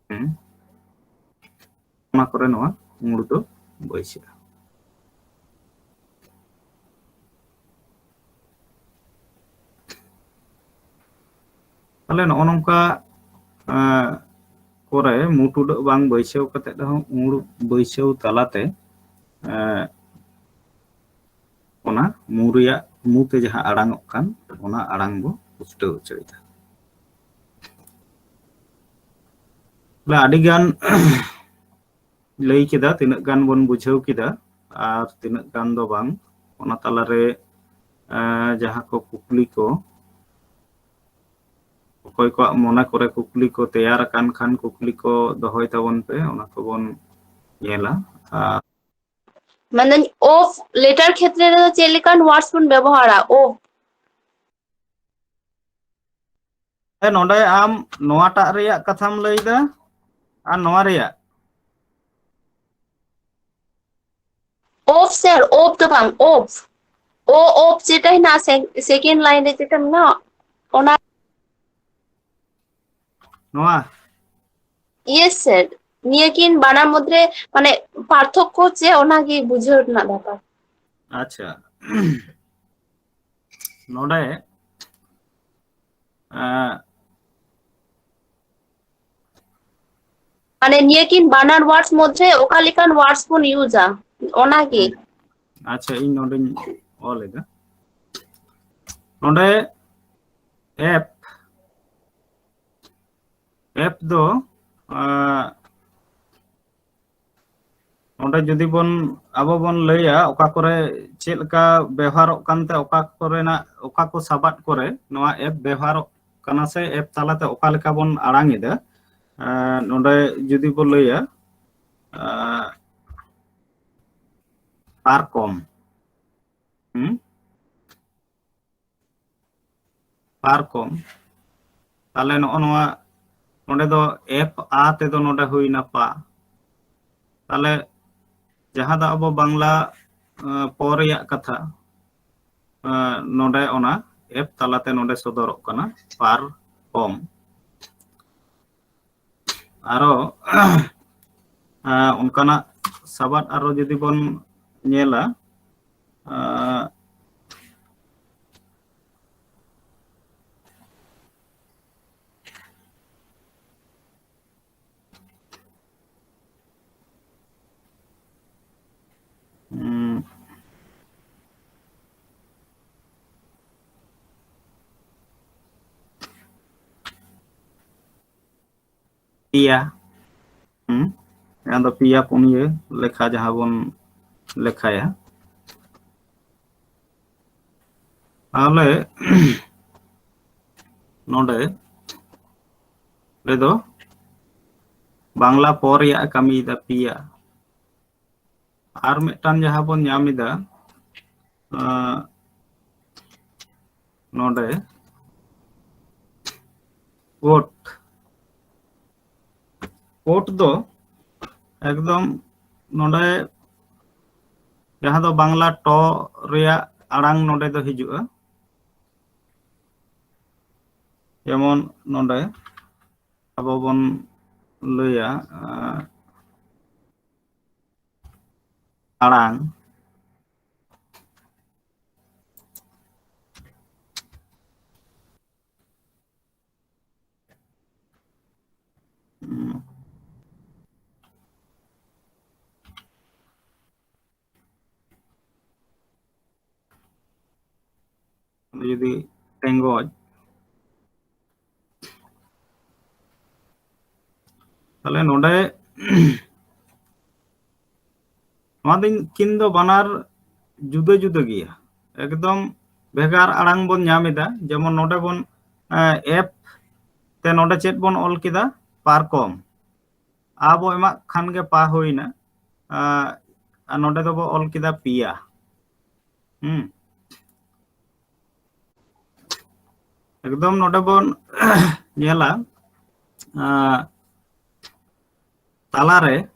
ᱦᱩᱸ, ᱚᱱᱟ ᱠᱚᱨᱮ ᱱᱚᱣᱟ ᱩᱬ ᱫᱚ ᱵᱟᱹᱭᱥᱟᱹᱜᱼᱟ᱾ ᱛᱟᱦᱞᱮ ᱱᱚᱜᱼᱚ ᱱᱚᱝᱠᱟ, ᱮᱸ, ᱠᱚᱨᱮ ᱢᱩ ᱴᱩᱰᱟᱹᱜ ᱵᱟᱝ ᱵᱟᱹᱭᱥᱟᱹᱣ ᱠᱟᱛᱮ ᱨᱮᱦᱚᱸ ᱩᱬ ᱵᱟᱹᱭᱥᱟᱹᱣ ᱛᱟᱞᱟᱛᱮ, ᱮᱸ, ᱚᱱᱟ ᱢᱩ ᱨᱮᱭᱟᱜ, ᱢᱩ ᱛᱮ ᱡᱟᱦᱟᱸ ᱟᱲᱟᱝ ᱚᱜ ᱠᱟᱱ, ᱚᱱᱟ ᱟᱲᱟᱝ ᱵᱚ ᱯᱩᱥᱴᱟᱹᱣ ᱦᱚᱪᱚᱭᱮᱫᱟ᱾ ᱵᱚᱞᱮ ᱟᱹᱰᱤ ᱜᱟᱱ ᱞᱟᱹᱭ ᱠᱮᱫᱟ, ᱛᱤᱱᱟᱹᱜ ᱜᱟᱱ ᱵᱚᱱ ᱵᱩᱡᱷᱟᱹᱣ ᱠᱮᱫᱟ ᱟᱨ ᱛᱤᱱᱟᱹᱜ ᱜᱟᱱ ᱫᱚ ᱵᱟᱝ, ᱚᱱᱟ ᱛᱟᱞᱟᱨᱮ, ᱮᱸ, ᱡᱟᱦᱟᱸ ᱠᱚ ᱠᱩᱠᱞᱤ ᱠᱚ, ᱚᱠᱚᱭ ᱠᱚᱣᱟᱜ ᱢᱚᱱᱮ ᱠᱚᱨᱮ ᱠᱩᱠᱞᱤ ᱠᱚ ᱛᱮᱭᱟᱨ ᱟᱠᱟᱱ ᱠᱷᱟᱱ ᱠᱩᱠᱞᱤ ᱠᱚ ᱫᱚᱦᱚᱭ ᱛᱟᱵᱚᱱ ᱯᱮ, ᱚᱱᱟ ᱠᱚᱵᱚᱱ ᱧᱮᱞᱟ᱾ ᱟᱨ ᱢᱮᱱᱫᱟᱹᱧ, ᱚᱯᱷ ᱞᱮᱴᱟᱨ ᱠᱷᱮᱛᱨᱮ ᱨᱮᱫᱚ ᱪᱮᱫ ᱞᱮᱠᱟᱱ ᱣᱟᱨᱰᱥ ᱵᱚᱱ ᱵᱮᱵᱚᱦᱟᱨᱟ? ᱚᱯᱷ᱾ ᱦᱮᱸ, ᱱᱚᱰᱮ ᱟᱢ ᱱᱚᱣᱟᱴᱟᱜ ᱨᱮᱭᱟᱜ ᱠᱟᱛᱷᱟᱢ ᱞᱟᱹᱭᱫᱟ ᱟᱨ ᱱᱚᱣᱟ ᱨᱮᱭᱟᱜ? ᱚᱯᱷ ᱥᱮᱨ, ᱚᱯᱷ ᱫᱚ ᱵᱟᱝ, ᱚᱯᱷ᱾ ᱚ, ᱚᱯᱷ ᱡᱮᱴᱟ ᱦᱮᱱᱟᱜᱼᱟ, ᱥᱮ-, ᱥᱮᱠᱮᱱᱰ ᱞᱟᱭᱤᱱ ᱨᱮ ᱡᱮᱴᱟ ᱢᱮᱱᱟᱜᱼᱟ, ᱚᱱᱟ᱾ ᱱᱚᱣᱟ? ᱭᱮᱥ ᱥᱮᱨ, ᱱᱤᱭᱟᱹ ᱠᱤᱱ ᱵᱟᱱᱟᱨ ᱢᱚᱫᱽᱫᱷᱮ ᱢᱟᱱᱮ ᱯᱟᱨᱛᱷᱚᱠᱠᱚ ᱪᱮᱫ, ᱚᱱᱟᱜᱮ ᱵᱩᱡᱷᱟᱹᱣ ᱨᱮᱱᱟᱜ ᱵᱮᱯᱟᱨ᱾ ᱟᱪᱪᱷᱟ, ᱱᱚᱰᱮ, ᱮᱸ, ᱢᱟᱱᱮ ᱱᱤᱭᱟᱹ ᱠᱤᱱ ᱵᱟᱱᱟᱨ ᱣᱟᱨᱰᱥ ᱢᱚᱫᱽᱫᱷᱮ ᱚᱠᱟ ᱞᱮᱠᱟᱱ ᱣᱟᱨᱰᱥ ᱵᱚᱱ ᱤᱭᱩᱡᱟ, ᱚᱱᱟᱜᱮ᱾ ᱟᱪᱪᱷᱟ, ᱤᱧ ᱱᱚᱰᱮᱧ ᱚᱞ ᱮᱫᱟ᱾ ᱱᱚᱰᱮ ᱮᱯ ᱮᱯ ᱫᱚ ᱟᱸ, ᱱᱚᱰᱮ ᱡᱩᱫᱤ ᱵᱚᱱ ᱟᱵᱚ ᱵᱚᱱ ᱞᱟᱹᱭᱟ ᱚᱠᱟ ᱠᱚᱨᱮ ᱪᱮᱫ ᱞᱮᱠᱟ ᱵᱮᱣᱦᱟᱨᱚᱜ ᱠᱟᱱᱛᱮ ᱚᱠᱟ ᱠᱚᱨᱮᱱᱟᱜ ᱚᱠᱟ ᱠᱚ ᱥᱟᱵᱟᱫ ᱠᱚᱨᱮ ᱱᱚᱣᱟ ᱮᱯ ᱵᱮᱣᱦᱟᱨᱚᱜ ᱠᱟᱱᱟ ᱥᱮ ᱮᱯ ᱛᱟᱞᱟᱛᱮ ᱚᱠᱟ ᱞᱮᱠᱟ ᱵᱚᱱ ᱟᱲᱟᱝ ᱮᱫᱟ᱾ ᱟᱸ, ᱱᱚᱰᱮ ᱡᱩᱫᱤ ᱵᱚ ᱞᱟᱹᱭᱟ ᱟᱸ, ᱯᱟᱨᱠᱚᱢ ᱦᱩᱸ ᱯᱟᱨᱠᱚᱢ᱾ ᱛᱟᱦᱞᱮ ᱱᱚᱜᱼᱚ ᱱᱚᱣᱟ ᱱᱚᱰᱮ ᱫᱚ ᱮᱯ ᱟ ᱛᱮᱫᱚ ᱱᱚᱰᱮ ᱦᱩᱭᱱᱟ ᱯᱟ᱾ ᱛᱟᱦᱞᱮ ᱡᱟᱦᱟᱸ ᱫᱚ ᱟᱵᱚ ᱵᱟᱝᱞᱟ ᱟᱸ, ᱯᱚ ᱨᱮᱭᱟᱜ ᱠᱟᱛᱷᱟ ᱟᱸ, ᱱᱚᱰᱮ ᱚᱱᱟ ᱮᱯ ᱛᱟᱞᱟᱛᱮ ᱱᱚᱰᱮ ᱥᱚᱫᱚᱨᱚᱜ ᱠᱟᱱᱟ ᱯᱟᱨᱠᱚᱢ᱾ ᱟᱨᱚ ᱟᱸ, ᱚᱱᱠᱟᱱᱟᱜ ᱥᱟᱵᱟᱫ ᱟᱨᱚ ᱡᱩᱫᱤ ᱵᱚᱱ ᱧᱮᱞᱟ ᱟᱸ, ᱩᱸ, ᱯᱮᱭᱟ᱾ ᱦᱩᱸ? ᱡᱟᱦᱟᱸ ᱫᱚ ᱯᱮᱭᱟ ᱯᱩᱱᱭᱟᱹ ᱞᱮᱠᱷᱟ ᱡᱟᱦᱟᱸ ᱵᱚᱱ ᱞᱮᱠᱷᱟᱭᱟ᱾ ᱛᱟᱦᱚᱞᱮ ᱱᱚᱰᱮ ᱨᱮᱫᱚ ᱵᱟᱝᱞᱟ ᱯᱚ ᱨᱮᱭᱟᱜ ᱮ ᱠᱟᱹᱢᱤᱭᱮᱫᱟ ᱯᱮᱭᱟ᱾ ᱟᱨ ᱢᱤᱫᱴᱟᱝ ᱡᱟᱦᱟᱸ ᱵᱚᱱ ᱧᱟᱢ ᱮᱫᱟ ᱟᱸ, ᱱᱚᱰᱮ ᱳᱴ ᱳᱴ ᱫᱚ ᱮᱠᱫᱚᱢ ᱱᱚᱰᱮ ᱡᱟᱦᱟᱸ ᱫᱚ ᱵᱟᱝᱞᱟ ᱴᱚ ᱨᱮᱭᱟᱜ ᱟᱲᱟᱝ ᱱᱚᱰᱮ ᱫᱚ ᱦᱤᱡᱩᱜᱼᱟ᱾ ᱡᱮᱢᱚᱱ ᱱᱚᱰᱮ ᱟᱵᱚ ᱵᱚᱱ ᱞᱟᱹᱭᱟ ᱟᱸ, ᱟᱲᱟᱝ᱾ ᱡᱩᱫᱤ ᱴᱮᱸᱜᱚᱡ, ᱛᱟᱦᱞᱮ ᱱᱚᱰᱮ ᱱᱚᱣᱟ ᱫᱚ ᱠᱤᱱ ᱫᱚ ᱵᱟᱱᱟᱨ ᱡᱩᱫᱟᱹ ᱡᱩᱫᱟᱹ ᱜᱮᱭᱟ, ᱮᱠᱫᱚᱢ ᱵᱷᱮᱜᱟᱨ ᱟᱲᱟᱝ ᱵᱚᱱ ᱧᱟᱢ ᱮᱫᱟ᱾ ᱡᱮᱢᱚᱱ ᱱᱚᱰᱮ ᱵᱚᱱ ᱮᱯ ᱛᱮ ᱱᱚᱰᱮ ᱪᱮᱫ ᱵᱚᱱ ᱚᱞ ᱠᱮᱫᱟ? ᱯᱟᱨᱠᱚᱢ᱾ ᱟ ᱵᱚ ᱮᱢᱟᱜ ᱠᱷᱟᱱ ᱜᱮ ᱯᱟ ᱦᱩᱭᱱᱟ, ᱟᱨ ᱱᱚᱰᱮ ᱫᱚᱵᱚ ᱚᱞ ᱠᱮᱫᱟ ᱯᱮᱭᱟ᱾ ᱦᱩᱸ, ᱮᱠᱫᱚᱢ ᱱᱚᱰᱮ ᱵᱚᱱ ᱧᱮᱞᱟ, ᱟᱸ, ᱛᱟᱞᱟᱨᱮ,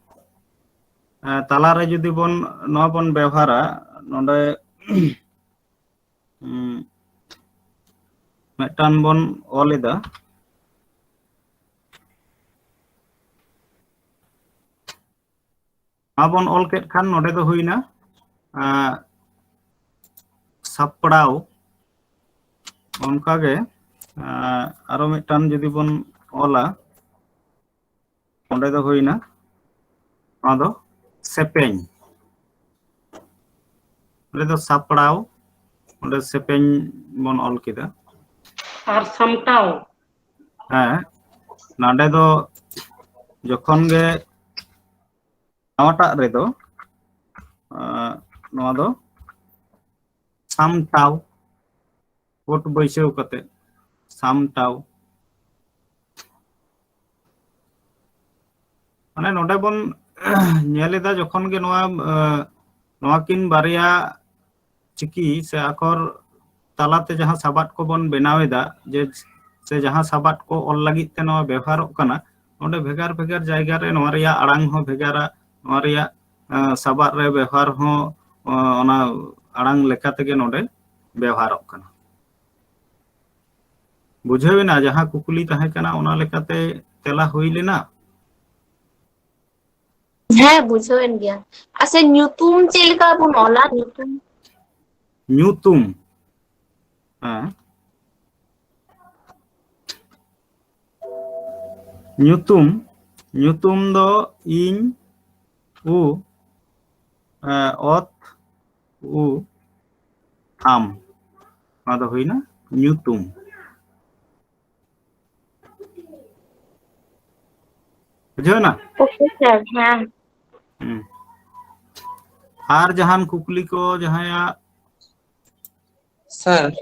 ᱟᱸ, ᱛᱟᱞᱟᱨᱮ ᱡᱩᱫᱤ ᱵᱚᱱ ᱱᱚᱣᱟ ᱵᱚᱱ ᱵᱮᱣᱦᱟᱨᱟ, ᱱᱚᱰᱮ, ᱩᱸ, ᱢᱤᱫᱴᱟᱝ ᱵᱚᱱ ᱚᱞ ᱮᱫᱟ᱾ ᱱᱚᱣᱟ ᱵᱚᱱ ᱚᱞ ᱠᱮᱫ ᱠᱷᱟᱱ ᱱᱚᱰᱮ ᱫᱚ ᱦᱩᱭᱱᱟ, ᱟᱸ, ᱥᱟᱯᱲᱟᱣ᱾ ᱚᱱᱠᱟᱜᱮ, ᱟᱸ, ᱟᱨᱚ ᱢᱤᱫᱴᱟᱝ ᱡᱩᱫᱤ ᱵᱚᱱ ᱚᱞᱟ, ᱚᱸᱰᱮ ᱫᱚ ᱦᱩᱭᱱᱟ, ᱱᱚᱣᱟ ᱫᱚ ᱥᱮᱯᱮᱧ᱾ ᱚᱸᱰᱮ ᱫᱚ ᱥᱟᱯᱲᱟᱣ, ᱚᱸᱰᱮ ᱥᱮᱯᱮᱧ ᱵᱚᱱ ᱚᱞ ᱠᱮᱫᱟ᱾ ᱟᱨ ᱥᱟᱢᱴᱟᱣ᱾ ᱦᱮᱸ, ᱱᱚᱰᱮ ᱫᱚ ᱡᱚᱠᱷᱚᱱ ᱜᱮ ᱱᱟᱣᱟᱴᱟᱜ ᱨᱮᱫᱚ, ᱟᱸ, ᱱᱚᱣᱟ ᱫᱚ ᱥᱟᱢᱴᱟᱣ, ᱠᱳᱴ ᱵᱟᱹᱭᱥᱟᱹᱣ ᱠᱟᱛᱮ ᱥᱟᱢᱴᱟᱣ᱾ ᱢᱟᱱᱮ ᱱᱚᱰᱮ ᱵᱚᱱ ᱧᱮᱞ ᱮᱫᱟ ᱡᱚᱠᱷᱚᱱ ᱜᱮ ᱱᱚᱣᱟ, ᱟᱸ, ᱱᱚᱣᱟ ᱠᱤᱱ ᱵᱟᱨᱭᱟ ᱪᱤᱠᱤ ᱥᱮ ᱟᱠᱷᱚᱨ ᱛᱟᱞᱟᱛᱮ ᱡᱟᱦᱟᱸ ᱥᱟᱵᱟᱫ ᱠᱚᱵᱚᱱ ᱵᱮᱱᱟᱣ ᱮᱫᱟ, ᱡᱮ, ᱥᱮ ᱡᱟᱦᱟᱸ ᱥᱟᱵᱟᱫ ᱠᱚ ᱚᱞ ᱞᱟᱹᱜᱤᱫ ᱛᱮ ᱱᱚᱣᱟ ᱵᱮᱣᱦᱟᱨᱚᱜ ᱠᱟᱱᱟ, ᱚᱸᱰᱮ ᱵᱷᱮᱜᱟᱨ ᱵᱷᱮᱜᱟᱨ ᱡᱟᱭᱜᱟ ᱨᱮ ᱱᱚᱣᱟ ᱨᱮᱭᱟᱜ ᱟᱲᱟᱝ ᱦᱚᱸ ᱵᱷᱮᱜᱟᱨᱟ, ᱱᱚᱣᱟ ᱨᱮᱭᱟᱜ, ᱮᱸ, ᱥᱟᱵᱟᱫ ᱨᱮ ᱵᱮᱣᱦᱟᱨ ᱦᱚᱸ, ᱚ, ᱚᱱᱟ ᱟᱲᱟᱝ ᱞᱮᱠᱟ ᱛᱮᱜᱮ ᱱᱚᱰᱮ ᱵᱮᱣᱦᱟᱨᱚᱜ ᱠᱟᱱᱟ᱾ ᱵᱩᱡᱷᱟᱹᱣ ᱮᱱᱟ? ᱡᱟᱦᱟᱸ ᱠᱩᱠᱞᱤ ᱛᱟᱦᱮᱸ ᱠᱟᱱᱟ, ᱚᱱᱟ ᱞᱮᱠᱟᱛᱮ ᱛᱮᱞᱟ ᱦᱩᱭ ᱞᱮᱱᱟ? ᱦᱮᱸ, ᱵᱩᱡᱷᱟᱹᱣ ᱮᱱ ᱜᱮᱭᱟ᱾ ᱟᱪᱪᱷᱟ, ᱧᱩᱛᱩᱢ ᱪᱮᱫ ᱞᱮᱠᱟ ᱵᱚᱱ ᱚᱞᱟ? ᱧᱩᱛᱩᱢ? ᱧᱩᱛᱩᱢ᱾ ᱦᱮᱸ᱾ ᱧᱩᱛᱩᱢ, ᱧᱩᱛᱩᱢ ᱫᱚ ᱤᱧ, ᱩ, ᱮ, ᱚᱛ, ᱩ, ᱟᱢ᱾ ᱱᱚᱣᱟ ᱫᱚ ᱦᱩᱭᱱᱟ ᱧᱩᱛᱩᱢ᱾ ᱵᱩᱡᱷᱟᱹᱣ ᱮᱱᱟ? Okay sir, ᱦᱮᱸ᱾ ᱦᱩᱸ᱾ ᱟᱨ ᱡᱟᱦᱟᱱ ᱠᱩᱠᱞᱤ ᱠᱚ ᱡᱟᱦᱟᱸᱭᱟᱜ? ᱥᱟᱨ,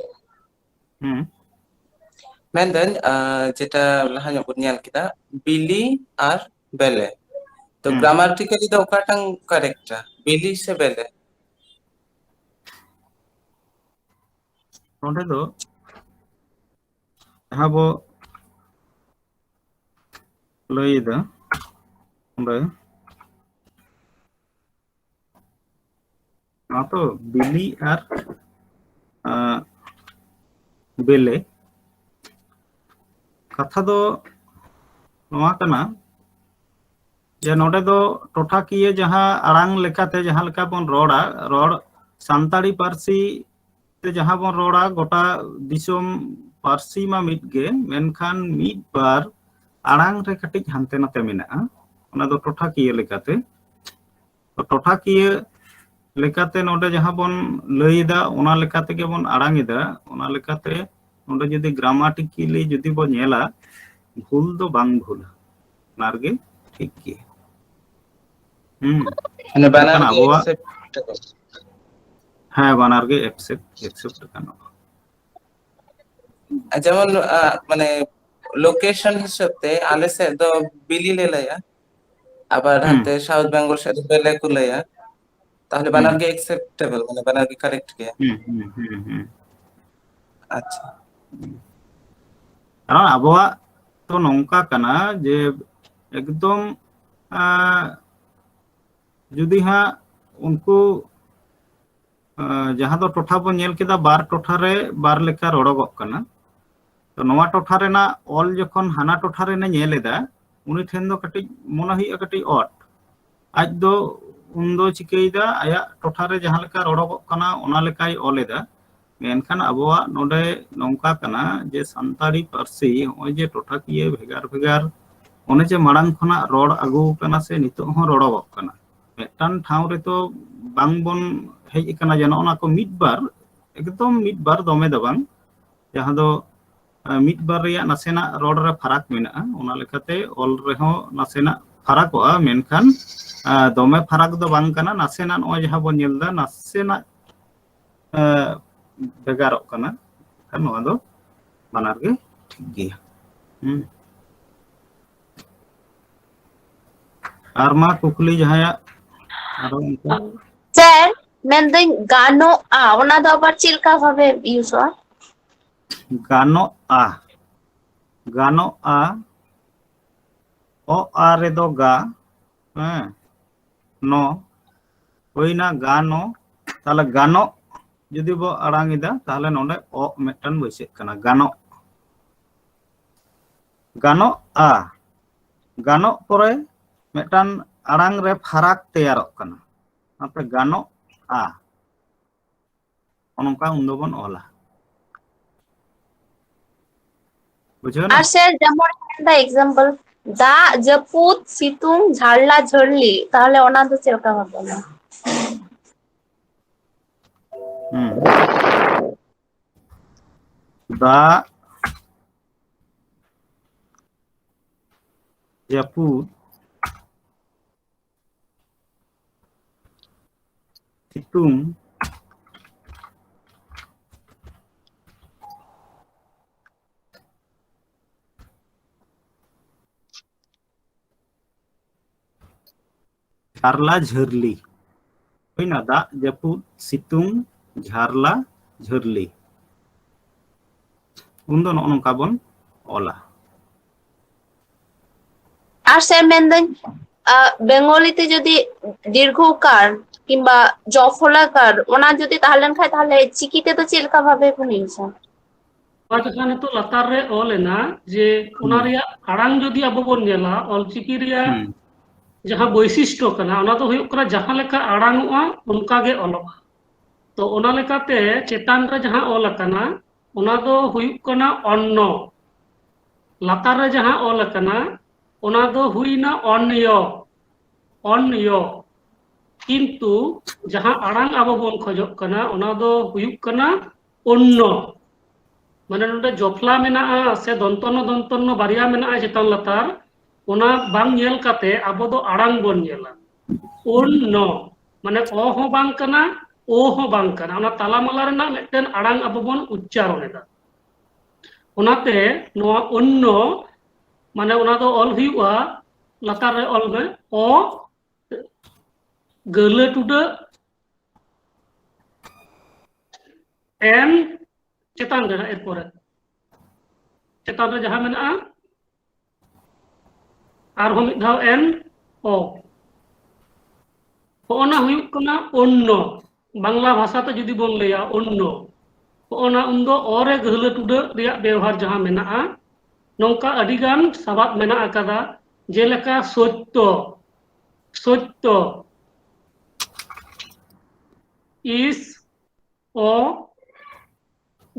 ᱦᱩᱸ᱾ ᱢᱮᱱᱫᱟᱹᱧ, ᱟᱸ, ᱡᱮᱴᱟ ᱞᱟᱦᱟ ᱧᱚᱜ ᱵᱚᱱ ᱧᱮᱞ ᱠᱮᱫᱟ, ᱵᱤᱞᱤ ᱟᱨ ᱵᱮᱞᱮ᱾ ᱛᱚ, ᱦᱩᱸ᱾ Grammatically ᱫᱚ ᱚᱠᱟᱴᱟᱝ correct ᱟ, ᱵᱤᱞᱤ ᱥᱮ ᱵᱮᱞᱮ? ᱱᱚᱰᱮ ᱫᱚ ᱡᱟᱦᱟᱸ ᱵᱚ ᱞᱟᱹᱭ ᱮᱫᱟ, ᱚᱸᱰᱮ ᱱᱚᱣᱟ ᱛᱚ ᱵᱤᱞᱤ ᱟᱨ, ᱟᱸ, ᱵᱮᱞᱮ᱾ ᱠᱟᱛᱷᱟ ᱫᱚ ᱱᱚᱣᱟ ᱠᱟᱱᱟ ᱡᱮ ᱱᱚᱰᱮ ᱫᱚ ᱴᱚᱴᱷᱟᱠᱤᱭᱟᱹ ᱡᱟᱦᱟᱸ ᱟᱲᱟᱝ ᱞᱮᱠᱟᱛᱮ ᱡᱟᱦᱟᱸ ᱞᱮᱠᱟ ᱵᱚᱱ ᱨᱚᱲᱟ, ᱨᱚᱲ ᱥᱟᱱᱛᱟᱲᱤ ᱯᱟᱹᱨᱥᱤ ᱛᱮ ᱡᱟᱦᱟᱸ ᱵᱚᱱ ᱨᱚᱲᱟ, ᱜᱚᱴᱟ ᱫᱤᱥᱚᱢ ᱯᱟᱹᱨᱥᱤ ᱢᱟ ᱢᱤᱫ ᱜᱮ, ᱢᱮᱱᱠᱷᱟᱱ ᱢᱤᱫ ᱵᱟᱨ ᱟᱲᱟᱝ ᱨᱮ ᱠᱟᱹᱴᱤᱡ ᱦᱟᱱᱛᱮ ᱱᱟᱛᱮ ᱢᱮᱱᱟᱜᱼᱟ᱾ ᱚᱱᱟ ᱫᱚ ᱴᱚᱴᱷᱟᱠᱤᱭᱟᱹ ᱞᱮᱠᱟᱛᱮ᱾ ᱛᱚ, ᱴᱚᱴᱷᱟᱠᱤᱭᱟᱹ ᱞᱮᱠᱟᱛᱮ ᱱᱚᱰᱮ ᱡᱟᱦᱟᱸ ᱵᱚᱱ ᱞᱟᱹᱭ ᱮᱫᱟ, ᱚᱱᱟ ᱞᱮᱠᱟ ᱛᱮᱜᱮ ᱵᱚᱱ ᱟᱲᱟᱝ ᱮᱫᱟ᱾ ᱚᱱᱟ ᱞᱮᱠᱟᱛᱮ ᱱᱚᱰᱮ ᱡᱩᱫᱤ grammatically ᱡᱩᱫᱤ ᱵᱚᱱ ᱧᱮᱞᱟ, ᱵᱷᱩᱞ ᱫᱚ ᱵᱟᱝ ᱵᱷᱩᱞᱟ, ᱵᱟᱱᱟᱨ ᱜᱮ ᱴᱷᱤᱠ ᱜᱮᱭᱟ᱾ ᱦᱩᱸ᱾ ᱢᱟᱱᱮ ᱵᱟᱱᱟᱨ ᱢᱮᱱᱠᱷᱟᱱ ᱜᱮ ᱟᱵᱚᱣᱟᱜ acceptable᱾ ᱦᱮᱸ, ᱵᱟᱱᱟᱨ ᱜᱮ accept, accept ᱜᱟᱱᱚᱜᱼᱟ᱾ ᱡᱮᱢᱚᱱ, ᱟ, ᱢᱟᱱᱮ location ᱦᱤᱥᱟᱹᱵ ᱛᱮ ᱟᱞᱮ ᱥᱮᱫ ᱫᱚ ᱵᱤᱞᱤ ᱞᱮ ᱞᱟᱹᱭᱟ, ᱟᱵᱟᱨ ᱦᱩᱸ᱾ ᱦᱟᱱᱛᱮ South Bengal ᱥᱮᱫ ᱫᱚ ᱵᱮᱞᱮ ᱠᱚ ᱞᱟᱹᱭᱟ, ᱛᱟᱦᱞᱮ ᱵᱟᱱᱟᱨ ᱦᱩᱸ᱾ ᱜᱮ acceptable, ᱢᱟᱱᱮ ᱵᱟᱱᱟᱨ ᱜᱮ correct ᱜᱮᱭᱟ᱾ ᱦᱩᱸ, ᱦᱩᱸ, ᱦᱩᱸ, ᱦᱩᱸ᱾ ᱟᱪᱪᱷᱟ᱾ ᱠᱟᱨᱚᱱ ᱟᱵᱚᱣᱟᱜ ᱛᱚ ᱱᱚᱝᱠᱟ ᱠᱟᱱᱟ ᱡᱮ ᱮᱠᱫᱚᱢ, ᱟᱸ, ᱡᱩᱫᱤ ᱦᱟᱸᱜ ᱩᱱᱠᱩ, ᱟᱸ, ᱡᱟᱦᱟᱸ ᱫᱚ ᱴᱚᱴᱷᱟ ᱵᱚᱱ ᱧᱮᱞ ᱠᱮᱫᱟ, ᱵᱟᱨ ᱴᱚᱴᱷᱟ ᱨᱮ ᱵᱟᱨ ᱞᱮᱠᱟ ᱨᱚᱲᱚᱜᱚᱜ ᱠᱟᱱᱟ᱾ ᱛᱚ ᱱᱚᱣᱟ ᱴᱚᱴᱷᱟ ᱨᱮᱱᱟᱜ ᱚᱞ ᱡᱚᱠᱷᱚᱱ ᱦᱟᱱᱟ ᱴᱚᱴᱷᱟ ᱨᱮᱱᱮ ᱧᱮᱞ ᱮᱫᱟ, ᱩᱱᱤ ᱴᱷᱮᱱ ᱫᱚ ᱠᱟᱹᱴᱤᱡ ᱢᱚᱱᱮ ᱦᱩᱭᱩᱜᱼᱟ ᱠᱟᱹᱴᱤᱡ odd᱾ ᱟᱡ ᱫᱚ ᱩᱱᱫᱚ ᱪᱤᱠᱟᱹᱭᱮᱫᱟ, ᱟᱭᱟᱜ ᱴᱚᱴᱷᱟ ᱨᱮ ᱡᱟᱦᱟᱸ ᱞᱮᱠᱟ ᱨᱚᱲᱚᱜᱚᱜ ᱠᱟᱱᱟ, ᱚᱱᱟ ᱞᱮᱠᱟᱭ ᱚᱞ ᱮᱫᱟ᱾ ᱢᱮᱱᱠᱷᱟᱱ ᱟᱵᱚᱣᱟᱜ ᱱᱚᱰᱮ ᱱᱚᱝᱠᱟ ᱠᱟᱱᱟ ᱡᱮ ᱥᱟᱱᱛᱟᱲᱤ ᱯᱟᱹᱨᱥᱤ ᱱᱚᱜᱼᱚᱭ ᱡᱮ ᱴᱚᱴᱷᱟᱠᱤᱭᱟᱹ ᱵᱷᱮᱜᱟᱨ ᱵᱷᱮᱜᱟᱨ, ᱚᱱᱮ ᱡᱮ ᱢᱟᱲᱟᱝ ᱠᱷᱚᱱᱟᱜ ᱨᱚᱲ ᱟᱹᱜᱩ ᱠᱟᱱᱟ ᱥᱮ ᱱᱤᱛᱚᱜ ᱦᱚᱸ ᱨᱚᱲᱚᱜᱚᱜ ᱠᱟᱱᱟ, ᱢᱤᱫᱴᱟᱝ ᱴᱷᱟᱶ ᱨᱮᱛᱚ ᱵᱟᱝ ᱵᱚᱱ ᱦᱮᱡ ᱟᱠᱟᱱᱟ ᱡᱮ ᱱᱚᱜᱼᱚ ᱱᱟ ᱠᱚ ᱢᱤᱫ ᱵᱟᱨ ᱮᱠᱫᱚᱢ ᱢᱤᱫ ᱵᱟᱨ, ᱫᱚᱢᱮ ᱫᱚ ᱵᱟᱝ, ᱡᱟᱦᱟᱸ ᱫᱚ ᱢᱤᱫ ᱵᱟᱨ ᱨᱮᱭᱟᱜ ᱱᱟᱥᱮᱱᱟᱜ ᱨᱚᱲ ᱨᱮ ᱯᱷᱟᱨᱟᱠ ᱢᱮᱱᱟᱜᱼᱟ, ᱚᱱᱟ ᱞᱮᱠᱟᱛᱮ ᱚᱞ ᱨᱮᱦᱚᱸ ᱱᱟᱥᱮᱱᱟᱜ ᱯᱷᱟᱨᱟᱠᱚᱜᱼᱟ, ᱢᱮᱱᱠᱷᱟᱱ ᱫᱚᱢᱮ ᱯᱷᱟᱨᱟᱠ ᱫᱚ ᱵᱟᱝ ᱠᱟᱱᱟ᱾ ᱱᱟᱥᱮᱱᱟᱜ ᱱᱚᱜᱼᱚᱭ ᱡᱟᱦᱟᱸ ᱵᱚᱱ ᱧᱮᱞ ᱮᱫᱟ, ᱱᱟᱥᱮᱱᱟᱜ ᱵᱷᱮᱜᱟᱨᱚᱜ ᱠᱟᱱᱟ, ᱠᱷᱟᱱ ᱱᱚᱣᱟ ᱫᱚ ᱵᱟᱱᱟᱨ ᱜᱮ ᱴᱷᱤᱠ ᱜᱮᱭᱟ᱾ ᱦᱩᱸ᱾ ᱟᱨ ᱢᱟ ᱠᱩᱠᱞᱤ ᱡᱟᱦᱟᱸᱭᱟᱜ ᱟᱨᱚ ᱚᱱᱠᱟ? ᱥᱮᱨ, ᱢᱮᱱᱫᱟᱹᱧ ᱜᱟᱱᱚᱜᱼᱟ, ᱚᱱᱟ ᱫᱚ ᱟᱵᱟᱨ ᱪᱮᱫ ᱞᱮᱠᱟ ᱵᱷᱟᱵᱮ ᱤᱭᱩᱡᱚᱜᱼᱟ? ᱜᱟᱱᱚᱜᱼᱟ, ᱜᱟᱱᱚᱜᱼᱟ, ᱚ ᱟ ᱨᱮᱫᱚ ᱜᱟ, ᱦᱮᱸ, ᱱᱚ, ᱦᱩᱭᱱᱟ ᱜᱟᱱᱚ᱾ ᱛᱟᱦᱞᱮ ᱜᱟᱱᱚᱜ ᱡᱩᱫᱤ ᱵᱚ ᱟᱲᱟᱝ ᱮᱫᱟ, ᱛᱟᱦᱞᱮ ᱱᱚᱰᱮ ᱚ ᱢᱤᱫᱴᱟᱝ ᱵᱟᱹᱭᱥᱟᱹᱜ ᱠᱟᱱᱟ, ᱜᱟᱱᱚᱜ᱾ ᱜᱟᱱᱚᱜᱼᱟ, ᱜᱟᱱᱚᱜ ᱯᱚᱨᱮ ᱢᱤᱫᱴᱟᱝ ᱟᱲᱟᱝ ᱨᱮ ᱯᱷᱟᱨᱟᱠ ᱛᱮᱭᱟᱨᱚᱜ ᱠᱟᱱᱟ, ᱚᱱᱟᱛᱮ ᱜᱟᱱᱚᱜᱼᱟ᱾ ᱱᱚᱜᱼᱚ ᱱᱚᱝᱠᱟ ᱩᱱ ᱫᱚᱵᱚᱱ ᱚᱞᱟ᱾ ᱵᱩᱡᱷᱟᱹᱣ ᱮᱱᱟ? ᱟᱨ ᱥᱮᱨ, ᱡᱮᱢᱚᱱ ᱢᱮᱱᱫᱟ example, ᱫᱟᱜ, ᱡᱟᱹᱯᱩᱫ, ᱥᱤᱛᱩᱝ, ᱡᱷᱟᱨᱞᱟ, ᱡᱷᱟᱹᱨᱞᱤ, ᱛᱟᱦᱞᱮ ᱚᱱᱟ ᱫᱚ ᱪᱮᱫ ᱞᱮᱠᱟ ᱵᱷᱟᱵᱮ ᱚᱞᱟ? ᱦᱩᱸ᱾ ᱫᱟᱜ, ᱡᱟᱹᱯᱩᱫ, ᱥᱤᱛᱩᱝ, ᱡᱷᱟᱨᱞᱟ ᱡᱷᱟᱹᱨᱞᱤ᱾ ᱦᱩᱭᱱᱟ ᱫᱟᱜ, ᱡᱟᱹᱯᱩᱫ, ᱥᱤᱛᱩᱝ, ᱡᱷᱟᱨᱞᱟ, ᱡᱷᱟᱹᱨᱞᱤ᱾ ᱩᱱ ᱫᱚ ᱱᱚᱜᱼᱚ ᱱᱚᱝᱠᱟ ᱵᱚᱱ ᱚᱞᱟ᱾ ᱟᱨ ᱥᱮᱨ ᱢᱮᱱᱫᱟᱹᱧ, ᱟ, ᱵᱮᱝᱜᱚᱞᱤ ᱛᱮ ᱡᱩᱫᱤ ᱫᱤᱨᱜᱷᱚ ᱠᱟᱨ ᱠᱤᱝᱵᱟ ᱡᱚᱯᱷᱚᱞᱟ ᱠᱟᱨ, ᱚᱱᱟ ᱡᱩᱫᱤ ᱛᱟᱦᱮᱸ ᱞᱮᱱ ᱠᱷᱟᱱ, ᱛᱟᱦᱞᱮ ᱪᱤᱠᱤ ᱛᱮᱫᱚ ᱪᱮᱫ ᱞᱮᱠᱟ ᱵᱷᱟᱵᱮ ᱵᱚᱱ ᱤᱭᱩᱡᱟ? ᱚᱱᱟ ᱡᱟᱦᱟᱸ ᱱᱤᱛᱚᱜ ᱞᱟᱛᱟᱨ ᱨᱮ ᱚᱞ ᱮᱱᱟ, ᱡᱮ ᱚᱱᱟ ᱦᱩᱸ᱾ ᱨᱮᱭᱟᱜ ᱟᱲᱟᱝ ᱡᱩᱫᱤ ᱟᱵᱚ ᱵᱚᱱ ᱧᱮᱞᱟ, ᱚᱞᱪᱤᱠᱤ ᱨᱮᱭᱟᱜ ᱦᱩᱸ᱾ ᱡᱟᱦᱟᱸ ᱵᱳᱭᱥᱤᱥᱴᱚ ᱠᱟᱱᱟ, ᱚᱱᱟ ᱫᱚ ᱦᱩᱭᱩᱜ ᱠᱟᱱᱟ ᱡᱟᱦᱟᱸ ᱞᱮᱠᱟ ᱟᱲᱟᱝᱚᱜᱼᱟ, ᱚᱱᱠᱟ ᱜᱮ ᱚᱞᱚᱜᱼᱟ᱾ ᱛᱚ ᱚᱱᱟ ᱞᱮᱠᱟᱛᱮ ᱪᱮᱛᱟᱱ ᱨᱮ ᱡᱟᱦᱟᱸ ᱚᱞ ᱟᱠᱟᱱᱟ, ᱚᱱᱟ ᱫᱚ ᱦᱩᱭᱩᱜ ᱠᱟᱱᱟ ᱚᱱᱱᱚ, ᱞᱟᱛᱟᱨ ᱨᱮ ᱡᱟᱦᱟᱸ ᱚᱞ ᱟᱠᱟᱱᱟ, ᱚᱱᱟ ᱫᱚ ᱦᱩᱭᱱᱟ ᱚᱱᱭᱚ, ᱚᱱᱭᱚ᱾ ᱠᱤᱱᱛᱩ ᱡᱟᱦᱟᱸ ᱟᱲᱟᱝ ᱟᱵᱚ ᱵᱚᱱ ᱠᱷᱚᱡᱚᱜ ᱠᱟᱱᱟ, ᱚᱱᱟ ᱫᱚ ᱦᱩᱭᱩᱜ ᱠᱟᱱᱟ ᱚᱱᱱᱚ᱾ ᱢᱟᱱᱮ ᱱᱚᱰᱮ ᱡᱚᱯᱞᱟ ᱢᱮᱱᱟᱜᱼᱟ ᱥᱮ ᱫᱚᱱᱛᱚᱱᱱᱚ ᱫᱚᱱᱛᱚᱱᱱᱚ ᱵᱟᱨᱭᱟ ᱢᱮᱱᱟᱜᱼᱟ ᱪᱮᱛᱟᱱ ᱞᱟᱛᱟᱨ, ᱚᱱᱟ ᱵᱟᱝ ᱧᱮᱞ ᱠᱟᱛᱮ ᱟᱵᱚ ᱫᱚ ᱟᱲᱟᱝ ᱵᱚᱱ ᱧᱮᱞᱟ᱾ ᱚᱱᱱᱚ, ᱢᱟᱱᱮ ᱚ ᱦᱚᱸ ᱵᱟᱝ ᱠᱟᱱᱟ, ᱳ ᱦᱚᱸ ᱵᱟᱝ ᱠᱟᱱᱟ, ᱚᱱᱟ ᱛᱟᱞᱟᱢᱟᱞᱟ ᱨᱮᱱᱟᱜ ᱢᱤᱫᱴᱮᱱ ᱟᱲᱟᱝ ᱟᱵᱚ ᱵᱚᱱ ᱩᱪᱪᱟᱨᱚᱱ ᱮᱫᱟ᱾ ᱚᱱᱟᱛᱮ ᱱᱚᱣᱟ ᱚᱱᱱᱚ, ᱢᱟᱱᱮ ᱚᱱᱟ ᱫᱚ ᱚᱞ ᱦᱩᱭᱩᱜᱼᱟ, ᱞᱟᱛᱟᱨ ᱨᱮ ᱚᱞ ᱢᱮ, ᱚ ᱜᱟᱹᱦᱞᱟᱹ ᱴᱩᱰᱟᱹᱜ ᱮᱱ ᱪᱮᱛᱟᱱ ᱨᱮ, ᱮᱨᱯᱚᱨᱮ ᱪᱮᱛᱟᱱ ᱨᱮ ᱡᱟᱦᱟᱸ ᱢᱮᱱᱟᱜᱼᱟ, ᱟᱨᱦᱚᱸ ᱢᱤᱫ ᱫᱷᱟᱣ ᱮᱱ ᱚ᱾ ᱦᱚᱸᱜᱼᱚᱱᱟ ᱦᱩᱭᱩᱜ ᱠᱟᱱᱟ ᱚᱱᱱᱚ᱾ ᱵᱟᱝᱞᱟ ᱵᱷᱟᱥᱟ ᱛᱮ ᱡᱩᱫᱤ ᱵᱚᱱ ᱞᱟᱹᱭᱟ ᱚᱱᱱᱚ, ᱦᱚᱸᱜᱼᱚᱱᱟ ᱩᱱᱫᱚ ᱚ ᱨᱮ ᱜᱟᱹᱦᱞᱟᱹ ᱴᱩᱰᱟᱹᱜ ᱨᱮᱭᱟᱜ ᱵᱮᱣᱦᱟᱨ ᱡᱟᱦᱟᱸ ᱢᱮᱱᱟᱜᱼᱟ, ᱱᱚᱝᱠᱟ ᱟᱹᱰᱤᱜᱟᱱ ᱥᱟᱵᱟᱫ ᱢᱮᱱᱟᱜ ᱟᱠᱟᱫᱟ, ᱡᱮᱞᱮᱠᱟ ᱥᱚᱛᱭᱚ, ᱥᱚᱛᱭᱚ, ᱤᱥ, ᱚ,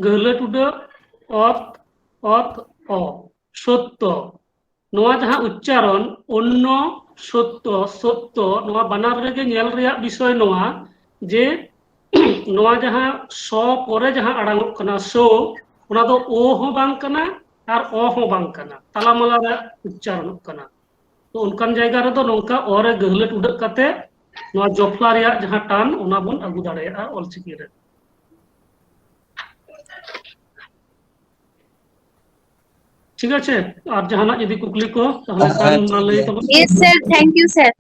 ᱜᱟᱹᱦᱞᱟᱹ ᱴᱩᱰᱟᱹᱜ, ᱚᱛ, ᱚᱛ, ᱚ, ᱥᱚᱛᱭᱚ᱾ ᱱᱚᱣᱟ ᱡᱟᱦᱟᱸ ᱩᱪᱪᱟᱨᱚᱱ, ᱚᱱᱱᱚ, ᱥᱚᱛᱭᱚ, ᱥᱚᱛᱭᱚ, ᱱᱚᱣᱟ ᱵᱟᱱᱟᱨ ᱨᱮᱜᱮ ᱧᱮᱞ ᱨᱮᱭᱟᱜ ᱵᱤᱥᱚᱭ ᱱᱚᱣᱟ ᱡᱮ ᱱᱚᱣᱟ ᱡᱟᱦᱟᱸ ᱥᱚ ᱯᱚᱨᱮ ᱡᱟᱦᱟᱸ ᱟᱲᱟᱝᱚᱜ ᱠᱟᱱᱟ ᱥᱚ, ᱚᱱᱟ ᱫᱚ ᱳ ᱦᱚᱸ ᱵᱟᱝ ᱠᱟᱱᱟ ᱟᱨ ᱚ ᱦᱚᱸ ᱵᱟᱝ ᱠᱟᱱᱟ, ᱛᱟᱞᱟᱢᱟᱞᱟ ᱨᱮ ᱩᱪᱪᱟᱨᱚᱱᱚᱜ ᱠᱟᱱᱟ᱾ ᱛᱚ ᱚᱱᱠᱟᱱ ᱡᱟᱭᱜᱟ ᱨᱮᱫᱚ ᱱᱚᱝᱠᱟ ᱚ ᱨᱮ ᱜᱟᱹᱦᱞᱟᱹ ᱴᱩᱰᱟᱹᱜ ᱠᱟᱛᱮ ᱱᱚᱣᱟ ᱡᱚᱯᱞᱟ ᱨᱮᱭᱟᱜ ᱡᱟᱦᱟᱸ ᱴᱟᱱ, ᱚᱱᱟ ᱵᱚᱱ ᱟᱹᱜᱩ ᱫᱟᱲᱮᱭᱟᱜᱼᱟ ᱚᱞᱪᱤᱠᱤ ᱨᱮ᱾ ᱴᱷᱤᱠ ᱟᱪᱷᱮ, ᱟᱨ ᱡᱟᱦᱟᱱᱟᱜ ᱡᱩᱫᱤ ᱠᱩᱠᱞᱤ ᱠᱚ ᱛᱟᱦᱚᱞᱮ ᱦᱮᱸ, ᱠᱷᱟᱱ ᱦᱮᱸ, ᱢᱟ ᱴᱷᱤᱠ ᱞᱟᱹᱭ ᱜᱮᱭᱟ᱾ ᱛᱟᱵᱚᱱ᱾ Yes sir, thank you sir.